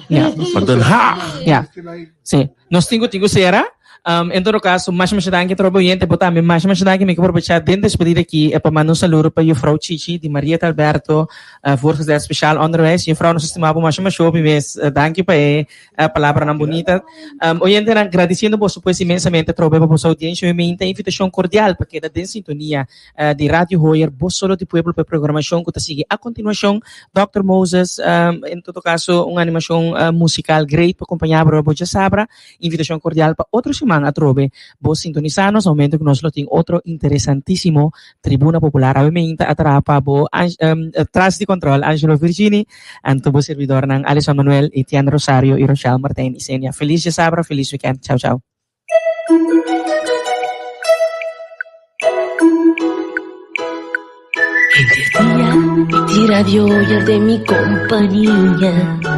Ja. Pa Den Haag. Ja. Sí. Nos tin ku tin ku sera. Um, en todo caso, masha masha danki trobe oyente, bo tambe masha masha danki. Mi ke aprovechá den despedida aki pa manda un saludo pa juffrouw Chichi di Marieta Alberto, uh, voortgezet speciaal onderwijs. Juffrouw, nos estima bo masha masha hopi mes. Uh, danki pa e uh, palabranan bonita. Um, oyentenan, gradiciendo boso pues inmensamente trobe pa boso audiencia. Mi meinta invitacion cordial pa keda den sintonia di Radio Hoyer, Bos Solo di Pueblo pa e programashon ku ta sigui a kontinuashon. Dòkter Moses, en todo kaso un animashon musikal great pa kompañá bo bo djasabra. Invitashon kordial pa otro siman atrobe bo sintonisá nos na momento ku nos lo tin otro interesantísimo Tribuna Popular. Awe meinta a traha pa bo tras di kòntròl Angelo Virgini, anto bo servidornan Alison Manuel, Etienne Rosario i Rochelle Martijn Isenia. Felis djasabra, felis wikènt. Chau chau. Henter dia mi tin radio i el den mi kompania.